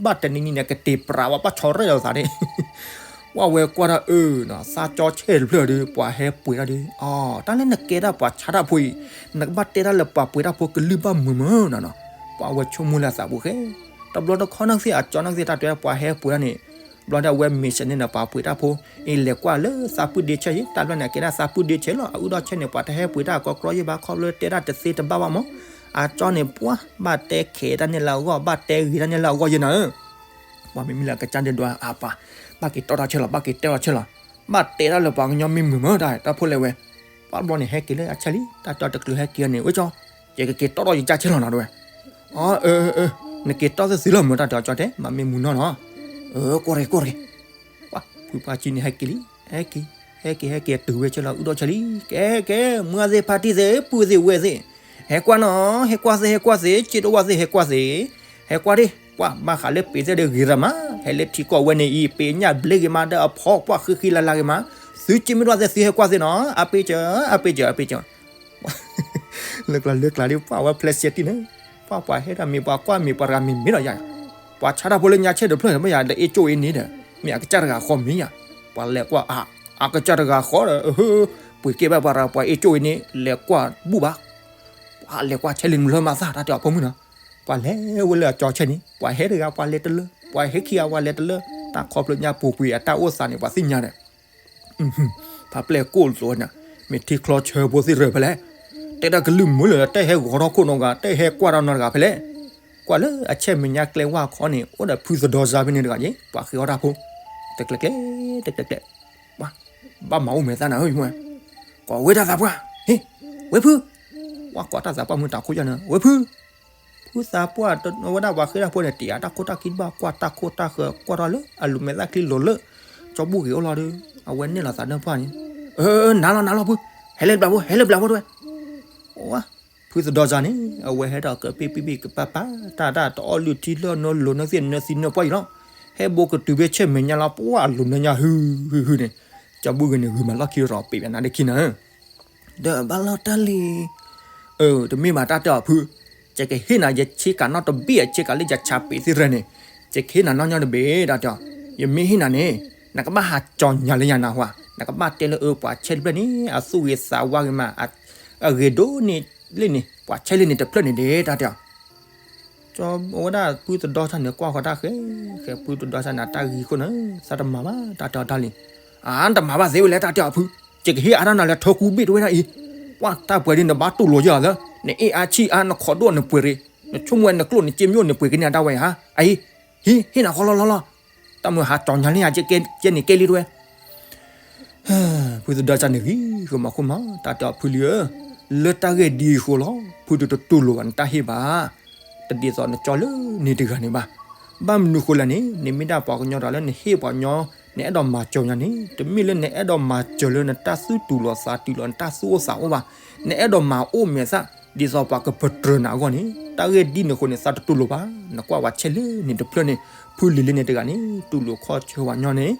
ဘၣ်တနံၤနံၤန့ၣ် ကတ့ၤပြးဝဲပှၤဆီရဲၣ်လီၤသးန့ၣ် ဝဲကွၢ်ဒၣ်အၢ သးကၠီဆဲတဖျၢၣ်ဒီး ပှၤဟဲပှ့ၤတၢ်ဒီး အီ တၢ်လၢနကဲဒၣ်ပှၤဆါတၢ်ဖိအံၤ နကဘၣ်တဲတၢ်လၢပှၤပှ့ၤတၢ်ဖိကလုၢ်ဘၣ်မုာ်မုာ်နီၤနီၤ, ပှၤဝဲဆိကမိၣ်လၢအသးပူၤဃဲ, တဘျီတခီၣ်နီၣ်သ့ၣ်အကၠီနီၣ်သ့ၣ်တၢ်တဲပှၤဟဲပှ့ၤတၢ်န့ၣ်, ဘျီဒၣ်ဝဲမ့ၢ်စဲးန့ၣ်ဒီး ပှၤပှ့ၤတၢ်ဖိ, အ့ လဲၤကွၢ်လၢသးပုၢ်ဒ့ဆဲယ့ တၢ်ဘျီန့ၣ် အကဲဒၣ်သးပုၢ်ဒ့ဆဲလီၤ အအုၣ်ဒီးဆဲန့ၣ် ပှၤတဟဲပှ့ၤတၢ်ကီကြီယ့ၢ်ဘၣ် ခီဖျိတဲဒၣ်တသ့တဘၣ်ဘၣ်မး, အကၠီန့ၣ်ပှၤ ဘၣ်တဲခဲးတၢ်န့ၣ်လၢအဂီၢ် ဘၣ်တဲဂ့ၤတၢ်န့ၣ်လၢအဂီၢ်ယ့ၢ်နၤဧၢ ပှၤမ့မ့ၢ်လၢအကစၢ်ဒဲးဒွးအပၢ်, ဘၣ်က့ၤတီၢ်တၢ်ဆဲလီၤ ဘၣ်က့ၤတဲတၢ်ဆဲလီၤ, ဘၣ်တဲတၢ်လၢပှၤကညီမ့ၢ်မုာ်မးတၢ် တၢ်ဖိလဲၣ်ဝဲ, ပှၤဘျီန့ၣ်ဟဲက့ၤလၢအဆဲလံ တၢ်တဲတချုးဟဲက့ၤန့ၣ် ဝဲကၠီ, ယကက့ၤတီၢ်ထီၣ်ယကၢ်ဆဲလီၤနီၤတဝဲ, အၢ နက့ၤတီၢ်သ့သ့လီၤမး တၢ်တဲအကၠီတဲ မ့မ့ၢ်မုာ်နီၤနီၤ, အၢ ကွၢ်ရ့ၣ်ကွၢ်ရ့ၣ်, ပှၤဖုပှၢ်ကံန့ၣ်ဟဲက့ၤလံ, ဟဲက့ၤ, ဟဲက့ၤ ဟဲက့ၤတုၤဝဲဆဲလီၤ အုၣ်ဒီးဆဲလံ, ကဲ ကဲ မုၢ်သ့ၣ်ဖါတံၢ်သ့ၣ် ပုၢ်သ့ၣ်ဝဲၢ်သ့ၣ်, ဟဲကွၢ်နီၤ ဟဲကွၢ်သ့ ဟဲကွၢ်သ့ က့တဝၢ်သ့ၣ် ဟဲကွၢ်သ့, ဟဲကွၢ်ဒၣ်, ပှၤဘၣ်ဃးလၢပ့ၤသ့ၣ်ဒီးဂ့ၤရၤမး, ဟဲလၢထံကီၢ်ဝဲန့ၣ်အံၤ ပ့ၤညၣ်ဘျ့ဂ့ၤမးဒီးအဖီကွၢ်ဃံဃံလၤလၤဂ့ၤမး, သုက့မ့ၢ်တဝၢ်သ့ၣ် သုဟဲကွၢ်သ့နီၤ အပ့ၤစၢၤ အပ့ၤစၢၤ အပ့ၤစၢၤ လၢကျါလၢကျါဒ်ပှၤဝဲဖျဲးစဲးတံၢ်န့ၣ်, ပှၤပှၤဟဲဒၣ်မ့ၢ်ပှၤကွၢ်မ့ၢ်ပှၤတဂၤမ့ၢ်မ့ၢ်ဒီးယၤ, ပှၤဆါတၢ်ဖိလၢညါဆဲတဖျၢၣ်မ့ၢ်ယၤ ဒီးအ့ၣ်ကၠိၣ်အ့ၣ်န့ၣ်ဒီး, မ့ၢ်အကစၢ်တဂၤဃီမ့ၢ်ယၤ, ပှၤလဲၤကွၢ်အါ, အကစၢ်တဂၤဃီဒီး, ပှ့ၤက့ၤဘၣ်ပှၤတဂၤ ပှၤအ့ၣ်ကၠိၣ်အ့ၣ်န့ၣ် လဲၤကွၢ်ဘူၣ်ဘၣ်, ပှၤလဲၤကွၢ်ဆဲလံနဖျၢၣ်မၤသၣ် တၢ်တဲအီၤဖိမုၣ်နီၤ, ပှၤလဲၤဝဲလၢအကၠီဆဲန့ၣ် ပှၤဟဲတဂၤပှၤလဲၤတလၢ, ပှၤဟဲခံဂၤပှၤလဲၤတလၢ, တၢ်ခီဖျိညါပူၤကွံာ်အတၢ်အိၣ်သးန့ၣ် ပှၤသ့ၣ်ညါဒီး ဖါပျဲၢ်ကိၣ်လိာ်န့ၣ်, မ့ၢ်ထံချီဆၢဖိသ့ၣ်ရၢၢ်ဖဲလဲၣ်, တဲဒၣ်ကလုၢ်မုာ်လၢ တၢ်ဟဲဂီၤထီၣ်ခိၣ်နီတဂၤ တၢ်ဟဲကွၢ်ထီၣ်နီတဂၤဖဲလဲၣ်, ကွၢ်လၢအဆဲမဲာ်ညါကျဲဝါခီန့ၣ် အိၣ်ဒီးဖုသဒီစါဖဲန့ၣ်တဂၤက့ၤ ပှၤဃ့အီၣ်တၢ်ဖိ, တကျဲကျဲ, တကျဲကျဲ, ဘၣ်မၤအိၣ်မဲာ်သၣ်နၤဧၢ, ကိးဝဲတၢ်သးပှၢ်, ဟ့ၣ်, ဝဲဖု, ဝဲကိးတၢ်သးပှၢ်မုၢ်တၢ်ခိၣ်ယၢ်န့ၣ် ဝဲဖု ဖုသးပှၢ်ဝဲဒၣ်ပှၤဃ့တၢ်ဖိန့ၣ် တ့အတၢ်ခိၣ်တၢ်ခံတဘၣ် ကွၢ်တၢ်ခိၣ်တၢ်ဃၢၤ ကွၢ်ထီၣ်လၢအလူၤမဲာ်သၣ်ချံလိၤလၢ ကၠီဘူၣ်ဂ့ၤအိၣ်လီၤဒီး အဝဲနဲၣ်လီၤသးဒီးပှၢ်န့ၣ်, နၤလီၤနၤလီၤဖု, ဟဲလၢဘျးဖိ ဟဲလၢဘျးဖိတဝဲ, ဖုသဒီစါန့ၣ် အဝဲဟဲဒီးကပ့ၢ်ပ့ၢ်ပ့ၢ်ကပၤပၤ တၢ်တၢ်တအီၣ်လုၢ်ထံလၢနလိၤနသ့ၣ်နသံနပှၢ်အံၤလီၤ, ဟဲဘိကတုၤဖဲဆဲမဲာ်ညါလီၤ ပှၢ်အလူၤနညါဟုဟုဟုန့ၣ်, ကၠီဘူၣ်ဂ့ၤန့ၣ် ဂုၤမၤလီၢ်ခံရီၤပ့းပနါဒ့ခံနၤဧၢ ဒီးဘၣ်လီၤတၢ်လံ, အၢ တမ့ၢ်ဘၣ်တၢ်တဲအီၤဖု, ယကဟ့ၣ်နၤယဆ့ကၤနီတဘ့ၣ် အဆ့ကၤလၢယဆးပ့းသ့ၣ်ရၢၢ်န့ၣ်, ယကဟ့ၣ်နၤနီၢ်ညီတဘ့ၣ် တၢ်တဲအီၤ, ယမ့ၢ်ဟ့ၣ်နၤန့ၣ်, နကဘၣ်ဟးကၠီၤညါလၢယၤနၤဟါ, နကဘၣ်တဲလၢအၢပှၤဆဲတဖျၢၣ်န့ၣ် အသူၣ်ဂ့ၤသးဝါဂ့ၤမး, အဂ့ၤဒိၣ်န့ၣ်လၢန့ၣ် ပှၤဆဲလၢန့ၣ်တဖျၢၣ်န့ၣ်ဒ့ၣ် တၢ်တဲအီၤ ကၠီဝဲဒၣ်ဖုသဒီစါန့ၣ် ကွၢ်ဃီၤတၢ်ဃဲ, ဃဲဖုသဒီစါန့ၣ် တၢ်ဂံၢ်ခိၣ်န့ၣ် သးတမၤဘၣ် တၢ်တဲအီၤတၢ်လံ, အၢ တမၤဘၣ်သ့ဝဲလဲၣ် တၢ်တဲအီၤဖု, ယကဟ့ၣ်အါထီၣ်နၤလၢထၢကူဘ့ၣ်တဝဲဒၣ်အံၤ, ပှၢ်တၢ်ပှဲၤဒ်နဘၣ်တူၢ်လိာ်ယၤလၢ, နအ့ၣ်အါဆံၣ်အါ နခိးဒိၣ်နပှ့ၤရ့, နဆိကမိၣ်ဝဲနကျိၣ်နစ့မ့ၢ်အိၣ် နပှ့ၤကန့ၢ်အတၢ်ဝဲဧါ, အအံၤ, ဟံး ဟ့ၣ်နၤဃီလီၤလီၤလီၤ, တၢ်မုၢ်ဟးကၠီၤညါလၢယၤကဲန့ၣ်ကဲလံတဝဲ ဖုသဒီစါန့ၣ်ဂံၢ်ဃီမၤခိၣ်မး တၢ်တဲအီၤဖုလံဧၢ, လၢတၢ်ဂ့ၢ်ဒ်အံၤအဃိလီၤ ဖုတတူၢ်လိာ်ဘၣ်နတၢ်ဟ့ၣ်ဘၣ်, တဒ်သိးနကၠီလၢန့ၣ်တဂၤန့ၣ်ဘၣ်, ဘၣ်မနုၤဃိလဲၣ်န့ၣ် နမ့ၢ်ဒၣ်ပှၤကညီတဂၤလၢနဟ့ၣ်ပှၤကညီ, နအဲၣ်ဒိးမၤစၢၤညါန့ၣ် တမ့ၢ်လၢနအဲၣ်ဒိးမၤစၢၤလၢနတၢ်သူၣ်တူၢ်လိာ်သးတူၢ်လိာ် နတၢ်သူၣ်အိၣ်သးအိၣ်ဘၣ်, နအဲၣ်ဒိးမၤအိၣ်မဲာ်သၣ် ဒ်သိးပှၤကပတြၢၤနၤအဂီၢ်န့ၣ် တၢ်ဂ့ၢ်ဒ်န့ၣ်အဃိန့ၣ် သးတတူၢ်လိာ်ဘၣ်, နကွၢ်ပှၤဆဲလၢန့ၣ်တဖျၢၣ်န့ၣ်, ဖုလံၤလၢန့ၣ်တဂၤန့ၣ် တူၢ်လိာ်ခီၣ်ဆၢဝဲညီန့ၣ်,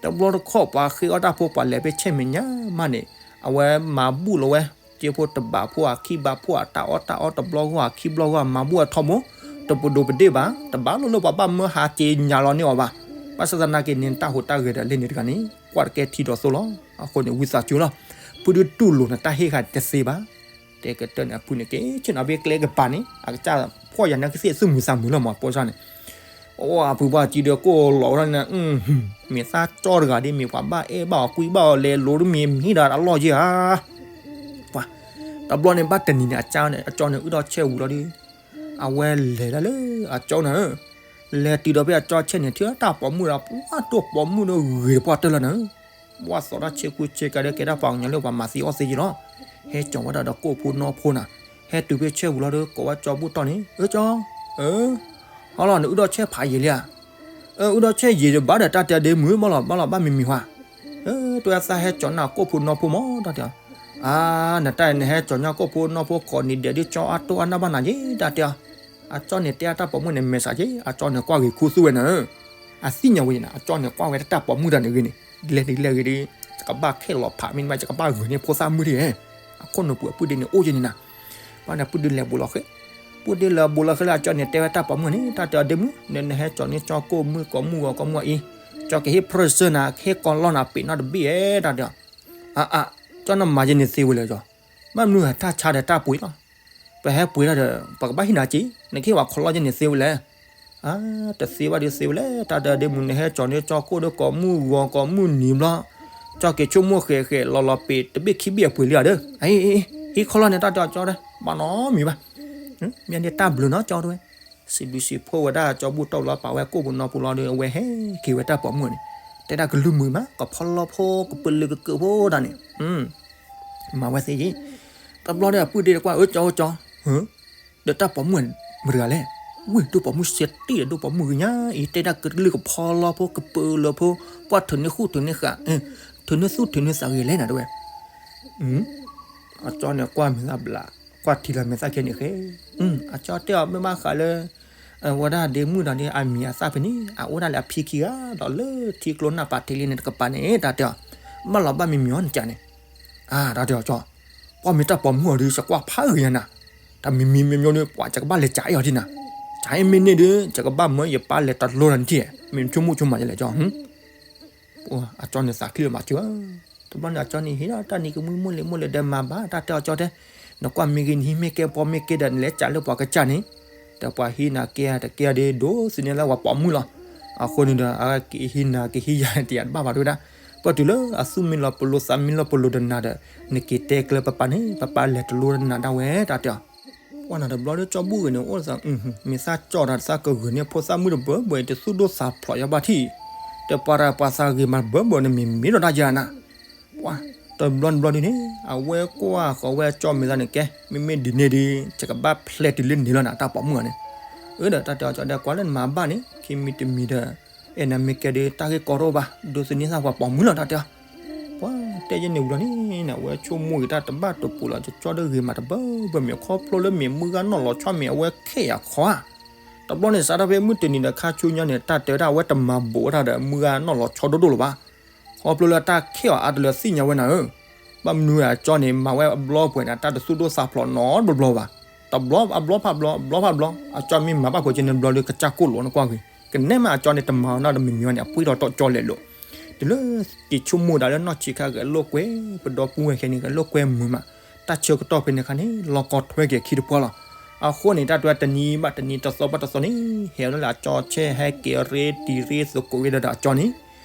တဘျီတခီၣ်ပှၤဃ့အီၣ်တၢ်ဖိ ပှၤလဲၤဖဲဆဲမဲာ်ညါမးန့ၣ်, အဝဲမၤဘူၣ်လီၤဝဲ, စ့ဖိတဘးဖိအခံဘးဖိအတၢ်အီၣ်တၢ်အီတဘျီဂီၢ်အခံဘျီဂီၢ် မၤဘူၣ်အထီဘိ, တပဒိၣ်ပဒ့ၣ်ဘၣ်, တဘၣ်လိာ်လၢပှၤဘၣ်မၢဟးက့ၤညါလီၤန့ၢ်အီၤဘၣ်, ဘၣ်ဆၣ်သနာ်က့န့ၣ် တၢ်ဟူးတၢ်ဂဲၤဒီးလၢန့ၣ်တဂၤန့ၣ် ကွၢ်တကဲထံဒီးသိလီၤ, အဃိန့ၣ် ဝံသးစူၤလီၤ, ဖုဒုတူၢ်လိာ်နတၢ်ဟ့ၣ်ဃာ်တသ့ဘၣ် တဲကတၢၢ်န့ၣ် အဖုန့ၣ်က့ၤဆ့ၣ်နီၤဖဲကျဲကပၤန့ၣ် အကစၢ်ဖှီၣ်ယၤန့ၣ်ကသ့ၣ်သူၣ်မုာ်သးမုာ်လီၤမး ပိစၢ်န့ၣ်, အိၣ်အဖုပှၢ်ကံဒီးကိၣ်လီၤဝဲဒၣ်န့ၣ်, မ့ၢ်သးကၠီတဂၤဒ်မ့ၢ်ပှၤဘၣ်အဲၣ်ဘၣ်အီၤကွံဘၣ်အီၤလဲၤလိၤတမ့ၢ်မ့ၢ်ဒီးအလီၢ်ယဲၢ်ဧါ, ပှၤ, တဘျီန့ၣ်ဘၣ်တနံၤန့ၣ် အကၠီန့ၣ် အကၠီန့ၣ်အုၣ်ထီၣ်ဆဲဝံၤလီၤဒီး, အဝဲလဲၤဒၣ်လၢအကၠီန့ၣ် လဲၤတုၤဒီးဖဲအကၠီဆဲန့ၣ် ထံၣ်တၢ်ပိာ်မုၣ်ဒီး ပှၤတိၢ်ပိာ်မုၣ်ဒီးဂ့ၤတပှၢ်တၢၢ်လီၤန့ၣ်, ဝဲသိးတၢ်ဆ့ကူဆ့ကၤဒီးကဲတၢ်ပှၤကညီလၢပှၤမၤသံအီၣ်သံယဲလီၤ, ဟဲကၠီၤဝဲဒၣ်ဒီးကိၣ်ဖိနီၢ်ဖိနၤ, ဟဲတုၤဖဲဆဲပူၤလီၤဒီး ကိးဝဲကၠီဘူၣ်တီၢ်န့ၣ် အၢကၠီ, အၢ, ဟီလီၤ နအုၣ်ထီၣ်ဆဲဖးယံာ်လံဧါ, အၢ အုၣ်ထီၣ်ဆဲယံာ်ဒီးဘၣ်ဒီးတၢ်တဲဒ့မုာ်ဘၣ်လီၤ ဘၣ်လီၤ ဘၣ်မံၤမံၤဟါ, အၢ တဝဲသးဟဲကၠီၤနၤကိၣ်ဖိနီၢ်ဖိမး တၢ်တဲ, အၢ နတၢ်အံၤ နဟဲကၠီၤညါကိၣ်ဖိနီၢ်ဖိကိးနံၤဒဲးဒ်ကၠီအတိၢ်အနၢ်ဘၣ်နၤယဲ တၢ်တဲ, အကၠီန့ၣ်တဲအတၢ်ပိာ်မုၣ်န့ၣ် မဲာ်ဆှးက့ အကၠီန့ၣ်ကွၢ်ဂ့ၤခူသူၣ်ဝဲန့ၣ်, အသ့ၣ်ညါဝဲယဲန့ၣ် အကၠီန့ၣ်ကွၢ်ဝဲတၢ်ပိာ်မုၣ်တၢ်န့ၣ်ဂ့ၤန့ၣ်, လဲၤဒ်လဲၣ်ဂ့ၤဒီး ယကဘၣ်ခဲလီၤဖးမ့ၢ်ဘၣ် ယကဘၣ်ဂုာ်န့ၢ်ဖိသၣ်မုၣ်ဒ်, အခိၣ်နူာ်ပူၤအပုၢ်ဒ့န့ၣ်အိၣ်ယဲန့ၣ်နၤ. ဘၣ်န့ၣ်ပုၢ်ဒ့လဲၤဘူးလီၤဃဲ, ပုၢ်ဒ့လဲၤဘူးလီၤဃဲလၢအကၠီန့ၣ် တဲဝဲတၢ်ပိာ်မုၣ်န့ၣ် တၢ်တဲအီၤဒ့မုၣ် နဟဲကၠီန့ၢ်ကၠီကိၢ်မုၢ်ကိးမုၢ်ဂီၤကိးမုၢ်အံၤ, ကၠီကဟ့ၣ် present နၤ ကဟ့ၣ်ကီလီနၤ ပ့ၤနီၣ်တဘ့ၣ်ဧါ တၢ်တဲအီၤ. အါအါ, ကၠီနမၤယဲန့ၣ်သ့ဝဲလဲၣ်ကၠီ, ဘၣ်မနုၤဟဲတၢ်ဆါဒီးတၢ်ပှ့ၤလီၤ. ပဟဲပှ့ၤတၢ်ဒီး ပကဘၣ်ဟ့ၣ်နၤက့ၤ, နကဟ့ၣ်ဝဲကီလီယဲန့ၣ်သ့ဝဲလဲၣ်. အါ, တသ့ဘၣ်ဒုးသ့ဝဲလဲၣ်, တၢ်တဲဒ့မုၣ် နဟဲကၠီန့ၢ်ကၠီကိၢ်ဒီးကိးမုၢ်ဂီၤကိးမုၢ်နံၤဘျီ, ကၠီက့ၤဆိကမိၣ်ဃဲးဃဲးလီၤလီၤ ပ့ၤတဘ့ၣ်ခံဘ့ၣ်အပှ့ၤလံဧါဒီး, ဟ့ၣ်ခီလီန့ၣ် တၢ်တဲအီၤကၠီတဲ, ဘၣ်နီတမံၤဘၣ်, မ့ၢ်န့ၣ်တၢ်ဘျုးနီၤကၠီတဲဝဲ, စံးဘျုးစံးဖှိၣ်ဝဲဒၣ်ကၠီဘူၣ်တီၢ်လီၤပာ်ဝဲကိၣ်ပူၤနီၤပူၤလီၤဒီး အဝဲဟဲက့ၤဝဲတၢ်ပိာ်မုၣ်န့ၣ်, တဲဒၣ်ကလုၢ်မုာ်မး ကဖီလီဖိကပၢလၢကကၢးဖိဒၣ်န့ၣ် မၤဝဲသ့ယ့ၣ်, တဘျီဒီးအပုၢ်ဒ့တကွၢ် အၢကၠီဧၢကၠီ, ဒီးတၢ်ပိာ်မုၣ်မတၤတဂၤလဲၣ်, ဝ့ၢ်ဒိၣ်ပိာ်မုၣ်စဲးတံၢ်ဒီးဒိၣ်ပိာ်မုၣ်ဂ့ၤညါအံၤ တဲဒၣ်ကလုၢ်ကဖီလီဖိကပၢလၢဖိ, ပှၢ်ထုးန့ၢ်ဃူထုးန့ၢ်ဃာ်, ထုးန့ၢ်သူၣ်ထုးန့ၢ်သးဂ့ၤလဲၣ်နၤတဲဝဲ အကၠီန့ၣ်ကွၢ်မဲာ်သၣ်ဘျး, ကွၢ်ထံလီၤမဲာ်သၣ်ခဲန့ၣ်ဃဲ, အကၠီတဲအီၤမ့ၢ်ဘၣ်ဃးလၢ ဝဲဒၣ်ဒ့မုၣ်ဒီးဒ်အမံၤအသၣ်ဖဲန့ၣ် အအိၣ်ဒၣ်လၢအဖံခံဂၤဒီးလၢထံကျိနၢ်ပာ်ထံလံန့ၣ်တကပၤန့ၣ် တၢ်တဲအီၤ, ဘၣ်လီၤဘၣ်မံမံၤအီၤနကၠီန့ၣ်, တၢ်တဲအီၤကၠီ, ပှၢ်မ့ၢ်တၢ်ပိာ်မုၣ်အီၤဒီး ယကွၢ်ဖးဂ့ၤညါနၤ, တၢ်မံမံၤမံမံၤဒီး ပှၤယကဘၣ်လဲၤကၠးအီၤဒ်နၤ, ကၠးအီၤမ့ၢ်န့ၢ်ဒီး ယကဘၣ်မၢယပၢ်လဲၤတလိနၤတထံၣ်, မ့ၢ်ဆိကမိၣ်ဆိကမးယလဲၣ်ကၠီ အကၠီန့ၣ်သးချ့မၤစၢၤ, တဘျီန့ၣ်အကၠီန့ၣ် ဟ့ၣ်ဒၣ်တၢ်နံၤကမှံမိၢ်လံၤမိၢ်လံၤဒီးမၤဘၣ်တၢ်တဲအီၤကၠီတဲ, နကွၢ်မ့ၢ်ဂ့ၤနဟံးမ့ၢ်ကဲဘီမ့ၢ်ကဲဒီးနလဲၤကၠးလၢပှၤကစၢ်န့ၣ်, ဒီးပှၤဟံးနၤကဲတကဲဒီး ဒိးသန့ၤလၢပှၤပိာ်မုၣ်လီၤ. အဃိန့ၣ်ဒီး အက့ၤဟံးနၤကဟံးယၤတယၤတဘၣ်ဘၣ်တဝဲဒၣ်, ပၢၢ်တုၤလၢအသူၣ်မံလီၤပလိာ်သးမံလီၤပလိာ်ဒီးနၤဒီး နက့ၤတဲကျၢၤပပၢ်န့ၣ် ပပၢ်လဲၤတလိနၤဒၣ်ဝဲတၢ်တဲအီၤ ပှၢ်နၤတဘျီဒီးကၠီဘူၣ်ဂ့ၤန့ၣ် အိၣ်သး, မ့ၢ်သးကၠီတၢ်သးကဂုာ်န့ၢ်ဖိသၣ်မုၣ်တဘၢဘၢအံၤ တသူၣ်ဒိၣ်သးဖျိးယါဘၣ်ထံၣ်, ဒီးပှၤတၢ်ပှၤသးဂ့ၤမးတဘၢဘၢန့ၣ် မ့ၢ်မ့ၢ်ဒီးတၢ်ယါနၤ, ပှၢ်, တဘျီတဘျီဒ်န့ၣ် အဝဲကွၢ်ဃီၤဝဲကၠီမဲာ်သၣ်န့ၣ် ကဲ မ့မ့ၢ်ဒ်န့ၣ်ဒီး ယကဘၣ်ဖျဲးတုၤလၢန့ၣ်လီၤနၤ တၢ်ပိာ်မုၣ်အီၤန့ၣ်, အၢဒီးတၢ်တဲအီၤကၠီဒီး ကွၢ်လၢနမၤဘၣ်န့ၣ် ခံမံၤတမံၤဒီး အဲၣ်နၤမ့ၢ်ကဲဒီး တၢ်ဂ့ၢ်ကီတအိၣ်ဘၣ် ဒိးသန့ၤသးပှၤပိာ်မုၣ်လီၤ တၢ်တဲအီၤ ပှၤတဲယဲန့ၣ်ဝံၤလီၤန့ၣ် အဝဲဆိကမိၣ်ဂ့ၤတၢ်တဘၣ်တပူၤလီၤ ကၠီဒီးဂ့ၤမးတဘၢဘၢမ့ၢ်ခီဖျိလၢမ့ၢ်မုၢ်ဂၤနီၣ်လီၤဆီမ့ၢ်အဝဲခဲအံၤအခီဧါ, တဘျီန့ၣ် စးထီၣ်ဖဲမုၢ်တနံၤဒီးခါဆူညါန့ၣ် တၢ်တဲဝဲဒၣ်အဝဲတမၤဘူးဝဲဒၣ်ဒီး မုၢ်ဂၤနီၣ်လီၤဆီဒိၣ်ဒိၣ်လၢၤဘၣ်, ခီဖျိလၢတၢ်ခဲအံၤအါတလၢသ့ၣ်ညါဝဲနၤဧၢ, ဘၣ်မနုၤအကၠီန့ၣ် မၤဝဲအဘျီပှဲၤန့ၣ် တၢ်တသူၣ်ဒိၣ်သးဖျိးနီတဘျီဘၣ်, တဘျီအဘျီဖးဘျီ အဘျီဖးဘျီ အကၠီမ့ၢ်မၤဘၣ်ပှဲၤက့ၤန့ၣ်ဘျီဒီး ကစၢ်ကိၣ်လိာ်နကွၢ်ဂ့ၤ ကနဲၣ်မးအကၠီန့ၣ် တမၤအီၤနီတမံၤမံၤန့ၣ် အပှ့ၤထီၣ်တီၢ်ကၠီလဲၤလိာ်, တုၤလၢ က့ၤဆိကမိၣ်ဒၣ်လၢနီၢ်ဆံးခါဂဲၤလိာ်ကွဲ ပဒီပုၢ်ဝဲၢ်ခဲန့ၣ် ဂဲၤလိာ်ကွဲမုာ်မး, တၢ်ဆၢကတီၢ်ဖဲန့ၣ်အခါန့ၣ် လီၤကီထွဲက့ၤအခံတပှၢ်လီၤ. အဃိန့ၣ် တၢ်တဲဝဲတနံၤဘၣ်တနံၤ တသီဘၣ်တသီန့ၣ် ဟဲဝဲဒၣ်လၢအကၠီဆဲး ဟဲက့ၤရ့တံၤရ့သကိးဝဲဒၣ်ဒီးအကၠီန့ၣ်,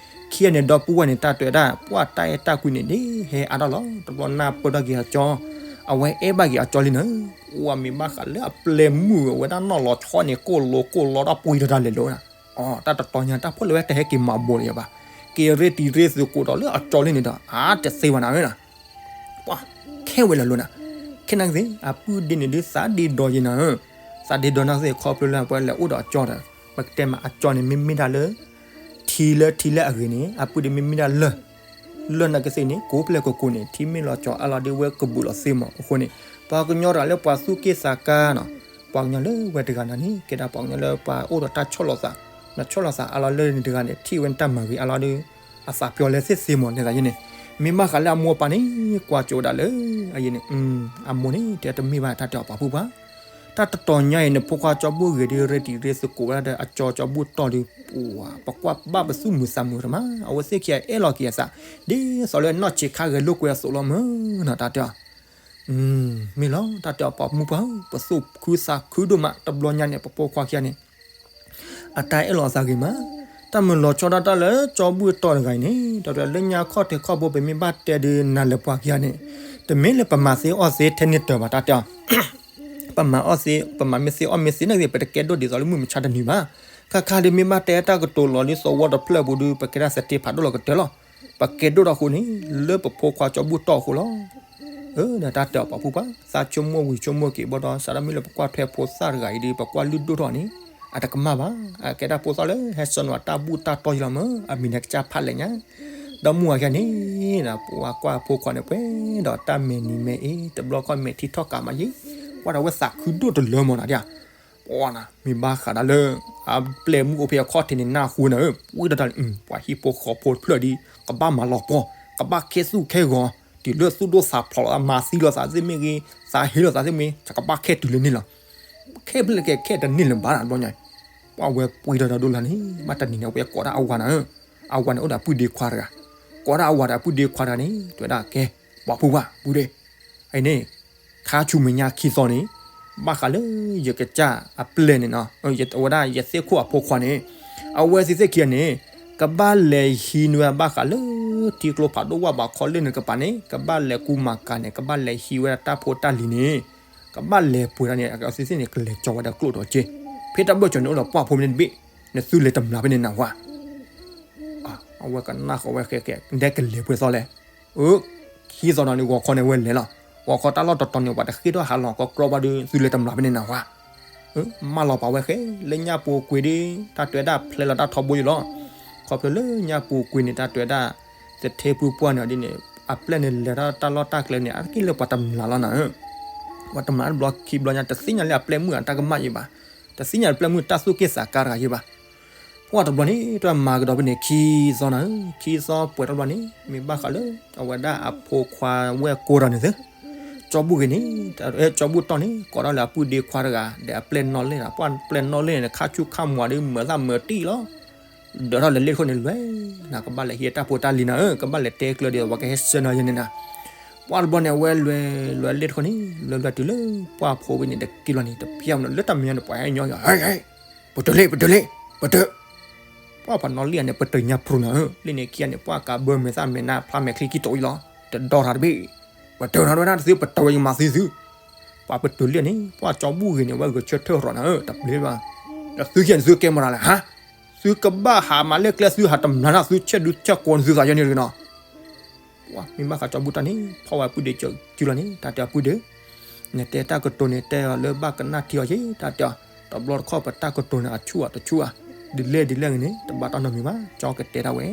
ခံဂၤန့ၣ် ဒီပုၢ်ဝဲၢ်န့ၣ် တၢ်တဲဝဲဒၣ် ပှၤတၢ်အဲၣ်တၢ်ကွံန့ၣ် ဒ်ဟဲအါထီၣ်လီၤ. တဘျီနၢ်ပၢၢ်ထီၣ်က့ၤအကၠီ, အဝဲအဲၣ်ဘၣ်က့ၤအကၠီလံနၤ, အိၣ်မ့ၢ်ဘၣ်ဃးလၢအပျဲၢ်မုၣ်အဝဲဒၣ်နီၣ်လီၤဆီန့ၣ် ကိၣ်လိာ်ကိၣ်လီထီၣ်ပှ့ၤထီၣ်တၢ်လဲၤလိာ်နၤ, အတၢ်တတီၤညါတၢ်ဖိလၢဝဲတဟဲက့ၤမၤဘူးလၢၤဘၣ်, က့ၤရ့တံၤရ့သကိးဒီးလၢအကၠီလံန့ၣ်ဒီး အါတသ့ဘၣ်နၤဧၢနၤ ပှၤခဲဝဲလၢာ်လီၤနၤ, ခဲနၤကသ့ၣ် အပုၢ်ဒ့န့ၣ်ဒုးသးဒ့ဒီးယဲနၤဧၢ, သးဒ့ဒီးနၤကသ့ၣ် ခီဖျိလၢပှၤလဲၤအိၣ်ဒီးအကၠီဒီး ပကတဲမးအကၠီန့ၣ် မ့မ့ၢ်ဒၣ်လၢ ထံလၢထံလၢအဂ့ၤန့ၣ် အပုၢ်ဒ့မ့မ့ၢ်ဒၣ်လၢ လၢနၤကသ့ၣ်န့ၣ် ကိးဖျဲၣ်ကိးကိးန့ၣ် ထံမ့ၢ်လီၤကၠီအါလီၤဒ်ဝဲကဘူးလီၤသ့မး အဃိန့ၣ် ပှၤကညီတဂၤလၢပှၤသူၣ်က့ၣ်သးကါနီၤ, ပှၤကညီလၢဝဲတဂၤနၤန့ၣ် ကဲဒၣ်ပှၤကညီလၢပှၤအိၣ်ဒီးတၢ်ဆီၣ်လီၤသး, နဆီၣ်လီၤသးအါလီၤလၢနတဂၤန့ၣ် ထံၣ်ဝဲနတၢ်မၤဂ့ၤအါလီၤဒီး အသးပျီလဲၤသ့သ့မးန့ၣ်သးယဲန့ၣ်, မ့ၢ်ဘၣ်ဃးလၢအမိၢ်အပၢ်န့ၣ် ကွၢ်ကၠိဝဲဒၣ်လၢ အယဲန့ၣ် အမိၢ်န့ၣ် တဲတမ့ၢ်ဘၣ်တၢ်တဲအီၤပှၤဖိပှၤ တၢ်တတီၤညါအံၤန့ၣ် ဖိခွါကၠီဘူၣ်ဂ့ၤဒီး ရ့တံၤရ့သကိးဝဲဒၣ်ဒီး အကၠီကၠီဘူၣ်တီၢ်ဒီး ပှၤ ပကွၢ်ဘၣ်ပသူၣ်မုာ်သးမုာ်တမး အဝဲသ့ၣ်ခံဂၤအဲၣ်လီၤက့ၤအသး ဒ်သိးလၢနီၢ်ဆံးခါဂဲၤလိာ်ကွဲအသိးလီၤမၢ်နီၤ တၢ်တဲအီၤ မ့ၢ်လီၤ တၢ်တဲအီၤပှၤမုၢ်ပှၢ်ဧၢ ပသူၣ်ခုသးခုဒိၣ်မး တဘျီညါန့ၣ် ပဖိခွါခံဂၤန့ၣ် အတၢ်အဲၣ်လီၤအသးဂ့ၤမး, တၢ်မုာ်လီၤဆီဒၣ်တၢ်လၢကၠီဘူၣ်တီၢ်တဂၤအံၤန့ၣ် ဒီးလၢညါခီၣ်ထံးခီၣ်ဘိ ပမ့ၢ်ဘၣ်တဲဒုးနၤလၢပှၤခံဂၤန့ၣ် တမ့ၢ်လၢပမၤသ့အီၣ်သ့ထဲန့ၣ်တၢၤဘၣ် တၢ်တဲအီၤ ပမၤအီၣ်သ့ ပမၤမ့ၢ်သ့အီၣ်မ့ၢ်သ့န့ၣ်ဂ့ၤ ပတကဲဒိၣ်ဒ်သိးလၢမုၢ်မဆါတနံၤဘၣ်. ခါခါဒုးမ့ၢ်ဘၣ်တဲတၢ်ကတိၤလီၤဒ်သိးဝီတဖျၢၣ်ပူၤဒုး ပကဲဒၣ်သထ့ဖးဒိၣ်လီၤကတၢၢ်လီၤ. ပကဲဒိၣ်ထီၣ်အဃိန့ၣ် လၢပဖိခွါကၠီဘူၣ်တီၢ်အဃိလီၤ. အၢ ဒီးတၢ်တဲအီၤပှၤဖိပှၢ် သးဆိကမိၣ်ဝံၤဆိကမိၣ်က့ၤဘၣ်ဒီး စးထီၣ်မ့ၢ်လၢပကွၢ်ထွဲဖိသၣ်တဂၤအံၤဒုး ပကွၢ်လုၢ်ဒိၣ်ထီၣ်န့ၣ် အတကမၣ်ဘၣ်. အကဲဒၣ်ဖိသၣ်လၢဟဲဆှၢနုာ်တၢ်ဘူၣ်တၢ်တီၢ်ယံလီၤမၢ် အမံၤန့ၣ်ကစၢ်ဖးလဲၣ်ညါ ဒီးမုၢ်ဝါခဲန့ၣ် ပှၤကွၢ်ဖိခွါန့ၣ်ပှဲၤဒီးတၢ်မဲာ်နံၤမဲာ်အ့ တဘျီခီၣ်မဲာ်ထံထီၣ်ကးမးယံၤ ကွၢ်ဒီးဝဲသးခုဒိၣ်တလၢမးနၤဒၣ် ပှၤနၤ မ့ၢ်ဘၣ်ဃးဒၣ်လၢ အပျဲၢ်မုၣ်အိၣ်ဖဲအခီၣ်ထံးန့ၣ် နၢ်ဟူနၤဧၢ, ဝံၤဒီးတၢ်န့ၣ် ပှၤဟံၣ်ဖိဃီဖိတဖျၢၣ်ဒီး ကဘၣ်မၤလီၤပှီၢ်, ကဘၣ်ခဲသူၣ်ခဲဂီၤ, တုၤလၢသူၣ်ဒိၣ်သးဖျိးလီၤ မၤသံလိာ်သးသ့ၣ်မ့ၢ်ဂ့ၤ, သးဟ့လိာ်သးသ့ၣ်မ့ၢ်ဂ့ၤ, ကဘၣ်ခဲတုၤလၢန့ၣ်လီၤ. ခဲဖဲလဲၣ်ကဲ ခဲတန့ၢ်လၢၤဘၣ်တဘျီညါ, ပှၤဝဲပှ့ၤဒီးဒီးဒိလၢန့ၣ် ဘၣ်တနံၤန့ၣ် အဝဲကိးဒၣ်အဝၤနၤဧၢ, အဝၤန့ၣ်အိၣ်ဒီးအပုၢ်ဒ့ခွါတဂၤ, ကိးဒၣ်အဝၤဒီးအပုၢ်ဒ့ခွါတဂၤန့ၣ် တဲဝဲဒၣ်ကဲ ပှၤဖုဘၣ် ပုၢ်ဒ့, အံၤန့ၣ် ခါဆူမဲာ်ညါခံသီန့ၣ် ဘၣ်ဃးလၢယကစၢ်အပျဲၢ်န့ၣ်နီၤ, အဝဲဒၣ်ယသ့ၣ်ခိၣ်အဖိခွါန့ၣ်, အဝဲသ့ၣ်သ့ၣ်ခံဂၤန့ၣ် ကဘၣ်လဲၤဟံးန့ၢ်ဝဲဘၣ်ဃးလၢ ထံကျိဖးဒိၣ်ဝၣ်ဘးခီလ့ၣ်န့ၣ်တကပၤန့ၣ် ကဘၣ်လဲၤကူမၤကၤန့ၣ် ကဘၣ်လဲၤဟံးဝဲဒၣ်တၢ်ဖိတၢ်လံၤန့ၣ်, ကဘၣ်လဲၤပှ့ၤဒၣ်န့ၣ် အဝဲသ့ၣ်သ့ၣ်န့ၣ် ကလဲၤကၠီဝဲဒၣ်ကျိၣ်ဒီးစ့, ဖဲတၢ်ဘၢၣ်စၢၤန့ၣ်အိၣ်ဒီးပှၢ်ဖိမ့ၢ်တဘ့ၣ်, နသုလဲၤတမျးဖဲန့ၣ်နၢ်ဟူဧါ အဝဲကနၣ်ဃီဝဲဃဲဃဲ ဒဲကလဲၤပှဲၤသီလဲၣ်. အၢ, ခံသီဒီးန့ၣ် ဂီၤခီန့ၣ် အဝဲလဲၤလီၤ. ဂီၤခီတၢ်လီၢ်တတီၤန့ၣ် ပှၤတဃ့ထီၣ်ဟးလီၤကီကီဘၣ်ဒီး သုလဲၤတမျးဖဲန့ၣ်နၢ်ဟူဧါ. မၢလီၤပာ်ဝဲဃဲ လၢညၣ်ပူၤကွံာ်ဒီး တၢ်တဲဝဲဒၣ်ဖျဲလီၤတၢ်ထီဘိယိာ်လီၤ. ခီဖျိလၢညၣ်ပူၤကွံာ်န့ၣ် တၢ်တဲဝဲဒၣ် သထ့ဖုပှၢ်န့ၣ်ဒ်န့ၣ် အပျဲၢ်န့ၣ်လဲၤထီၣ်တၢ်လီၢ်တၢ်ကျဲန့ၣ် အက့ၢ်လၢပှၤတမျးလီၤနၤဧၢ. ပှၤတမျးတဘျီခံဘျီညါ တသ့ၣ်ညါလၢအပျဲၢ်မုၣ်အတၢ်ကမၣ်ယံၤဘၣ်. တသ့ၣ်ညါလၢပျဲၢ်မုၣ်တၢ်သူၣ်က့ၣ်သးကါတဂၤယံၤဘၣ်. ပှၢ်တဘျီန့ၣ် တၢ်မၤကဒီးဖဲန့ၣ် ခံသီနၤဧၢ, ခံသီပှဲၤထီၣ်တဘျီန့ၣ် မ့ၢ်ဘၣ်ဃးလၢ အဝဲဒၣ်အဖိခွါဝဲၢ်ကိးဒီးန့ၣ်သ့, ကၠီဘူၣ်ဂ့ၤန့ၣ်, ကၠီဘူၣ်တီၢ်န့ၣ် ကိးထီၣ်လၢအပုၢ်ဒ့ခွါတဂၤ ဒီးအပျဲၢ်နီၣ်လဲၢ်နၤ, ပှၢ်ပျဲၢ်နီၣ်လဲၢ်န့ၣ် ခါဆူၣ်ခါမီၤဒီး မၤသၣ်မၤတံၢ်လီၤ. ဒၢးထီၣ်လဲၤလ့ၣ်တခိၣ်န့ၣ် လွဲနၤ ကဘၣ်လဲၤဟံးတၢ်ဖိတၢ်လံၤနၤဧၢ, ကဘၣ်လဲၤတဲကျၢၤဒီး ပှၤကဟဲဆှၢနၤယဲန့ၣ်နၤ. ပှၢ်တဘျီန့ၣ် အဝဲလွဲလွဲလ့ၣ်တခိၣ်န့ၣ် လွဲလွဲတုၤလၢပှၢ်ဖိဝဲန့ၣ် တက့ၢ်လီၤန့ၣ် တဖျၢၣ်မနုၤ လၢတၢ်မဲာ်ညါန့ၣ် ပှၤဟဲညီယီၤ ဟဲ ဟဲ ပတုာ်လ့ၣ် ပတုာ်လ့ၣ် ပတုာ်. ပှၢ်ပှၤနီၣ်လံၣ်အန့ၣ် ပတုာ်ညါဖျိနၤဧၢ, လ့ၣ်န့ၣ်ခံဂၤန့ၣ် ပှၢ်ကးဘၢမဲာ်သၣ်မဲာ်နါဖျါမဲာ်ချံကံတိာ်အံၤလီၤ, တဒီထါတဘ့ၣ်, ပတုာ်နၤဝဲဒၣ်တသု ပတုာ်ဝဲယမၤသံသု. ပှၤပတုာ်လံၣ်န့ၣ် ပှၢ်ကၠီဘူၣ်ဂ့ၤန့ၣ် အဝဲဂဲၤဆၢထၢၣ်ရီၤနၤဧၢ, တပျ့ၤဘၣ်, ဒီးသုခံဂၤန့ၣ် သုကဲမီၤတၢ်လဲၣ်ဟါ, သုကဘၣ်ဟးမၤလၢကျဲ သုဟးတမျးနၤ သုဆဲးဒုဆဲးကိးန့ၣ်သုသးယဲန့ၣ်တဂ့ၤနီၤ. ပှၢ်မ့ၢ်ဘၣ်ဃးကၠီဘူၣ်တၢ်န့ၣ် ဖီၣ်ဝဲပုၢ်ဒ့ကၠီကၠူလီၤန့ၣ် တၢ်တဲအပုၢ်ဒ့, နတဲတၢ်ကတိၤန့ၣ် တဲအီၤလၢဘၣ်ကနၣ်ထံအီၤက့ၤ တၢ်တဲအီၤ, တဘျီတခီၣ်ပတၢ်ကတိၤန့ၣ် အဆူၣ်အတဆူၣ်ဧါ, ဒ်လဲၣ်ဒ်လဲၣ်ဂ့ၤန့ၣ် တဘၣ်တၢ်နီတမံၤဘၣ် ကၠီကတဲတၢ်ဝဲ.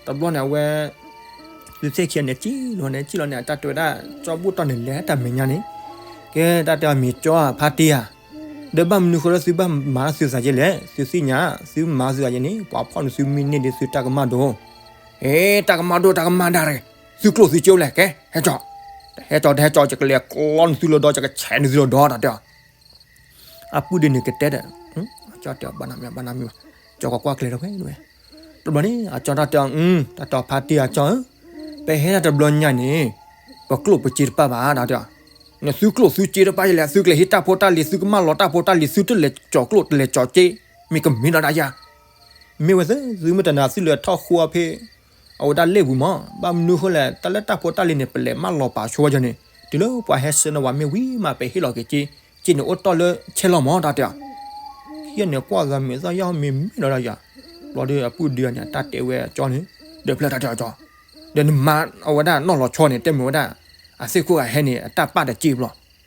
တဘျီန့ၣ်အဝဲ သုသ့ၣ်ခံဂၤန့ၣ် စံၣ်လီၤန့ၣ် စံၣ်လီၤန့ၣ် အတၢ်တဲဝဲဒၣ် ကၠီဘူၣ်တီၢ်န့ၣ်လဲၤတၢ်မဲာ်ညါန့ၣ်, ကဲတၢ်တဲအီၤမ့ၢ်ကၠီဧါ ဖါတံၢ်ဧါ, ဒီးဘၣ်မနုၤဃိလၢသုဘၣ်မၤတၢ်သုသးယဲလဲၣ်, သုသ့ၣ်ညါ သုမၤသုသးယဲန့ၣ် ပှၤဖီၣ်န့ၢ်သုမံန့ၢ်ဒ်သုတၢ်ကမၣ်ဒိၣ် ဟ့ တၢ်ကမၣ်ဒိၣ် တၢ်ကမၣ်ဒၣ်ရ့ၣ်, သုကျိၣ်သုစ့အိၣ်လဲၣ် ကဲ ဟဲကၠီ, တဟဲကၠီ တဟဲကၠီ ယကလဲၤကျီန့ၢ်သုလီၤဒီး ယကဆဲးန့ၢ်သုလီၤဒီး တၢ်တဲအီၤ. အပုၢ်ဒ့န့ၣ်ကတဲဒီး ကၠီတဲအီၤ ဘၣ်နမံၤ ဘၣ်နမံၤဘၣ်, ကၠီကွၢ်ကွၢ်ကျဲၤထီၣ်ဝဲဝဲ, တဘျီန့ၣ် အကၠီတၢ်တဲအီၤ တၢ်တဲအီၤဖါတံၢ်အကၠီဧၢ, ပဟဲဒၣ်တဘျီညါန့ၣ် ပကျိၣ်ပစ့တပၣ်ဘၣ် တၢ်တဲအီၤ, နသုကျိၣ်သုစ့တပၣ်ယဲလဲၣ်, သုကလဲၤဟံးတၢ်ဖိတၢ်လံၤ သုကမၢလီၤတၢ်ဖိတၢ်လံၤ သုတလဲၤကၠီၤကျိၣ်တလဲၤကၠီၤစ့, မ့ၢ်ကမ့ၢ်ဒီးဒၣ်ယၤ မ့ၢ်ဝဲသ့ၣ် သုမ့ၢ်တနာ်သုလဲၤထီၣ်ဃိအဖဲ အဝဲဒၣ်လ့ၣ်ပူၤမး, ဘၣ်မနုၤဃိလဲၣ် တၢ်လၢတၢ်ဖိတၢ်လံၤန့ၣ် ပလဲၤမၢလီၤပာ်ဆိဝဲယၤန့ၣ် တုၤလၢပှၤဟဲဆှၢနဝၤမ့ၢ်ဝံၤမး ပဟ့ၣ်လီၤက့ၤက့, က့န့ၣ်အိၣ်တ့ၢ်လၢဆဲးလီၤမး တၢ်တဲအီၤ. ခံဂၤန့ၣ်ကွၢ်သးမဲာ်သၣ်ယၢ်မ့ၢ်မ့ၢ်ဒီးဒၣ်ယၤ, ဘျီဒီးအပုၢ်ဒ့န့ၣ် အတၢ်တဲဝဲအကၠီန့ၣ်, ဒီးဖျဲၣ်တၢ်တဲအီၤကၠီ, ဒီးနမၤအဝဲဒၣ်နီၢ်လီၤဆီန့ၣ် တဲမ့ၢ်ဝဲဒၣ် အသ့ၣ်ခိၣ်ဂၤဟဲန့ၣ် အတၢ်ပာ်တစ့ဘျီ,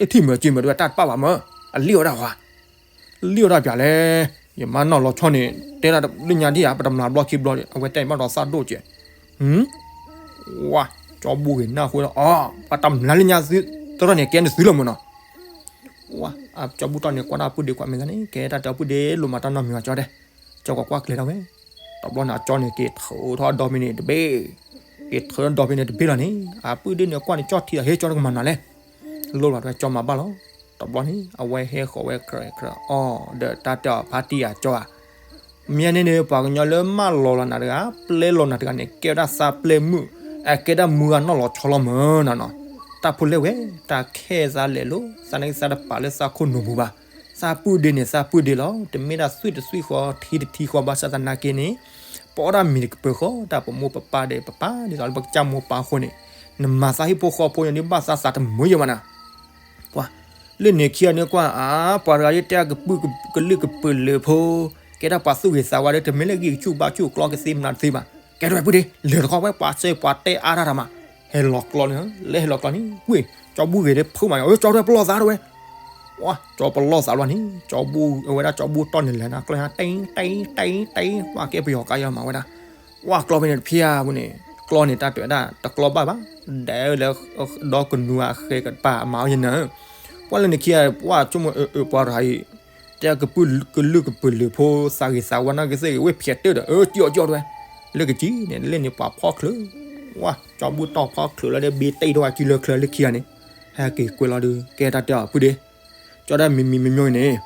အထံၣ်မ့ၢ်စ့မ့ၢ်ဒီးတၢ်တပာ်ဘၣ်မး, အလံၣ်ဝဲဒၣ်ဃီ လံၣ်ဝဲဒၣ်ပၠးလဲၣ်, ယမါနီၢ်လီၤဆီန့ၣ် တဲဒၣ်လၢညါဒ်ဧါ ပတမျးဘျီခံဘျီ အဝဲတဲန့ၣ်ဘၣ်ဒီးသးဒိၣ်ကဲး, ဝါ, ကၠီဘူၣ်ဂ့ၤနၢ်ဟူဒီး အီ, ပတမျးလၢညါသု, တရၢၢ်န့ၣ်ကဲန့ၣ်သုလီၤမးနီၤ, ဝါ, ကၠီဘူၣ်တီၢ်န့ၣ် ကွၢ်ဒၣ်အပုၢ်ဒ့ခွါမဲာ်သၣ်န့ၣ် ကဲတၢ်တဲအပုၢ်ဒ့လိၣ်မးတၢ်နီတမံၤဘၣ်ကၠီတဲ, ကၠီကွၢ်ကွၢ်ကျဲၤထီၣ်ဝဲ, တဘျီန့ၣ် အကၠီန့ၣ်က့ၤထုးထီၣ်ဒီဖဲန့ၣ်တဘ့ၣ်, က့ၤထုးထီၣ်ဒီဖဲန့ၣ်တဘ့ၣ်လီၤန့ၣ် အပုၢ်ဒ့န့ၣ်ကွၢ်န့ၣ် ကၠီထံၣ်ဒီး ဟ့ၣ်ကၠီတကမၤနၤလဲၣ် လိၣ်လီၤတဝဲကၠီမၤဘၣ်လီၤ, တဘျီန့ၣ် အဝဲဟဲဃီၤဝဲကြၢးကြၢးအီၤ ဒီးတၢ်တဲအီၤဖါတံၢ်ဧၢကၠီဧၢ, မ့ၢ်န့ၣ်န့ၣ် ပှၤကညီလၢမၢလီၤလီၤနၤတဂၤ ပျဲလီၤနၤတဂၤန့ၣ် ကဲဝဲဒၣ်သးပျဲမုၣ်, အကဲဒၣ်မုၢ်ဂၤနီၢ်လီၤဆီလီၤမးနီၤနီၤ, တၢ်ဖိလဲၣ်ဝဲ တၢ်ခဲသးလဲၤလိၤ သးန့ၣ်သးတပာ်လၢသးခိၣ်နူာ်ပူၤဘၣ်, သးပုၢ်ဒ့န့ၣ် သးပုၢ်ဒ့လီၤ တမ့ၢ်ဒၣ်သွံၣ်တသွံၣ်ဃီ ထံတထံဃီဘၣ်ဆၣ်သနာ်က့န့ၣ် ပအီၣ်ဒၣ်မ့ၤတကပၤဃီ တၢ်ပမိၢ်ပပၢ်ဒီးပပၢ်ဒ်သိးလၢပကစၢ်မိၢ်ပၢ်အဃိန့ၣ်, နမၤသးဟံၣ်ဖိဃီဖိညါဒ်ဘၣ်သးသးတမုာ်ယဲၢ်မးနၤ, ပှၤ, လၢန့ၣ်ခံဂၤန့ၣ်ကွၢ် အါ ပှၤတဂၤယတဲအကပုၢ်ကလုာ်ကပုာ်လၢာ်ဖိ, ကဲဒၣ်ပှၤသူၣ်ဂ့ၤသးဝါဒီး တမ့ၢ်လၢဂံၢ်ကဆူၣ်ဘါဆူၣ်ကျီကသ့မနုၤတသ့ဘၣ်, ကဲထီၣ်ဝဲပုၢ်ဒ့ လဲၤတခီဝဲပှၤစၢၤပှၤတဲအါတၢ်တၢ်မး, ဟဲလီၤကျီန့ၣ် လၢဟဲလီၤကျီန့ၣ် ဝ့ၢ်, ကၠီဘူၣ်ဂ့ၤဒီးဖုးမး အၢ ကၠီထီၣ်ပလီၢ်သးတဝဲ ဝါ, ကၠီပလီၢ်သးလီၤန့ၣ် ကၠီဘူၣ်အဝဲဒၣ်ကၠီဘူၣ်တီၢ်န့ၣ်လဲၤနၤကျီညါ တံၢ်တံၢ်တံၢ်တံၢ် ဝါကဲပယီၤကါယီမးဝဲဒၣ်, ဝါကျီဖဲန့ၣ်တဖျၢၣ်ပူၤန့ၣ် ကျီန့ၣ်တၢ်တဲဝဲဒၣ် တကျီဘၣ်ဘၣ်, ဒဲလၢ ဒီကနူၤအဃဲကပၤမၤအီၤယဲၢ်နၤ, ပှၤလၢန့ၣ်ခံဂၤ ပှၤဆိကမိၣ်အၢ ပှၤတဂၤအံၤ, တ တဲကပုၢ်ကလုၢ်ကပုၢ်လုၢ်ဖိ သးဂ့ၤသးဝါနီၢ်ကစ့ၢ်ဂ့ၤ ဝ့ၢ်ဖျဲးတၢၢ်ဒီး အၢ ကၠီအီၣ်ကၠီတဲဝဲ, လၢကစံၣ်န့ၣ် လၢန့ၣ်ပှၤဖီၣ်ချုး, ဝါ ကၠီဘူၣ်တီၢ်ဖီၣ်ချုးလီၤဒီး ဘ့တ့ၢ်ဒီးဝဲကၠီလၢချၢလၢခံဂၤန့ၣ်, ဟဲက့ၤကွဲလီၤဒီး ကဲတၢ်တဲအီၤ ပုၢ်ဒ့ ကၠီဒၣ်မံၤမံၤမံၤမံၤန့ၣ်,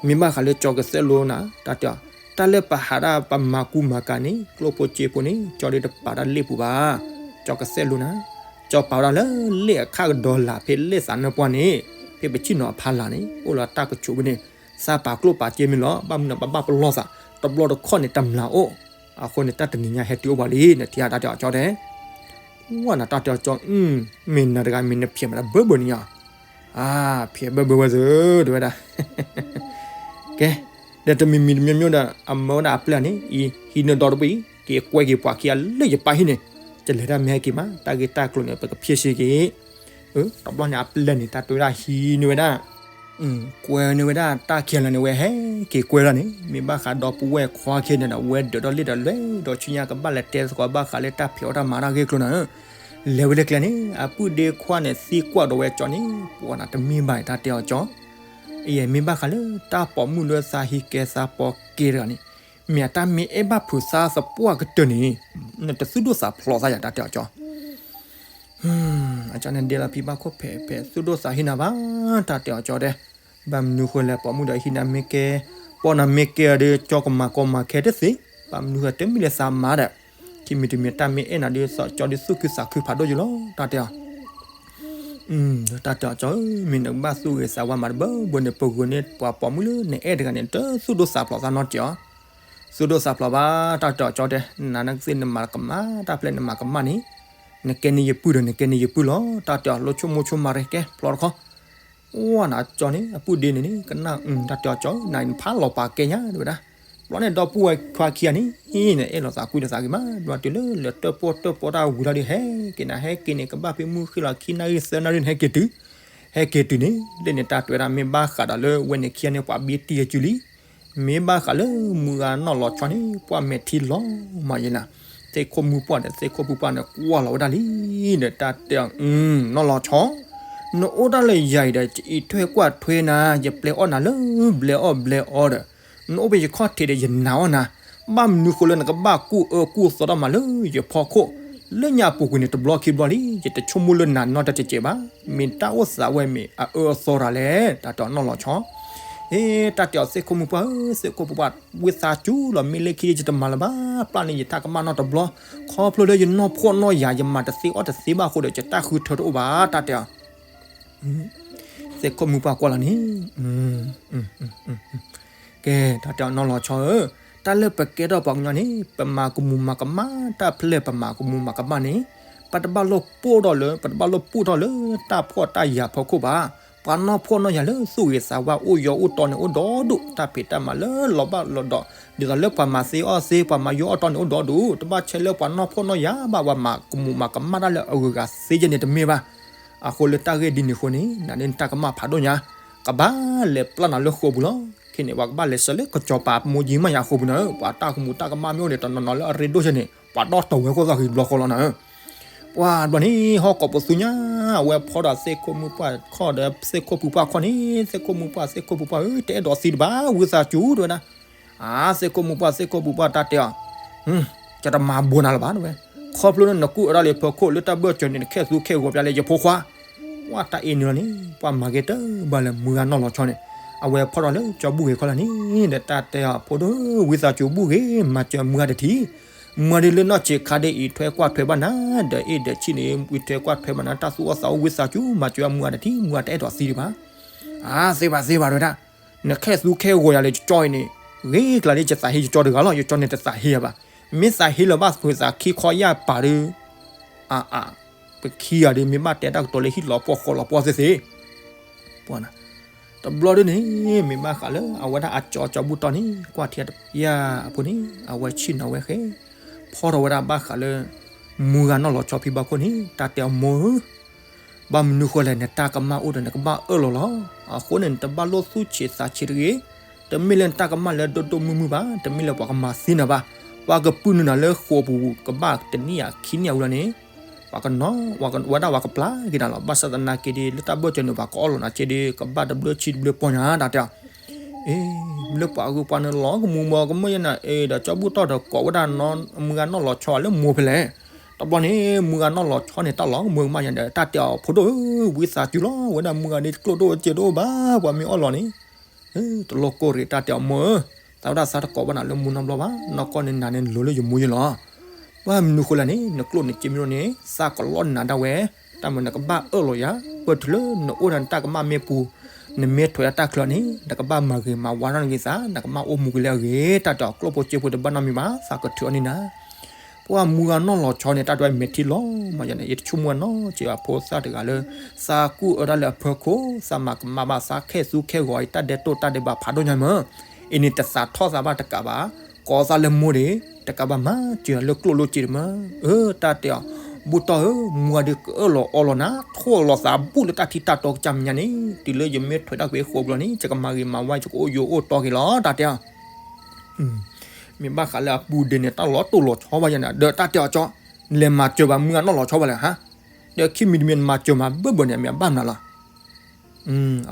မ့ၢ်ဘၣ်ဃးလၢကၠီကစဲးလိနၤ တၢ်တဲအီၤ, တၢ်လၢပဟးဒၣ်ပမၤကူမၤကၤန့ၣ် ကျိၣ်ဖိစ့ဖိန့ၣ် ကၠီဒုးတပာ်တၢ်လ့ၣ်ပူၤဘၣ်, ကၠီကစဲးလိနၤ, ကၠီပာ်ဝဲဒၣ်လၢလ့ၣ်အခၣ်ကဒီးလၢ် ဖဲလ့ၣ်သးနၢပှၢ်န့ၣ်, ဖဲပဆ့ၣ်နီၤအဖီလာ်န့ၣ် အိၣ်လီၤတၢ်ကဆိးဖဲန့ၣ်, သးပာ်ကျိၣ်ပာ်စ့မ့ၢ်လီၤ ဘၣ်မနုၤပဘၣ်ပလီၢ်သး, တဘျီတခီၣ်န့ၣ်တမျၢ်အိၣ်, အဃိန့ၣ် တၢ်တနံၤညါဟဲတုၤအိၣ်ဘၣ်လံ နထံၣ်ဧါ တၢ်တဲအီၤကၠီတဲ ဝဲနၤ တၢ်တဲအီၤကၠီ, မ့ၢ်နၤတဂၤမ့ၢ်နဖျဲးမးတၢ်ဘၢဘၢန့ၣ်ညါ, အါ ဖျဲးဘၢဘၢဝဲသု တဲဝဲဒၣ်, ကဲ, ဒီးတမံၤမံၤတမံၤမံၤဒီး အမၢဝဲဒၣ်အပျဲၢ်န့ၣ် အံၤ ဟံးန့ၢ်ဒီတဘိအံၤ က့ၤကွဲက့ၤပှၤခံဂၤလၢယပၢ်ဟံၣ်န့ၣ်, ကလဲၤတၢ်မ့ၢ်ဟဲက့ၤမး တၢ်ဂ့ၢ်တၢ်ကျိၤန့ၣ် ပကဖျဲးစ့က့ၤ, တဘျီန့ၣ်အပျဲၢ်န့ၣ် တၢ်တဲဝဲဒၣ်ဟံးန့ၢ်ဝဲဒၣ် ကွဲန့ၢ်ဝဲဒၣ်တၢ်ခံဂၤလၢာ်န့ၣ် ဝဲဟဲက့ၤကွဲလီၤန့ၣ် မ့ၢ်ဘၣ်ဃးဒီပုၢ်ဝဲၢ်ခွါခံဂၤန့ၣ်ဒီး ဝဲဒၢးဒီးလ့ၣ်ဒီးလဲၤဒီးဆူညါ ကဘၣ်လဲၤတဲသကိးဘၣ်ဃးလၢတၢ်ဖံးအီၣ်တၢ်မၤတၢ်ဂ့ၢ်ကျိၤန့ၣ်, လဲၤဝဲလၢကျဲန့ၣ် အပုၢ်ဒ့ခွါန့ၣ် သံကွၢ်ဒီးဝဲကၠီန့ၣ် ပှၤနၤတမ့ၢ်ဘၣ် တၢ်တဲအီၤကၠီ, အံၤမ့ၢ်ဘၣ်ဃးလၢတၢ်ပိာ်မုၣ်လၢသးဟံးကဲသးပိာ်ကဲတဂၤန့ၣ်, မ့ၢ်အတၢ်မ့ၢ်အဲၣ်ဘၣ်ဖုးသးသပှၢ်ကတၢၢ်န့ၣ်, နတသူၣ်ဒိၣ်သးဖျိးသးယၤ တၢ်တဲအီၤကၠီ အကၠီန့ၣ်ဒဲလီၤဖံးဘၣ်ခိၣ်ဖဲးဖဲး သူၣ်ဒိၣ်သးဟ့ၣ်နၤဘၣ် တၢ်တဲအီၤကၠီတဲ, ဘၣ်မနုၤဃိလဲၣ် ပိာ်မုၣ်ဒီးဟံးနၤမ့ၢ်ကဲ, ပိာ်နၤမ့ၢ်ကဲအီၤဒီး ကၠီကမၤကီမၤခဲတသ့, ဘၣ်မနုၤဃိတမ့ၢ်လၢသးမၤဒီး, ခံမံၤတမံၤတၢ်မ့ၢ်အဲၣ်နၤဒီး ကၠီဒုးသူၣ်ခုသးခုဖးဒိၣ်ယိာ်လီၤ တၢ်တဲအီၤ တၢ်တဲအီၤကၠီဧၢ မ့ၢ်နကဘၣ်သူၣ်ဂ့ၤသးဝါမးတဘၢဘၢန့ၣ် ပဂုာ်န့ၢ်ပှၤပိာ်မုၣ်လၢနအဲၣ်တဂၤန့ၣ် တသူၣ်ဒိၣ်သးဖျိးသးနီတစဲးအီၤ, သူၣ်ဒိၣ်သးဖျိးဘၣ် တၢ်တဲအီၤကၠီတဲ, နၤနကသ့ၣ်နမၤကမၣ် တၢ်ဖျဲၣ်နမၤကမၣ်န့ၣ်, နကဲန့ၢ်ယပုၢ်ဒီး နကဲန့ၢ်ယပုၢ်လီၤ တၢ်တဲအီၤ လိဆိကမိၣ်ဆိကမးရ့ ကဲဖျီတခီ ဝဲနၤကၠီန့ၣ် အပုၢ်ဒ့န့ၣ်န့ၣ် ကနၣ် တၢ်တဲအီၤကၠီ နၤနဖးလီၤပာ်ကဲညါ တဲဝဲဒၣ်, ဘျီန့ၣ်ဒီပုၢ်ဝဲၢ်ခွါခံဂၤန့ၣ် နအဲၣ်လီၤသးကွံဒီးသးဂ့ၤမး ဘျီတုၤလၢလၢတၢၣ်ပီၣ်တၢၣ်ပီတၢ်ဝံၤလီၤဒီး ဟဲက့ၤနၤ ဟဲက့ၤန့ၣ်ကဘၣ်ဖဲမုၢ်ဃ့လီၤခံနၣ်ရံၣ်သၢနၣ်ရံၣ်န့ၣ် ဟဲက့ၤတုၤ, ဟဲက့ၤတုၤန့ၣ် လၢန့ၣ်တၢ်တဲဝဲဒၣ် မ့ၢ်ဘၣ်ဃးဒီးလၢဝဲန့ၣ်ခံဂၤန့ၣ် ပှၤဘ့တံၢ်အစုလံ မ့ၢ်ဘၣ်ဃးလၢမုၢ်ဂၤနီၢ်လီၤဆီန့ၣ် ပှၤမဲာ်ထံလီၤမးယဲနၤ, သ့ၣ်ခိၣ်မုၢ်ပှၢ်ဒီး သ့ၣ်ခိၣ်ပူၤပှၢ်န့ၣ် ကွၢ်လီၤဝဲဒၣ်လံ, ဒီးတၢ်တဲအီၤ နီၢ်လီၤဆီ, နအိၣ်ဒၣ်လၢယၤအံၤဒီး ယအံးထွဲကွၢ်ထွဲနၤ ယပျဲအီၣ်နၤလၢဘျဲအီၣ်ဘျဲအီဒီး, နအိၣ်ဖဲယခီၣ်ထံးဒီးယနာ်အီၣ်နၤ, ဘၣ်မနုၤဃိလၢနကဘၣ်ကူၣ်အၢကူၣ်သီတၢ်မၤလၢယဖီခိၣ်, လၢညါအပူၤကွံာ်န့ၣ် တဘျီခံဘျီလံ, ယတဆိကမိၣ်လၢနၤနီတစဲးစဲးဘၣ်, မ့ၢ်တၢ်အိၣ်သးဝဲမ့ၢ်အအၢအသီတၢ်လဲၣ်, တၢ်တဲအီၤနီၢ်လီၤဆီ အ့ တၢ်တဲအီၤသ့ၣ်ခိၣ်မုၢ်ပှၢ်ဧၢ, သ့ၣ်ခိၣ်ပူၤပှၢ် ဝံသးစူၤလီၤ မ့ၢ်လၢခံယတမၤလၢၤဘၣ်, ပျၢ်န့ၢ်ယတၢ်ကမၣ်နီတဘျီ, ခီဖျိလၢယနီၢ်ဖှီၣ်နီၢ်ယာ် ယမၤတသ့အီၣ်တသ့ဘၣ်အဃိဒီး ယတၢ်ဃုထၢတအိၣ်ဘၣ် တၢ်တဲအီၤ သ့ၣ်ခိၣ်မုၢ်ပှၢ်ကွၢ်လီၤန့ၣ် ကဲ တၢ်တဲအီၤနီၢ်လီၤဆီဧၢ, တၢ်လၢပကဲထီၣ်ပှၤကညီန့ၣ် ပမၤကမူၤမၤကမၣ် တၢ်ဖျဲၣ်ပမၤကမူၤမၤကမၣ်န့ၣ် ပတဘၣ်လိၣ်ပိၢ်ထီၣ်လၢ ပတဘၣ်လိၣ်ပိၢ်ထီၣ်လၢတၢ်ဖှီၣ်တၢ်ယာ်ဖီခိၣ်ဘၣ်. ပှၤနီၢ်ဖှီၣ်နီၢ်ယာ်လၢသူၣ်ဂ့ၤသးဝါအိၣ်ယီၤအိၣ်တီန့ၣ်အိၣ်ဒီဒူၣ်, တၢ်ဖံးတၢ်မၤလၢလီၤဘၣ်လီၤဒီး ဒ်သိးလၢပှၤမၤသ့အီၣ်သ့ ပှၤမၤယီၤအီၣ်တီန့ၣ်အိၣ်ဒီဒူၣ်, တဘၣ်ဆဲးလၢပှၤနီၢ်ဖှီၣ်နီၢ်ယာ်ဘၣ် ပှၤမၤကမူၤမၤကမၣ်တၢ်လၢအဂုၤအဂၤသ့ယဲန့ၣ်တမ့ၢ်ဘၣ်. အဃိလၢတၢ်ဂ့ၢ်ဒ်န့ၣ်အဃိန့ၣ် နန့ၣ်နတၢ်ကမၣ်ဖးဒိၣ်ညါ, ကဘၣ်လဲၤပျၢ်နၤလၢဃိာ်ပူၤလီၤ. ခဲန့ၣ် ပှၤကဘၣ်လဲၤစၢၤလၢကစီၤပၤမိၢ်ကၠံမးယၤဃိာ်ပူၤန့ၣ်, ပှၤတၢ်ကမူၤတၢ်ကမၣ်မ့ၢ်အိၣ်န့ၣ် တနီၤနီၤလၢအရ့ဒိၣ်ဆဲန့ၣ် ပှၤဒီၣ်တီၤဝဲဃိသီၣ်ဃံတဘျီဃီလီၤနၤ. ပှၤဘျီန့ၣ် ဟီၣ်ကိးပသူညါ အဝဲဖီဒီးသ့ၣ်ခိၣ်မုၢ်ပှၢ်ခီၣ်ဒီးသ့ၣ်ခိၣ်ပူၤပှၢ်ခီၣ်န့ၣ်, သ့ၣ်ခိၣ်မုၢ်ပှၢ် သ့ၣ်ခိၣ်ပူၤပှၢ်ဧၢ, တအဲၣ်ဒိးသံတဘၣ် ဝံသးစူၤ တဲဝဲဒၣ်. အါ သ့ၣ်ခိၣ်မုၢ်ပှၢ် သ့ၣ်ခိၣ်ပူၤပှၢ် တၢ်တဲအီၤ, ယတမၤဘိးနၤလၢၤဘၣ် တဲဝဲ, ခီဖျိလၢနကူၣ်အၢတၢ်လၢဖီခိၣ်လၢတၢ်ဘၢၣ်စၢၤန့ၣ် နခဲသူခဲဂီၤပျၢ်လၢယဖိခွါ ပှၤတၢ်အ့ၣ်န့ၣ်လီၤန့ၣ် ပှၤမၤဂ့ၤတၢ်ဘၣ်လၢမုၢ်ဂၤနီၢ်လီၤဆီန့ၣ်, အဝဲဖီထီၣ်လၢကၠီဘူၣ်ဂ့ၤခီလီၤန့ၣ် ဒီးတၢ်တဲအီၤ ဖိဒိၣ်ဧၢ ဝံသးစူၤဘူၣ်ဂ့ၤ မၤစၢၤမုၢ်ဂၤတထံၣ်, မုၢ်ဂၤဒ်လၢနီၢ်ဆံးခါဒ်အံးထွဲကွၢ်ထွဲဘၣ်နၤ, ဒီးအ့ၣ်ဒီးဆံၣ်န့ၣ် အံးထွဲကွၢ်ထွဲဘၣ်နၤ တၢ်သူၣ်အိၣ်သးအိၣ် ဝံသးစူၤ မၤစၢၤမုၢ်ဂၤတထံၣ် မုၢ်ဂၤတအဲၣ်ဒိးသံဒံးဘၣ်. အါ သ့ဘၣ်သ့ဘၣ် တဲဝဲဒၣ်, နခဲသူခဲဂီၤယၤလၢယကၠီအံၤန့ၣ်, ဂ့ၤကျါလၢယသးဟ့ယကၠီတဂၤလီၤ ယကၠီန့ၣ်တသးဟ့ယၤဘၣ်, မ့ၢ်သးဟ့လၢၤဘၣ် ဖုးသးခံခီယၢ်ပာ်ဒီး အါအါ ပခံဂၤဒီး မ့ၢ်ဘၣ်တဲတၢ်ကတိၤလၢဟံၣ်လီၤပှီၢ်ဃီလီၤပှီၢ်သ့သ့, ပှၤနၤ, တဘျီဒ်န့ၣ် မ့ၢ်ဘၣ်ဃးလၢအဝဲဒၣ်အကၠီကၠီဘူၣ်တီၢ်န့ၣ် ကွၢ်ထံတပျၢ်အဖိန့ၣ် အဝဲဆံၣ်နီၤဝဲဃဲ, ဖီထီၣ်ဝဲဒၣ်ဘၣ်ဃးလၢ မုၢ်ဂၤနီၢ်လီၤဆီဖံဘၣ်ခိၣ်န့ၣ် တၢ်တဲအီၤမိၢ်ဧၢ ဘၣ်မနုၤဃိလဲၣ် နတၢ်ကမၣ်အိၣ်ဒီးနကဘၣ်အၢၣ်လီၤလီၤ. အဃိန့ၣ် နတဘၣ်လိၣ်သူၣ်ဆံးသးဆံးတဂ့ၤ. တမ့ၢ်လၢနတၢ်ကမၣ်လၢဒိၣ်ဒိၣ်မုၢ်မုၢ်ဘၣ်. တမ့ၢ်လၢပှၤကမၤသံနၤဘၣ်. ပှၤကပုၢ်နုာ်နၤလၢဃိာ်ပူၤကဘၣ်တနံၣ်ဧါခံနံၣ်ဧါဝံၤလီၤန့ၣ်, ပှၤကနီၤဝဲဒၣ်ပှၤကပျၢ်က့ၤနၤလီၤ. ဘၣ်ဆၣ်သနာ်က့ဒီး လၢတၢ်ဘၢၣ်စၢၤန့ၣ် ပှၤကအီၣ်လီၤနၤက့ဒီး ကဘၣ်တဘျုးဆံတဘျုးပီၢ်ညါ တၢ်တဲအီၤ အ့ လၢပှၤဂုၤပှၤနၢၤလီၤကမူမၢ်ကမၢၢ်ယဲနၤ အ့ဒီးကၠီဘူၣ်တီၢ်ဒီးကိးဝဲဒၣ်နီၢ် မုၢ်ဂၤနီၢ်လီၤဆီလၢမိၢ်ဖဲလဲၣ်. တဘျီန့ၣ် မုၢ်ဂၤနီၢ်လီၤဆီန့ၣ် တၢ်လီၤကမူမၢ်ယဲဒီး တၢ်တဲအီၤ ဖိဒိၣ်ဧၢ, ဝံသးစူၤလီၤ, ဝဲဒၣ်မုၢ်ဂၤန့ၣ် ကျိၣ်ဒိၣ်စ့ဒိၣ်ဘၣ် ပှၤမ့ၢ်အီၣ်လီၤန့ၣ် တလိၣ်ကိၢ်ရ့ၣ် တၢ်တဲအီၤ မိၢ်ဧၢ, သးဝဲဒၣ်သးတကိးဘၣ်နၤလၢမူနီတဘျီဘၣ်, နီၢ်ကီၢ်န့ၣ်နၤန့ၣ် နလိၤလၢယမိၢ်ယလီၤ. ပှၤမနုၤဃိလဲၣ်န့ၣ် နကျိၣ်နစ့မ့ၢ်ဒိၣ်န့ၣ် သးကလီနၤဒၣ်ဝဲ, တၢ်မၤနကဘၣ်အၢၣ်လီၤယၤ, ပၢၢ်တုၤလၢနအိၣ်ဒီးနတၢ်ကမၣ်မ့ၢ်ပူၤ, နမ့ၢ်ထွဲဒၣ်တၢ်ချၢန့ၣ် နကဘၣ်မၤဂ့ၤမၤဝါထီၣ်နဂ့ၤသး, နကမၣ်အိၣ်မူကလဲၣ်အဂ့ၤ, တၢ်တဲအီၤ ကျိၣ်ဖိစ့ဖိတဘၣ်နီတမံၤဘၣ်, သးကထုးအီၤန့ၣ်နၤ ပှၤမုၢ်ဂၤနီၢ်လီၤဆီန့ၣ် တၢ်တဲဝဲမဲာ်ထံလီၤမးယဲန့ၣ် ယတဆိကမိၣ်ဝဲနီတစဲးဘၣ် ဖိသၣ်တဂၤလၢ သးကူၣ်အၢတၢ်လၢအဖီခိၣ်, သးမၤကမၣ်ဘၣ်သးခဲသူခဲဂီၤအံၤ တၢ်ဒဲးတိၢ်တၢ်ဒဲးဘးဖးဒိၣ်ညါမး, အံၤန့ၣ်တသးထီၣ်သးဘၣ်တကးဘၣ်, ကိးသးလၢမိၢ်ဒံး တကးဘၣ်မၤစၢၤလၢကျိၣ်လိၣ်စ့တမး, အၢ တၢ်တဲအီၤ ဘူၣ်တီၢ်ဧၢ, မုၢ်ဂၤဒုးကအၢၣ်လီၤအီလီၤနၤ, ထိၣ်လီၤသးဘူၣ်လၢတၢ်ထံတၢ်တီကစၢ်မဲာ်ညါန့ၣ်, တုၤလၢယမ့ၢ်ထွဲဒၣ်ကွံာ်ဃိးဘျီန့ၣ် ယကမၤဂ့ၤမၤဝါ ယကအိၣ်ယိၤအိၣ်တီက့ၤလီၤ တၢ်တဲအီၤ မ့ၢ်ဘၣ်ဃးလၢအပုၢ်ဒ့န့ၣ် တၢ်လီၤတိၢ်လီၤဆီဘၣ်ယဲန့ၣ် ဒီးတၢ်တဲအီၤကၠီ, နလဲၤမၤစၢၤဘၣ်မုၢ်ဂၤနီၢ်လီၤဆီဘၣ်လဲၣ်ဟါ, ဒီးခံမံၤတမံၤနမၤစၢၤမၤဘၢၣ်ဘၢၣ်န့ၣ် အမ့ၢ်အဘၣ်မနုၤလီၤ.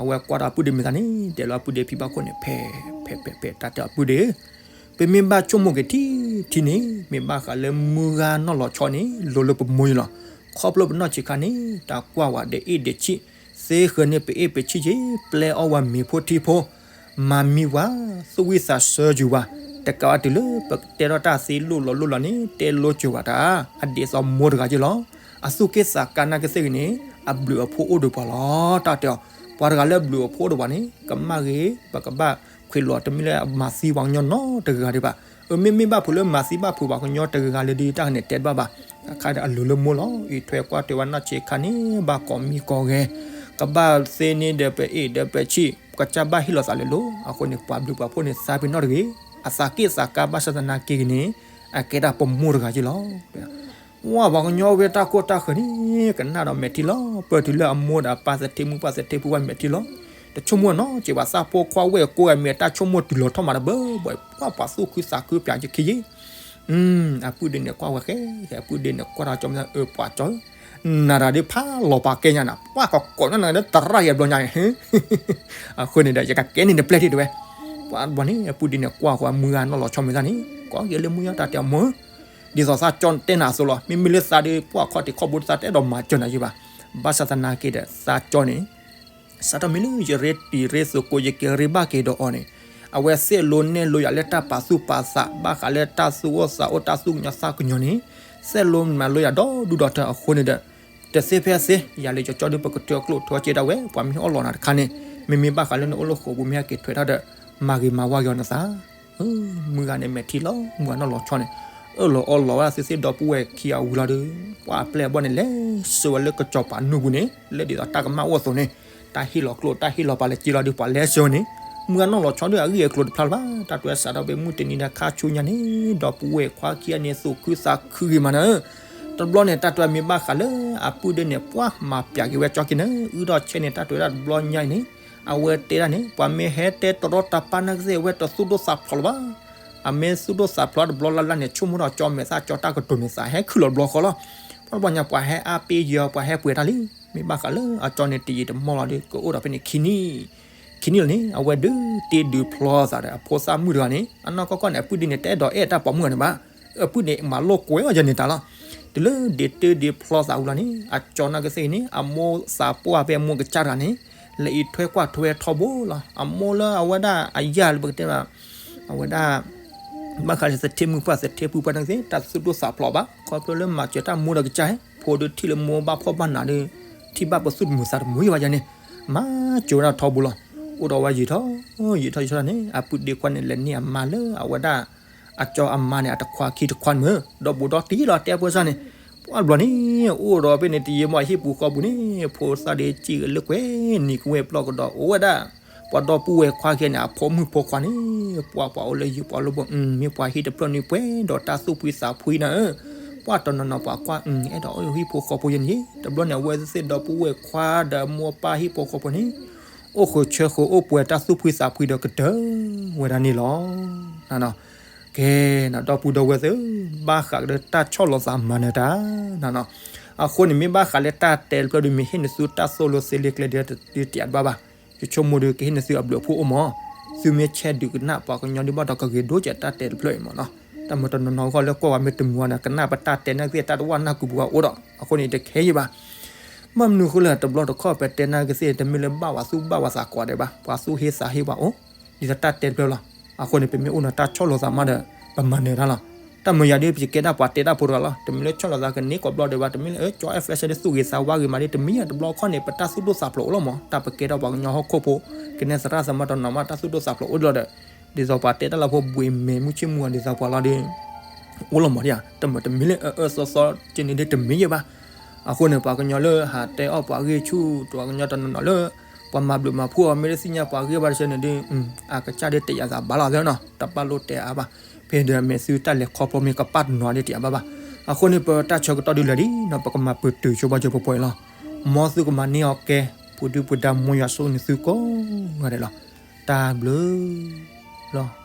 အဝဲကွၢ်ဒီးအပုၢ်ဒ့မ့ၢ်သးန့ၣ် တဲလီၤအပုၢ်ဒ့ဖံဘၣ်ခိၣ်န့ၣ် ဖဲ ဖဲ ဖဲ ဖဲ တၢ်တဲအီၤအပုၢ်ဒ့ဧၢ, ပမ့ၢ်ဘၣ်ဆိကမိၣ်က့ၤထံထံန့ၣ် မ့ၢ်ဘၣ်ဃးလၢမုၢ်ဂၤနီၢ်လီၤဆီန့ၣ် လိၤလၢပမိၢ်ယလီၤ. ခီဖျိပနီၢ်ဆံးခါန့ၣ် တၢ်ကွၢ်ဝဲဒၣ်အ့ၣ်ဒံးဆံၣ်, သ့ဃၢၤန့ၢ်ပအ့ၣ်ပဆံၣ်က့ၤ ပျဲအီၣ်ဝဲမ့ၤဖိထံဖိ မၤမံဝဲ, သူၣ်ဝံၣ်သးဆၢစၢၤဝဲ, တကးဘၣ်တုၤလၢပတဲထီၣ်တၢ်သ့လိၣ်လီၤလိၣ်လီၤန့ၣ် တဲလိစၢၤဝဲတၢ်, အဒ်သိးမိၢ်တဂၤက့လီၤ. အသူၣ်က့ၣ်သးကါနာ်က့သ့ၣ်ဂ့ၤန့ၣ် အဘျုးအဖှိၣ်အိၣ်ဒီးပှၤလီၤ. တၢ်တဲအီၤ ပှၤတဂၤလၢအဘျုးအဖှိၣ်အိၣ်ဒီးပှၤန့ၣ် ကမၣ်ဂ့ၤ ပကဘၣ်ခွဲးလီၤ တမ့ၢ်လၢအမၤသံပှၤကညီနီတဂၤဒံးဘၣ်. အမ့မ့ၢ်ဘၣ်ဖုးလၢ မၤသံဘၣ်ဖုးပှၤကညီတဂၤလၢဒ်တၢ်န့ၣ် တဲတဘၣ်ဘၣ်. အခါဒီးအလိၤလၢမိၢ်လီၤ. အံးထွဲကွၢ်ထွဲဝဲနီၢ်ဆံးခါန့ၣ် ဘၣ်ကိးမံၤကိးဂဲၤ, ကဘၣ်သ့န့ၢ်ဒီးပအ့ၣ်ဒီးပဆံၣ်, ကစၢ်ဘၣ်ဟ့ၣ်လီၤသးလၢလိၤ. အဃိန့ၣ် ပှၤဘျုးပှၤဖှိၣ်န့ၣ် သးပ့ၤနီၣ်တဂ့ၤ, အသးက့ၣ်သးကါဘၣ်ဆၣ်သနာ်က့ဂ့ၤန့ၣ် အကဲဒၣ်ပမိၢ်တဂၤက့လီၤ. ဝဲပှၤကညီဝဲတၢ်ကိၢ်တၢ်ဃၢၤန့ၣ် ကနၣ်ဒီးမဲာ်ထံလီၤ. ပၢၢ်တုၤလၢအမိၢ်ဒီးအပၢ်သထ့မုၣ်ပၢ်သထ့ဖုဝဲမဲာ်ထံလီၤ. တဆိကမိၣ်နီတစဲးဘၣ် သးဖိခွါဝဲၢ်ကိးဂၤမ့ၢ်တၢ်ဆိကမိၣ်တုၤလီၤထီၣ်မးတဘၢဘၢ, ပှၤသူၣ်ခုသးခုပၠးယခံယ့. အပုၢ်ဒ့န့ၣ်ကွၢ်ဝဲဃဲဃဲ အပုၢ်ဒ့န့ၣ်ကွၢ်ဒီးကၠီမ့ၢ်သး အၢ ပှၤကၠီ နၤတၢ်ဒုးဖးလီၤပာ်ကဲညါနၤ ပှၤကကိးနီၢ်နၤလၢတရၣ်ယဲဘျီညါန့ၣ် အဃိန့ၣ်ဒီးယကကဲန့ၣ်တပျဲၢ်ထံၣ်တဝဲ. ပှၤဘျီန့ၣ် အပုၢ်ဒ့န့ၣ်ကွၢ်ဃီအမုၢ်ဂၤနီၢ်လီၤဆီမ့ၢ်သးန့ၣ် ကိးက့ၤလၢမုၢ်ယီၤတၢ်တဲအီၤမိၢ်ဧၢ, ဒ်သိးသးကၠီတဲနၤအသိးလီၤ. မ့မ့ၢ်လၢသးဒုးပှၤခီၣ်ထံးခီၣ်ဘိသးတအဲၣ်ဒိးမၤစၢၤနၤယံၤဘၣ်. ဘၣ်ဆၣ်သနာ်က့ဒီး သးကၠီန့ၣ် စးထီၣ်မ့ၢ်လၢယရ့တံၤရ့သကိး ယက့ၤရ့ဘၣ်က့ၤဒီးအီၤန့ၣ် အဝဲသ့ၣ်လိနဲၣ်လိယၤလၢတၢ်ပာ်သူၣ်ပာ်သး ဘၣ်ဃးလၢတၢ်သူၣ်အိၣ်သးအိၣ်တၢ်သူၣ်ကညီၤသးကညီၤန့ၣ် သ့ၣ်လိမၤလိယၤဒီဒူၣ်ဒီထၢအဃိန့ၣ်ဒီး တသ့ဖဲသ့ ယၤလၢယကၠီဒုး ပကထုးအကျိၣ်ထုးအစ့ဒၣ်ဝဲ ပှၤမ့ၢ်အီၣ်လီၤနၤတခါန့ၣ် မ့မ့ၢ်ဘၣ်ဃးလၢနအိၣ်လၢဃိာ်ပူၤမ့ၢ်ဟဲက့ၤထွဲထီၣ်ဒီး မၤဂ့ၤမၤဝါက့ၤအီၤနသး မုၢ်ဂၤန့ၣ်မဲာ်ထံလီၤ မုၢ်ဂၤနီၢ်လီၤဆီန့ၣ် အၢၣ်လီၤအီလီၤဝဲဒၣ်သ့သ့ဒီပုၢ်ဝဲၢ်ခံဂၤဝံၤလီၤဒီး ပှၤအပျဲၢ်အဘီၣ်န့ၣ် လဲၤဆှၢဝဲလၢကစီၤပၤနူၢ်ပူၤန့ၣ် လၢဒ်သိးတၢ်ကမၣ်အိၣ်အသိးန့ၣ် တၢ်ဟ့ၣ်လီၤကျိၣ်တၢ်ဟ့ၣ်လီၤပာ်လၢက့လီၤဒီး ပှၤလဲၤဆှၢန့ၣ် မုၢ်ဂၤနီၢ်လီၤဆီဒုးအဂ့ၢ်အကျိၤတဖျါလၢၤဘၣ် တၢ်တွဲစးထီၣ်ဖဲမုၢ်တနံၤဒီးခါဆူညါန့ၣ် ဒီပုၢ်ဝဲၢ်ခွါခံဂၤန့ၣ် သူၣ်ခုသးခုဂ့ၤမးနၢၤ တဘျီန့ၣ် တၢ်တွဲမ့ၢ်ဘၣ်ဃးလၢအပုၢ်ဒ့န့ၣ် ပှၤမၤပျးက့ၤဝဲကၠီက့ၤနၢၤ အုၣ်ထီၣ်ဆဲန့ၣ် တၢ်တွဲဒၣ်တဘျီညါအံၤန့ၣ် အဝဲတဲဒၣ်န့ၣ် ပှၤမ့ၢ်ဟဲတဲတရီတပါနာ်က့သ့ၣ် အဝဲတသူၣ်ဒိၣ်သးဖျိးလၢၤဘၣ်. အမ့ၢ်သူၣ်ဒိၣ်သးဖျိးတဘျီလၢ်လၢ်န့ၣ် ဆိကမိၣ်ထီၣ်ကၠီမဲာ်သၣ်ကၠီတၢ်ကတိၤန့ၣ် သးဟဲခုၣ်လီၤတဘျီဃီလီၤ. ပှၤတဘျီညါ ပှၤဟဲအါပ့ယီၤ ပှၤဟဲပှဲၤတၢ်လံ. မ့ၢ်ဘၣ်ဃးလၢအကၠီန့ၣ် တယံာ်တမီၢ်လီၤဒီး ကအိၣ်ဒီးဖဲန့ၣ်ခံနံၣ် ခံနံၣ်လီၤန့ၣ် အဝဲဒုးတ့ဒုးဖျီသးဒီးအဖိသၣ်မုၣ်တဂၤန့ၣ် အနီၢ်ကီၢ်ကီၢ်န့ၣ် အပုၢ်ဒ့န့ၣ် တအဲၣ်ဒိးအဲၣ်တၢ်ပိာ်မုၣ်ဂၤန့ၣ်ဘၣ်. အပုၢ်န့ၣ် မၤလိာ်ကွဲအီၤယဲန့ၣ်တၢ်လီၤ. တုၤလၢဒ့တ့ဒ့ဖျီသးဝံၤလီၤန့ၣ် အကၠီနာ်က့သ့ၣ်ဂ့ၤန့ၣ် အမိၢ်သးပှၢ်ဖဲအမိၢ်ကစၢ်တဂၤန့ၣ် လၢအံးထွဲကွၢ်ထွဲထီဘိလီၤ. အမိၢ်လၢအဝဲဒၣ်အယၢ်လၢပကတဲဘၣ် အဝဲဒၣ် ဘၣ်ဃးလၢသထ့မုၣ်ပှၢ်သထ့ဖုပှၢ်နာ်က့သ့ၣ် တၢ်သူၣ်ဒိၣ်သးဖျိးဘၣ် ခီဖျိလၢမၤစၢၤတၢ်မိၢ်ဒီးကစၢ် ဖိဒုးထံၣ်လၢမိၢ်ဘၣ်ဖှီၣ်ဘၣ်နးဒီး ထံၣ်ဘၣ်ပသူၣ်တမုာ်သးတမုာ်ယံၤဘၣ်ယဲန့ၣ် မၤစၢၤဝဲဒၣ်ထီဘိလီၤ. အိၣ်ဒီးဝဲယံာ်ထီၣ် ယံာ်ထီၣ်ယံာ်ထီၣ်န့ၣ် အပုၢ်ဒ့ခွါန့ၣ် လဲၤန့ၢ်အမါလၢအဝဲဒၣ် အကၠီအမါန့ၣ် အတခွါခံတခွါန့ၣ်မ့ၢ် ဒီဘူးဒီတံၢ်လီၤတဲပှဲၤစၢ်န့ၣ် ပှၤဘျီန့ၣ် အိၣ်ဒီးဖဲန့ၣ်တယံာ်မး ဟံၣ်ပူၤဃီပူၤန့ၣ် ဖိသၣ်ဒ့စံၣ်ဂ့ၤလၢကွဲၤနံၤကဝဲၢ်ပျီၢ်ကဒီး အိၣ်ဝဲဒၣ် ပှၤဒီပုၢ်ဝဲၢ်ခွါခံဂၤန့ၣ် အဖိမုၣ်ဖိခွါန့ၣ် ပှၤပှၤအိၣ်လၢယံၤပှၤလၢဘိ မ့ၢ်ပှၤဟံၣ်တဖျၢၣ်န့ၣ်ပှဲၤဒီးတၢ်သူၣ်ဖှံသးဖှံနၤဧၢ ပှၤတနီၤနီၤပှၤကွၢ် အဲၣ်ဒိးအိၣ်ဟံၣ်ဖိဃီဖိယဲန့ၣ် တဘျီန့ၣ် အဝဲသ့ၣ်ဒီပုၢ်ဝဲၢ်ခွါဒီးမိၢ်ပၢ်ဟံၣ်ဖိဃီဖိန့ၣ် အိၣ်ဃုာ်ဆၢဃုာ်အိၣ်ပှဲၤတၢ်သူၣ်ဖှံသးဖှံဒီးကတၢၢ်ဝဲဒၣ်န့ၣ်လီၤ. ကဲ ဒီပုၢ်ဒီဝဲၢ်သ့ၣ်ဧၢ, ဘၣ်ဃးဒီးတၢ်ဆီၣ်လီၤသးမၤနၢၤတၢ် အဃိန့ၣ် မ့ၢ်ဘၣ်ဃးလၢတၢ်တဲတဖျၢၣ်ဒီး မ့ၢ်ဟ့ၣ်နသုတၢ်သိၣ်လိသ့လံကျဲဒ်တၢ်တဘၣ်ဘၣ်, ယဆိကမိၣ်ဒီး ကဟ့ၣ်နသုအဘျုးအဖှိၣ်အိၣ်မး, သုမ့ၢ်ဆဲးဒုးကနၣ်ပှၤကညီဒ်ဘၣ်ဒီး ကဂ့ၤဒိၣ်ကဲးတၢ်တဲတဖျၢၣ်အံၤမ့ၢ်နီၤ. တၢ်မၤတနီၤနီၤအဂီၢ်လၢကွၢ်ဝဲမ့ၢ်တမုာ်ဝဲန့ၣ် ကနၣ်ပတၢ်တဲနာ်က့ တၢ်တဝၢ်နၢ်ကူးပူၤအအိၣ်ဒီး အဃိန့ၣ် တခဲယံၤဘၣ်. မ့ၢ်မနုၤအဃိလဲၣ် တဘျီတခီၣ်ပတဲနာ်က့သ့ၣ် တမ့ၢ်လၢဘၣ်ဝဲသူၣ်ဘၣ်ဝဲသးကိးဂၤဒဲးဘၣ်, ပှၤသူၣ်ဟ့သးဟ့ပှၤအိၣ် ဒ်သိးတၢ်တဲတဖျၢၣ်လီၤ. အဃိန့ၣ် ပမ့ၢ်အိၣ်ဒီးတၢ်ဆီၣ်လီၤသးမးဒီး ပမၤနၢၤတၢ်လီၤ. တၢ်မုာ်ယၤဒ် ပကဲဒၣ်ပှၤတဲတၢ်ဖိတဂၤလီၤ. တမ့ၢ်လၢဆီၣ်လီၤသးကန့ၢ်ကိးဘျီဒဲးဘၣ်, တမ့ၢ်လၢ အၢ ကၠီ F S ဒ်သူၣ်ဂ့ၤသးဝါဂ့ၤမးဒ် တမ့ၢ်ယၤ တဘျီခီၣ်န့ၣ် ပတၢ်သူၣ်ဒိၣ်သးဖျိးအိၣ်လီၤမး. တၢ်ပကဲထီၣ်ပှၤကညီဟီၣ်ခိၣ်ဖိ ကနဲသရၣ်သမါတနီၤမး တၢ်သူၣ်ဒိၣ်သးဖျိးအိၣ်လီၤဒီး ဒ်သိးပှၤတဲတၢ်လၢဖိဘှံးမဲာ်မုၢ်ဆ့ၣ်မုၢ်ဂီၤဒ်သိးပှၤလီၤဒီး အိၣ်လီၤမးဒ်ဧါ. တမ့ၢ်တမ့ၢ်လၢအအၢအၢသီသီကန့ၣ်ဒ်တမ့ၢ်ယဲဘၣ်. အဃိန့ၣ် ပှၤကညီလၢဟးတဲအီၣ်ပှၤဂ့ၢ်ဆူၣ် ပှၤကညီတနီၤနီၤလၢ ပှၤမၤဘျုးမၤဖှိၣ်အီၤ မ့ၢ်တသ့ၣ်ညါပှၤဂ့ၢ်ဘၣ်တဆၢန့ၣ်ဒ် အကစၢ်ဒ်တယာ်သးဘၣ်လီၤသ့နီၤ. တၢ်ပာ်လိာ်တဲအါဘၣ်. ဖဲဒီးအမဲာ်သုတၢ်လဲၤခီဖျိမ့ၢ်ကပာ်တနီၤဒ်တယာ်ဘၣ်ဘၣ်. အဃိန့ၣ် ပတၢ်ဆၢကတီၢ်ဒ်လဲၣ်ဒ်နီၤ ပကမၤပတုာ်ဆိပှၤကၠိပှဲၤပှဲၤလီၤ. မ်သုကမၤန့ၢ်အီၤကဲ ပူၤဒုပူၤဒါ မ်ယွၤဆိၣ်ဂ့ၤနသုကိးဂၤဒဲးလီၤ. တၢ်ဘျုးလီၤ.